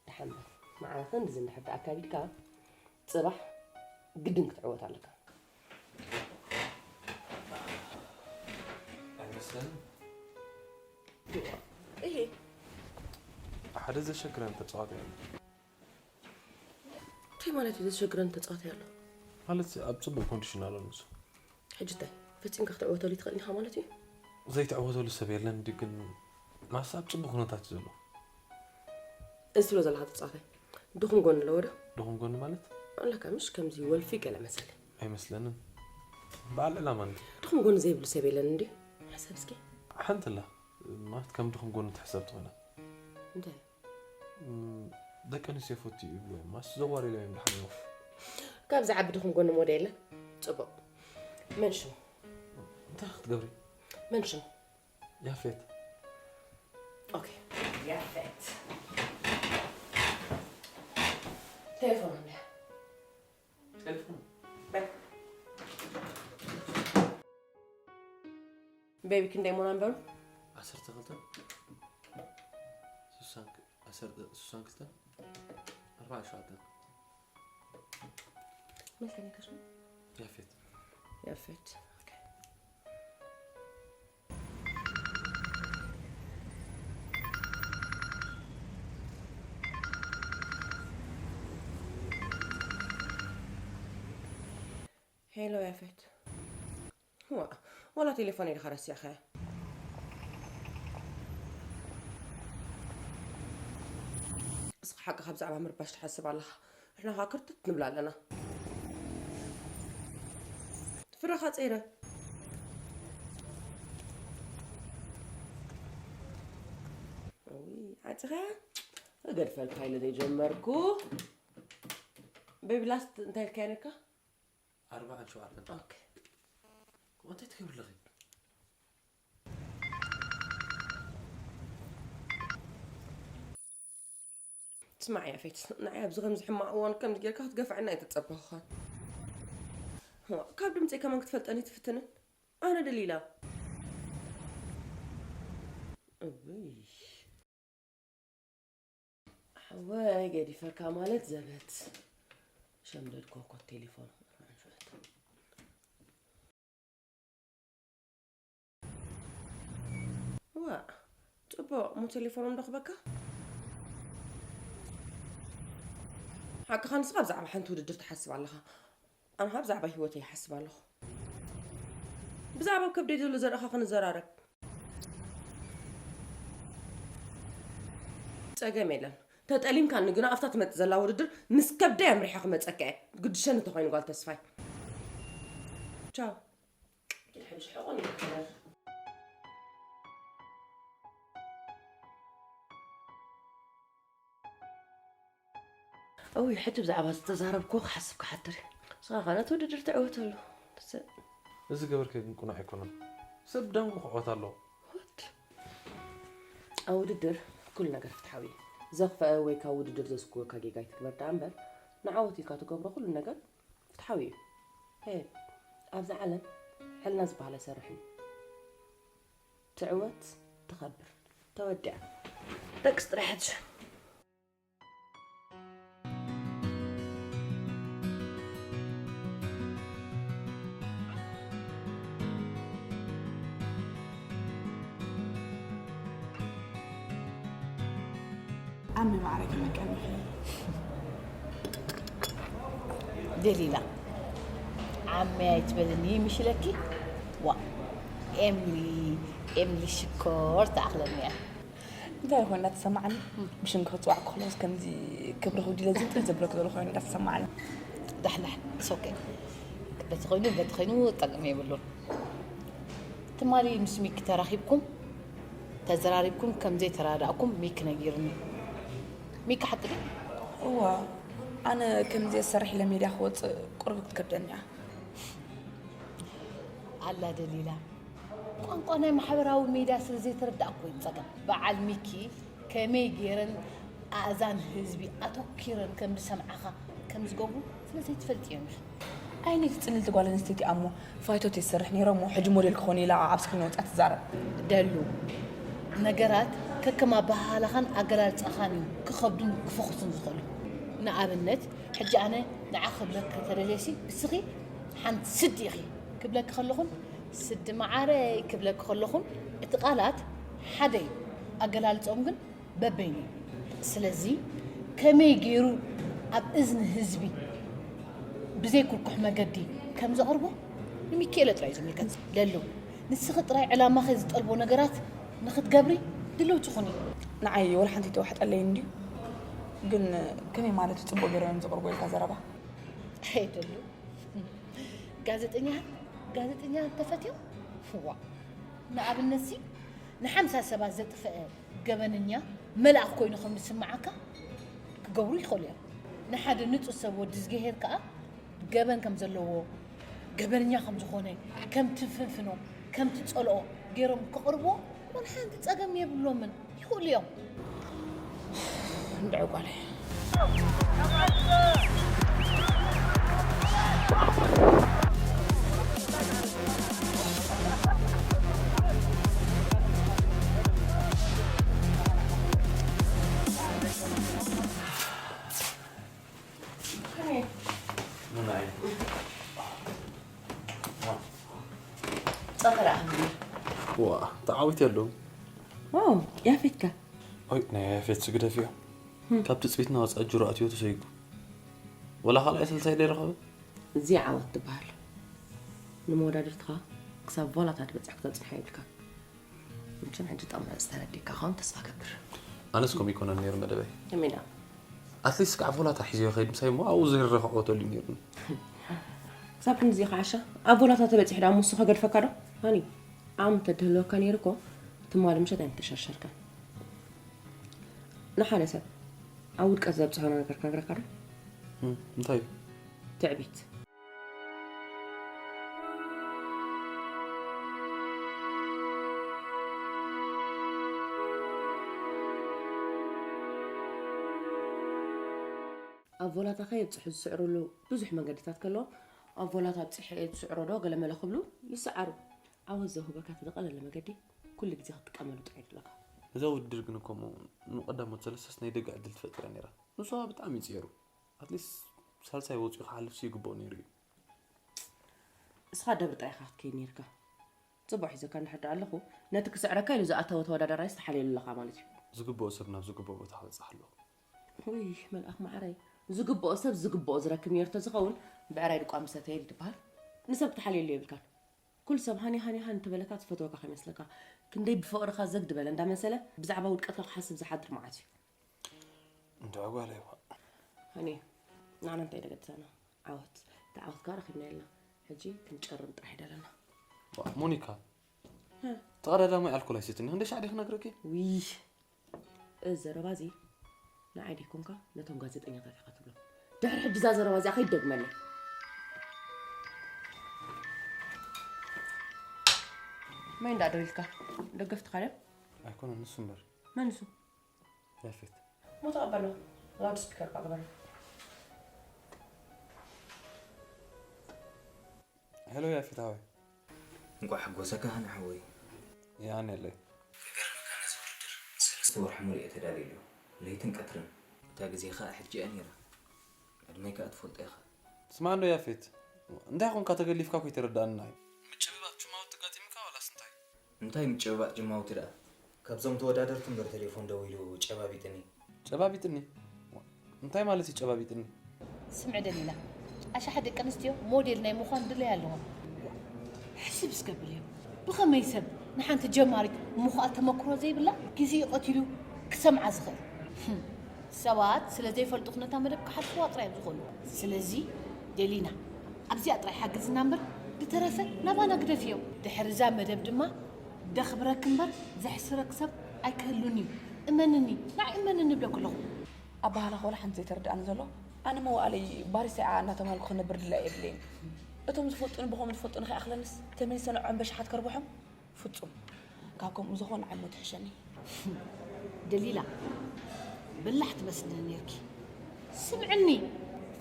ደሓን በል። መዓረ ክንድዚ እንድሕር ደኣ ኣካቢድካ ጽባሕ ግድን ክትዕወት ኣለካ። ኣይመስለንን። እሂ። ሓደ ዘሸግረን ተጻዋታይ ኣሎ። እንታይ ማለት እዩ ዘሸግረን ተጻዋታይ ኣሎ? ማለት ኣብ ጽቡቕ ኮንዲሽን ኣሎ ንሱ። ሕጂ እንታይ ፈጺምካ ክትዕወተሉ ኣይትኽእልን ኢኻ ማለት እዩ? ዘይትዕወተሉ ሰብ የለን ድዩ ግን ማሳ ኣብ ጽቡቕ ኩነታት እዩ ዘሎ። እዚ ትብሎ ዘለኻ ተጻዋታይ ድኹም ጎኒ ኣለዎ ዶ? ድኹም ጎኒ ማለት? ኣለካ ምሽ ከምዚ ወልፊ ገለ መሰለ። ኣይመስለንን። በዓል ዕላማ እንዲ። ድኹም ጎኒ ዘይብሉ ሰብ የለን እንዲ? ሕሰብ እስኪ። ሓንቲ ኣላ ማለት ከም ድኹም ጎኒ ትሕሰብ ትኾና። እንታይ? ደቂ ኣንስትዮ ፈትዩ ይብሉ እዮም ማስ ዘዋር ኢሎም እዮም ድሓን እዮም ካብ ዝዓቢ ድኹም ጎኒ ሞዳ የለን ጽቡቕ መን ሽሙ እንታይ ክትገብሪ መን ሽሙ ያፌት ኦኬ ያፌት ቴሌፎን እንደ ቴሌፎን ቤቢ ክንደይ ሞና ንበሩ ዓሰርተ ክልተ ስሳን ዓሰርተ ስሳን ክልተ ኣርባዓ ሸውዓተ መን ከኒካ ሽሙ ያፌት ያፌት ሄሎ ያፌት ዋእ ዋላ ቴሌፎነይ ዲኻ ረሲዕኻያ? እስኻ ሓቅኻ ብዛዕባ ምርባሽ ትሓስብ ኣለኻ ንሕና ኸኣ ክርትት ንብል ኣለና። ፍረኻ ጸይረ። ዓጺኻያ? እገድፈልካ ኢለ ዘይጀመርኩ። ቤቢ ላስት እንታይ ኢልካያ ነርካ? ኣርባዓን ሸውዓተን ከምኡ እንታይ ትገብሪ ኣለኺ? ስማዕ ያፌት ንዓይ ኣብዚ ከምዚ ሕማቕ እዋን ከምዚ ጌርካ ክትገፍዐኒ ኣይተጸበኹኻን ካብ ድምፀይ ከማን ክትፈልጠኒ ትፍትንን ኣነ ደሊላ እውይ ሓወይ ገዲፈካ ማለት ዘበት ሸምደድ ኮኮት ቴሌፎን ኣርባዓን ሸውዓተን ዋእ ጽቡቕ ሙ ቴሌፎኖም ዶ ክበካ ሓቅኻ ንስኻ ብዛዕባ ሓንቲ ውድድር ትሓስብ ኣለኻ ኣነ ብዛዕባ ህይወተይ ይሓስብ ኣለኹ ብዛዕባ ከብደይ ዘሎ ዘርእኻ ክንዘራረብ ጸገም የለን ተጠሊምካኒ ግና ኣብታ ትመጽእ ዘላ ውድድር ምስ ከብደይ ኣምሪሐ ክመጸካ እየ ግድሸኒ እንተኾይኑ ጓል ተስፋይ ቻው እውይ ሕጂ ብዛዕባ ዝተዛረብክዎ ክሓስብ ክሓድር እዩ። ንስኻ ኸኣ ነቲ ውድድር ትዕወተሉ። ትስእ። እዚ ገበርከ ግን ቅኑዕ ኣይኮነን። ሰብ ብደንጉ ክዕወት ኣለዎ። What? ኣብ ውድድር ኩሉ ነገር ፍትሓዊ እዩ። ዘኽፍአ ወይ ካብ ውድድር ዘስጉወካ ጌጋ ኣይትግበር ደኣ እምበር ንዓወት ኢልካ ትገብሮ ኩሉ ነገር ፍትሓዊ እዩ። Hey፣ ኣብዛ ዓለም ሕልና ዝበሃል ኣይሰርሕን እዩ። ትዕወት፣ ትኸብር። ተወዲኣ። ደቅስ ጥራሕ ሕጂ። ዓሚ ማዕረ ከመይ ቀኒኺ? ደሊላ፣ ዓመይ ኣይትበልኒ ምሽ ኢለኪ። ዋ፣ ኤምሊ፣ ኤምሊ ሽኮር ትኣኽለኒ እያ። እንታይ ይኾን እንዳተሰማዓኒ? ብሽምኪ ክፅዋዕ ከለኹስ ከምዚ ክብሪ ክውዲለ ዝንጥል ዘብለክ ዘሎ ኮይኑ እንዳተሰማዓኒ። ዳሕዳሕ፣ it's okay። በቲ ኮይኑ በቲ ኮይኑ ጠቅሚ የብሉን። ትማሊ ምስ ሚኪ ተራኺብኩም ተዘራሪብኩም ከም ዘይተራዳእኩም ሚኪ ነጊርኒ። ሚኪ ሓቂ ድዩ? እዋ፣ ኣነ ከምዚ ዝሰርሕ ኢለ ሜድያ ክወፅእ ቁርብ ክትከብደኒ እያ። ኣላ ደሊላ፣ ቋንቋ ናይ ማሕበራዊ ሜድያ ስለ ዘይተረዳእኩ እዩ ጸገም። በዓል ሚኪ ከመይ ገይረን ኣእዛን ህዝቢ ኣተኪረን ከም ዝሰምዓኻ ከም ዝገብሩ ስለ ዘይትፈልጥ እዮም። ኣይነይ ትፅልልቲ ጓል ኣንስተይቲ እያ እሞ ፋይቶት ይሰርሕ ነይረ እሞ ሕጂ ሞዴል ክኾን ኢላ ኣብ ስክሪን ወፅያ ትዛረብ። ደሉ፣ ነገራት ከከም ኣበሃህላኻን ኣገላልጻኻን እዩ ክኸብዱን ክፈኹሱን ዝኽእሉ። ንኣብነት ሕጂ ኣነ ንዓ ክብለኪ ተደልየሲ እስኺ ሓንቲ ስዲ ኢኺ ክብለኪ ከለኹን ስዲ መዓረይ ክብለኪ ከለኹን እቲ ቃላት ሓደ እዩ፣ ኣገላልጸኦም ግን በበይኑ እዩ። ስለዚ ከመይ ገይሩ ኣብ እዝኒ ህዝቢ ብዘይ ኩርኩሕ መገዲ ከም ዘቕርቦ ንሚኪኤለ ጥራይ እዩ ዝምልከት። ለሉ፣ ንስኺ ጥራይ ዕላማኺ ዝጠልቦ ነገራት ንኽትገብሪ ድልውቲ ኩኒ። ንዓይ ወላ ሓንቲ ተዋሕጠለይ እንድዩ። ግን ከመይ ማለት እዩ ፅቡቅ ገይሮም እዮም ዝቕርቦ ኢልካ ዘረባ? ኣይደሉ፣ ጋዜጠኛ ጋዜጠኛ ተፈትዮም ፍዋ። ንኣብነትሲ ንሓምሳ ሰባት ዘጥፈአ ገበነኛ መልኣኽ ኮይኑ ከም ዝስምዓካ ክገብሩ ይኽእሉ እዮም። ንሓደ ንጹህ ሰብ ወዲ እዝግሄር ከኣ ገበን ከም ዘለዎ፣ ገበነኛ ከም ዝኾነ፣ ከም ትፍንፍኖ፣ ከም ትጸልኦ ገይሮም ክቕርብዎ ወላ ሓንቲ ጸገም የብሎምን። ይኽእሉ እዮም። እንድዒ ጓለይ። ሙናይ ጸፈራ ኣህምር ዋ ተዓዊት የለውም ዋው ያፌትካ ኦይ ናይ ያፌት ስግደፍ እዮ ካብ ትጽቢትና ወጻእ ጅሮ ኣትዮ ተሰይጉ ወላ ካልኣይ ስልሳይ ደይረኸበ እዚ ዓወት ትበሃል ንመወዳድርትኻ ክሳብ ቮላታ ትበፅሕ ክተብፅሖ የብልካ ምችም ሕጂ ጠምዕ ዝተረዲካ ኸውን ተስፋ ገብር ኣነስ ከም ይኮነን ነይሩ መደበይ ከመይ ዳ ኣትሊስት ከዓ ቮላታ ሒዘዮ ከይድ ምሳይ እሞ ኣብኡ ዘይረኸዖ ተልዩ ነይሩኒ ክሳብ ክንድዚ ከዓሻ ኣብ ቮላታ ተበፂሕ ዳ ሙሱ ከገድፈካ ዶ ሃኒ ዓም ተድህልወካ ነይሩ እኮ ትማሊ ምሸት ኣይምተሸርሸርካን ንሓደ ሰብ ኣብ ውድቀት ዘብፅሖ ነገር ክነግረካ ዶ እም፣ እንታይ እዩ ትዕቢት ኣብ ቮላታ ከየብፅሑ ዝስዕርሉ ብዙሕ መንገድታት ከለዎም ኣብ ቮላታ ኣብፅሐ እየ ዝስዕሮ ዶ ገለመለ ክብሉ ይሰዓሩ ዓወት ዘውህበካ እቲ ዝቐለለ መገዲ ኩሉ ግዜ ክትጥቀመሉ ጥራይ ኣለካ እዛ ውድድር ግን እኮ እሞ ንቀዳሞት ሰለስተስ ናይ ደገ ዕድል ትፈጥር እያ ነይራ ንሱ ከዓ ብጣዕሚ እዩ ፅየሩ ኣትሊስት ሳልሳይ ወፂኡ ክሓልፍ ይግብኦ ነይሩ እዩ እስኻ ደብሪ ጥራይ ኢኻ ክትከይድ ነይርካ ፅቡቅ ሒዘካ እንድሕር ደኣ ኣለኹ ነቲ ክስዕረካ ኢሉ ዝኣተወ ተወዳዳራይስ ተሓልየሉ ኣለኻ ማለት እዩ ዝግብኦ ሰብ ናብ ዝግብኦ ቦታ ክበፅሕ ኣለዎ ውይ መልኣኽ ማዕረይ ዝግብኦ ሰብ ዝግብኦ ዝረክብ ነይሩ ተዝኸውን ብዕራይ ድቋ ምሰተየ ድበሃል ንሰብ ክትሓልየሉ የብልካን ኩሉ ሰብ ሃኒ ሃኒ ሃኒ ተበለካ ዝፈትወካ ከይመስለካ ክንደይ ብፍቕርኻ ዘግ ድበለ እንዳመሰለ ብዛዕባ ውድቀትካ ክሓስብ ዝሓድር መዓት እዩ እንድዒ ጓለይ እባ ሃኒ ንዓና እንታይ ደገድሳና ዓወት እቲ ዓወት ከዓ ረኪብና የልና ሕጂ ክንጨርም ጥራሕ ይደለና ሞኒካ ተቐዳዳማይ ኣልኮል ኣይሰትን ክንደይ ሻዕ ዲኺ ነግረኪ ውይ እዚ ዘረባ እዚ ንዓይ ደይኮንካ ነቶም ጋዜጠኛታት ኢኻ ትብሎም ድሕሪ ሕጂ እዛ ዘረባ እዚኣ ከይትደግመለይ መን እንዳ ደው ኢልካ ደገፍትኻ ድዮም ኣይኮነን ንሱ እምበር መን ንሱ ያፌት ሞ ተቐበሎ ላውድ ስፒከር ቃ ግበሮ ሄሎ ያፌት ሃወይ እንቋዕ ሓጎሰካ ሃኒ ሓወይ የቐንየለይ ክገርመካ ነዚ ውድድር ንሰለስተ ወርሒ ሙሉእ እየ ተዳልየሉ ለይትን ቀትርን እታ ግዜ ኸኣ ሕጂ እያ ነይራ ዕድመይ ከኣ ትፈልጦ ኢኻ ስማዕ እንዶ ያፌት እንታይ ኾንካ ተገሊፍካ እኮ ይተረዳእና እዩ ምጭብባጥ ጅማውቲ ተጋጢምካ ዋላስ እንታይ እንታይ ምጭብባጥ ጅማውቲ ደኣ ካብዞም ተወዳደርቲ እምበር ቴሌፎን ደዊሉ ጨባቢጥኒ ጨባቢጥኒ? እንታይ ማለት እዩ ጨባቢጥኒ? ስምዒ ደሊላ፣ ኣሽሓት ደቂ ኣንስትዮ ሞዴል ናይ ምዃን ድለያ ኣለዎም። ሕስብ እስከ ብል እዩ። ብኸመይ ሰብ ንሓንቲ ጀማሪት ምኹኣ ተመክሮ ዘይብላ ግዜኡ ቀቲሉ ክሰምዓ ዝኽእል? ህም፣ ሰባት ስለ ዘይፈልጡ ነታ መደብ ክሓልፍዋ ጥራይ እዮም ዝኽእሉ። ስለዚ ደሊና ኣብዚኣ ጥራይ ሓግዝና እምበር ብተረፈ ናባና ግደፍዮ። ድሕሪ እዛ መደብ ድማ ደኽብረክ እምበር ዘሕስረክ ሰብ ኣይክህሉን እዩ። እመንኒ፣ ንዓይ እመንኒ እብለኩ ኣለኹ። ኣባህላኻ ወላ ሓንቲ ዘይተረድኣኒ ዘሎ ኣነ መዋእለይ ባሪሰ ይኣ እናተማልኩ ክነብር ድላ የብለይን። እቶም ዝፈልጡኒ ብኸም ዝፈልጡኒ ከይኣኽለንስ ተመሊሰ ንዖም በሽሓት ከርብሖም ፍጹም ካብ ከምኡ ዝኾነ ዓሞ ትሕሸኒ። ደሊላ በላሕ ትመስልኒ ነርኪ። ስምዕኒ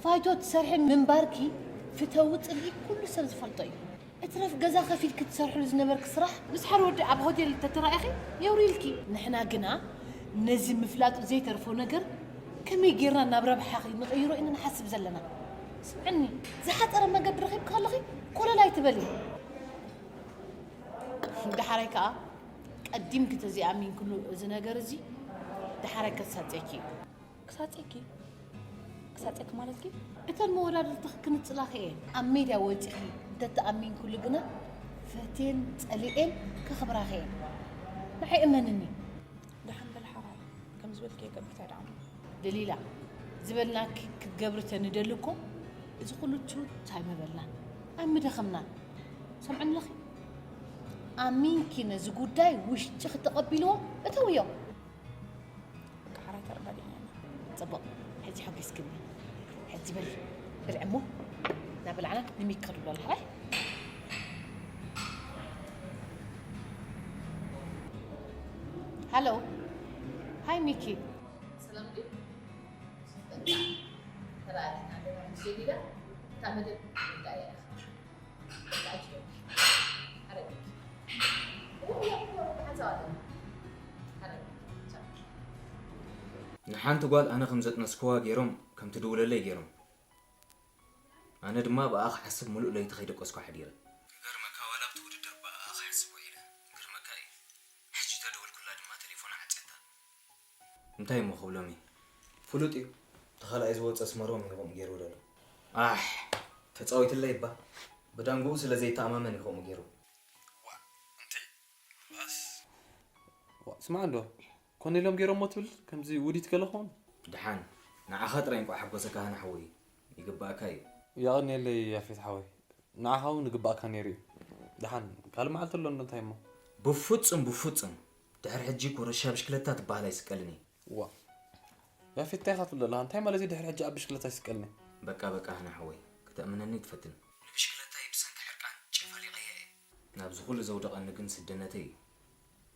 ፋይቶ ትሰርሒ ምንባርኪ ፍተዊ ጽልኢ ኩሉ ሰብ ዝፈልጦ እዩ። እትረፍ ገዛ ከፊልኪ ትሰርሕሉ ዝነበርኪ ስራሕ ምስ ሓደ ወዲ ኣብ ሆቴል ተተራኢኺ የውሪልኪ። ንሕና ግና ነዚ ምፍላጡ ዘይተርፎ ነገር ከመይ ጌርና ናብ ረብሓኺ ንቐይሮ ኢና ንሓስብ ዘለና። ስምዕኒ ዝሓፀረ መገዲ ረኺብኪ ከለኺ ኮለል ኣይትበሊ። ደሓራይ ከዓ ቀዲምኪ ተዘይኣሚንክሉ እዚ ነገር እዚ ደሓራይ ከሳፀኪ እዩ። ክሳፀኪ ክሳፀኪ ማለትኪ እተን መወዳድርትኺ ክንፅላኺ እየን ኣብ ሜድያ ወፂኺ እንተተኣሚንክሉ ግና ፈቴን ፀሊኤን ከኽብራኺ እየን። ንዓይ እመንኒ። ደሓን በል ሓራይ ከም ዝበልኪ የገብታ ደዓሞ ደሊላ ዝበልናኪ ክትገብሪ ተንደሊ እኮ እዚ ኩሉ ችውት ኣይምበልናን ኣይምደኸምናን። ሰምዕኒ ኣለኺ ኣሚንኪ ነዚ ጉዳይ ውሽጢ ክተቐቢልዎ እተውዮ። በቃ ሓራይ ተረዳዲእና ኢና ፅቡቕ ሕጂ ሓጊዝክኒ። ሕጂ በሊ ብልዒ እሞ እናበላዕና ንሚኪ ክድብሎ ኣለሓራይ። ሃሎ ሃይ ሚኪ። ሰላም ድዩ? በቃ ተራእና ደና ምስ ጀዲዳ እታ መደብ ንቃየራ። በቃ ኣጅዮ። ሓረግ። ሓንሳብ ኣለና። ሓረግ። ቻው። ንሓንቲ ጓል ኣነ ከም ዘጥነስክዋ ገይሮም ከም ትድውለለይ ገይሮም። ኣነ ድማ ብኣ ክሓስብ ሙሉእ ለይቲ ከይደቀስኩ ሓዲረ። ክገርመካ ዋላ ኣብቲ ውድድር ብኣ ክሓስብ ውዒለ። ክገርመካ እዩ። ሕጂ ተደወልኩላ ድማ ቴሌፎና ዓጽያታ። እንታይ እሞ ክብሎም እዩ? ፍሉጥ እዩ። እቲ ካልኣይ ዝወጸ ስመሮም እዩ ከምኡ ገይሩ ደሎ። ኣሕ! ተጻዊትለይ እባ። ብዳንግኡ ስለ ዘይተኣማመን እዩ ከምኡ ገይሩ። ዋእ! እንተ ባስ ዋእ፣ ስማዕ እንዶ፣ ኮነ ኢሎም ገይሮሞ ትብል ከምዚ ውዲት ገለ ክኾን? ድሓን፣ ንዓኻ ጥራይ እንቋዕ ሓጎሰካ ሃና ሓወይ። ይግባኣካ እዩ። የቐንየለይ ያፌት ሓወይ፣ ንዓኻ እውን ይግባኣካ ነይሩ እዩ። ድሓን ካልእ መዓልቲ ኣሎ እንዶ እንታይ እሞ? ብፍጹም ብፍጹም። ድሕሪ ሕጂ ኮረሻ ብሽክለታ ትበሃል ኣይስቀልን እየ። ዋእ፣ ያፌት እንታይ ኢኻ ትብል ዘለኻ? እንታይ ማለት እዩ ድሕሪ ሕጂ ኣብ ብሽክለታ ኣይስቀልን እየ? በቃ በቃ ሃና ሓወይ፣ ክተእምነኒ ትፈትን። ንብሽክለታይ ብሰንኪ ሕርቃን ጨፋሊቐያ እየ። ናብዚ ኩሉ ዘውደቐኒ ግን ስድነተይ እዩ።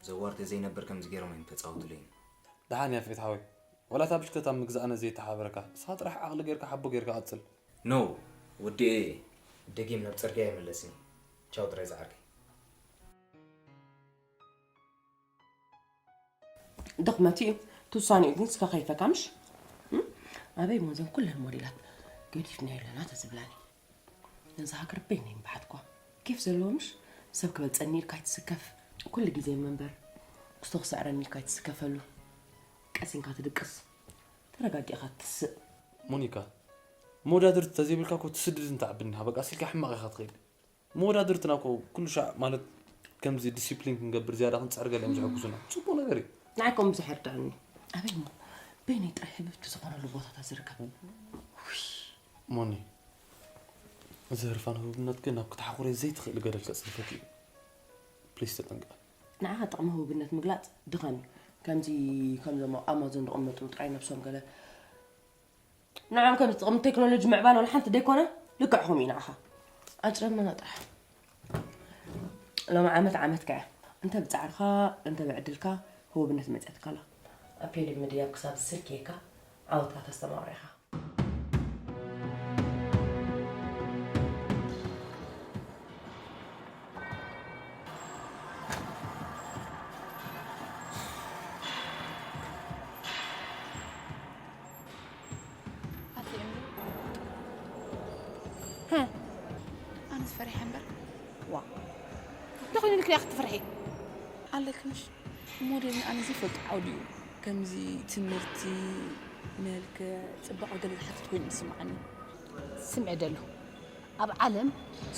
ዘዋር ተዘይነብር ከምዚ ገይሮም እዮም ተጻውትለይን። ደሓን ያፌት ሓወይ፣ ዋላ እታ ብሽክለታ ምግዛእነ ዘይተሓበረካ፣ ንስኻ ጥራሕ ዓቕሊ ጌርካ ሓቦ ጌርካ ቀጽል። No፣ ወዲኤ እየ። ደጊም ናብ ጽርግያ ኣይምለስን እየ። ቻው ጥራይ ዝዓርከይ። ድኽመት እዩ። እቲ ውሳኔኡ ግን እስከ ከይፈካ ምሽ? እም? ኣበይ እሞ እዘን ኩለን ሞዴላት ገዲፍናዮ ኣለና ተዝብላኒ። ነዛ ሃገር በይነይ ምበሓትኳ። ኬፍ ዘለዎ ምሽ? ሰብ ክበልጸኒ ኢልካ ኣይትስከፍ። ኩሉ ግዜ መንበር ክስቶ ክስዕረኒ ኢልካ ኣይትስከፈሉ። ቀሲንካ ትድቅስ። ተረጋጊእካ ትስእ። ሞኒካ፣ መወዳድርቲ ተዘይብልካ እኮ ትስድድ እንተዓብኒ ኢኻ። በቃ ስልካ ሕማቕ ኢኻ ትኽእል። መወዳድርትና እኮ ኩሉ ሻዕ ማለት ከምዚ ዲሲፕሊን ክንገብር ዝያዳ ክንጽዕር ገለ እዮም ዝሕግዙና። ጽቡቕ ነገር እዩ። ንዓይ ከምኡ ብዙሕ ኣይርድኣኒ። ኣበይ እሞ በይነይ ጥራይ ህብብቲ ዝኾነሉ ቦታታት ዝርከብ? ውይ። ሞኒ፣ እዚ ህርፋን ህቡብነትኪ ናብ ክትሓኹርዮ ዘይትኽእሊ ገደል ከጽድፈኪ እዩ። ፕሊስ ተጠንቀቒ። ንዓኻ ጥቕሚ ህቡብነት ምግላጽ ድኻም እዩ። ከምዚ ከምዞም ኣብ ኣማዞን ዝቕመጡ ጥራይ ነብሶም ገለ ንዖም ከም ዝጥቕም ቴክኖሎጂ ምዕባል ወላ ሓንቲ ደይኮነ ልክዕኹም እዩ ንዓኻ ኣጭረመና ጥራሕ ሎሚ ዓመት ዓመትካ እያ እንተ ብጻዕርካ እንተ ብዕድልካ ህቡብነት መጽያትካ ኣላ ኣብ ፔድል ምድያብ ክሳብ ዝስልክየካ ዓወትካ ተስተማቕሮ ኢኻ ኣነስ ፈሪሐ እምበር ዋ እንተኾይኑ ኢልክያ ክትፍርሒ ኣለኪ ምሽ ሞዴል ኣነ ዘይፈልጦ ዓውዲ እዩ ከምዚ ትምህርቲ፣ መልክዕ፣ ጽባቐ ገለ ዝሓትት ኮይኑ ይስምዓኒ። ስምዒ ደሎ ኣብ ዓለም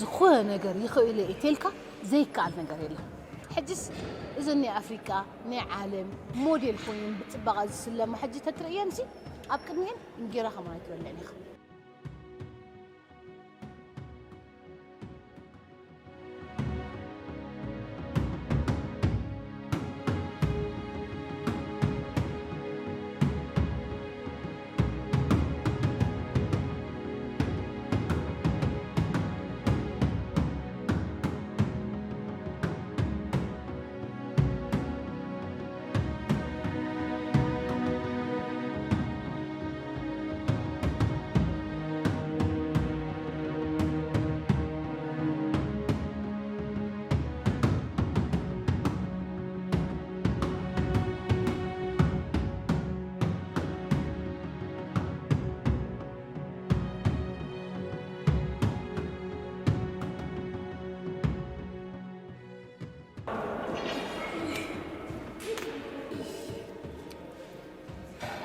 ዝኾነ ነገር ይኽእሎ እየ ተልካ ዘይከኣል ነገር የለን። ሕጅስ እዘን ናይ ኣፍሪቃ ናይ ዓለም ሞዴል ኮይነን ብጽባቐ ዝስለማ ሕጂ ተትርእየንሲ ኣብ ቅድሚኤን እንጌራ ከማን ኣይትበልዕን ኢኻ።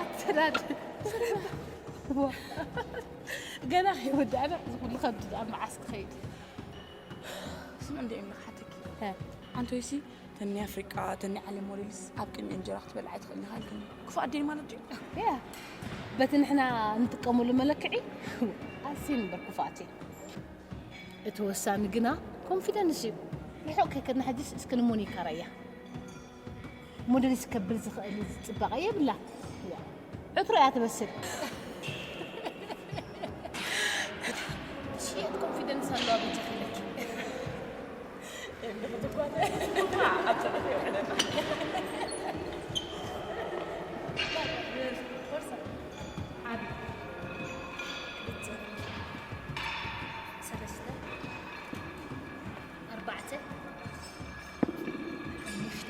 ኣትሰዳድ። ገና ከይወዳእና እዚ ኩሉ ከብዲ ደኣ መዓስ ክኸይድ? ስምዒ እንደ እምኒ ክሓተኪ። ሀ። ኣንቶይሲ ተን ናይ ኣፍሪቃ፣ ተን ናይ ዓለም ሞዴልስ ኣብ ቅድሚ እንጀራ ክትበልዓ ኣይትኽእልን ኢኻ ኢልክኒ። ክፉኣት ድየን ማለት ድዩ? ያ። በቲ ንሕና እንጥቀመሉ መለክዒ ኣዝየን እምበር ክፉኣት እየን። እቲ ወሳኒ ግና ኮንፊደንስ እዩ። ርሑቕ ከይከድና ሕጅስ እስኪ ንሞኒካ ራያ። ሞዴልስ ከብል ዝኽእል ጽባቐ የብላን። ያ። ዕትሮ እያ ትመስል። ሽየጥ ኮንፊደንስ ኣለዋ በጃኺ ኢለኪ። ኣርባዕተ፣ ሓሙሽተ፣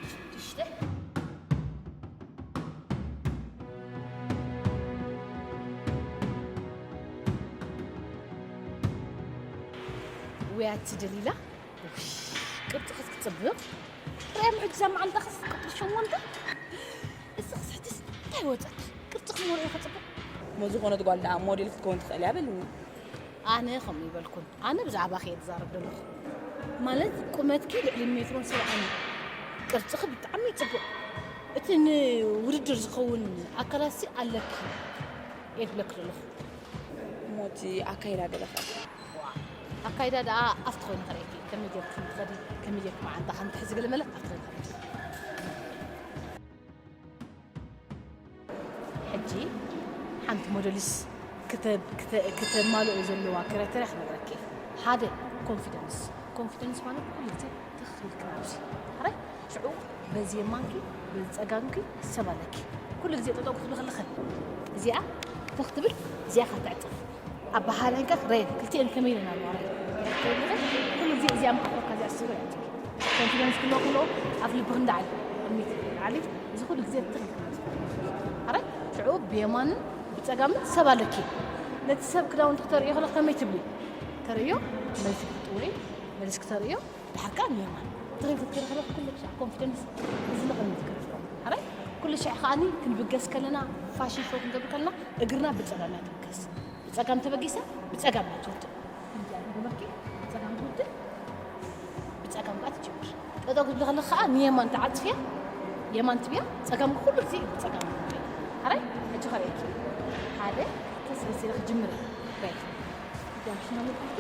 ሽዱሽተ። ውያት ደሊላ፣ ውሽ፣ ቅርጽ ክትጽብቕ። ርኣያ ምሕጅዛ መዓልታ ክስ ቅጽል ሸሞንተ። እዚ ክስሕትስ እንታይ ወጸት? ቅርጽ ክመርኦ ከጽብቕ። ሞ ዝኾነት ጓል ደኣ ሞዴል ክትከውን ትኽእል እያ በልኒ። ኣነ ከምኡ ይበልኩን። ኣነ ብዛዕባኺ እየ ዝዛረብ ዘለኹ። ማለት ቁመትኪ ልዕሊ ሜትሮን ሰብዓን እዩ። ቅርጽኺ ብጣዕሚ እዩ ጽቡቕ። እቲ ንውድድር ዝኸውን ኣካላትሲ ኣለኪ እየ ዝብለኪ ዘለኹ። እሞ እቲ ኣካይዳ ገለ ኸ? ዋ፣ ኣካይዳ ደኣ ኣብቲ ኮይኑ ከርእየኪ። ከመይ ጌርኪ ከም ትኸዲ፣ ከመይ ጌርኪ መዓንጣ ከም ትሕዚ ገለ መለ ኣብቲ ኮይኑ ከርእየኪ። ሕጂ ሓንቲ ሞዴልስ ክተ-፣ ክተ-፣ ክተማልኦ ዘለዋ ክራይተርያ ክነግረኪ። ሓደ፣ ኮንፊደንስ። ኮንፊደንስ ማለት ኩሉ ግዜ ትኽ ኢልኪ ናብዚ። ሕራይ? ሽዑ በዚ የማንኪ፣ በዚ ጸጋምኪ ሰብ ኣለኪ። ኩሉ ግዜ ጠጠው ክትብሊ ከለኺ፣ እዚኣ ትኽ ትብል፣ እዚኣ ከኣ ትዕጽፍ። ኣበሃህላንካ ሬን፣ ክልቲኤን ከመይ ኢለን ኣለዋ ሬን? ኩሉ ግዜ እዚኣ መሓፈካ፣ እዚኣ ስሩ እያ ትብል። ኮንፊደንስ ክሎ ክሎ ኣፍ ልብኺ እንዳዓል፣ ቅድሚት ዓሊ፣ እዚ ኩሉ ግዜ ትኽ ኢልካ ናብዚ። ሕራይ? ሽዑ ብየማንን ብጸጋምን ሰብ ኣለኪ። ነቲ ሰብ ክዳውንቲ ክተርእዮ ከለኺ ከመይ ትብሊ? ተርእዮ፣ መልሲ ክትጥውሪ፣ መልሲ ክተርእዮ፣ ድሓር ከኣ ንየማን። ትኽእል ክትከይድ ከለኺ ኩሉ ሻዕ ኮንፊደንስ እዚ ንቕድሚት ክትብሎ። ሕራይ? ኩሉ ሻዕ ከኣኒ ክንብገስ ከለና፣ ፋሽን ሾው ክንገብር ከለና፣ እግርና ብጸጋም እያ ትብገስ። ብጸጋም ተበጊሳ፣ ብጸጋም እያ ትውድእ። ከምዚ ኣድርጊ በልኪ፣ ብጸጋም ትውድእ፣ ብጸጋም ከኣ ትጅምር። ጠጠው ክትብሊ ከለኺ ከኣ ንየማን ትዓጽፍያ፣ የማን ትብያ፣ ጸጋም ኩሉ ግዜ ብጸጋም ትውድእ። ሕራይ? ሕጂ ከርእየኪ። ሓደ፣ ክልተ፣ ሰለስተ ኢለ ክጅምር እየ። በይ። እዚኣ ሽና መጣኪ።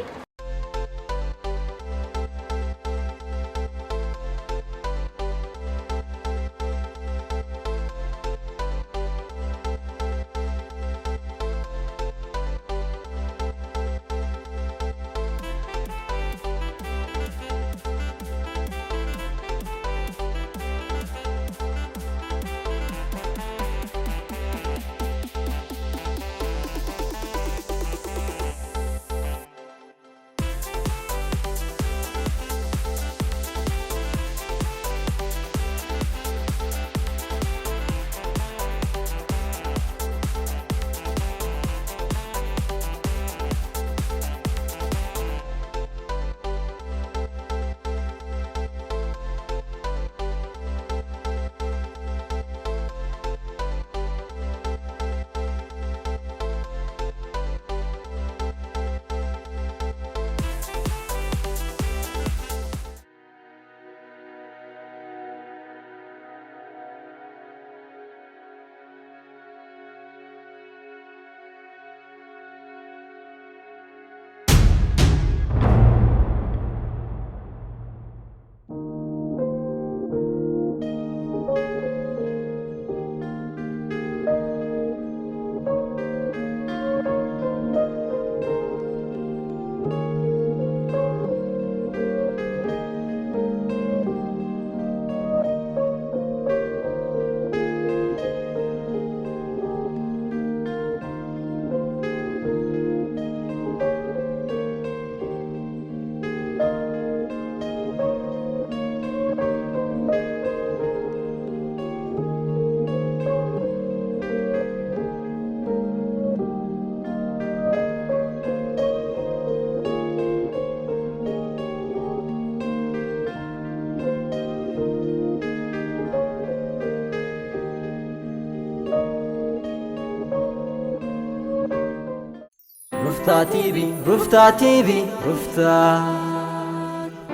ሩፍታ ቲቪ፣ ሩፍታ ቲቪ፣ ሩፍታ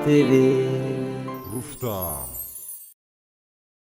ቲቪ።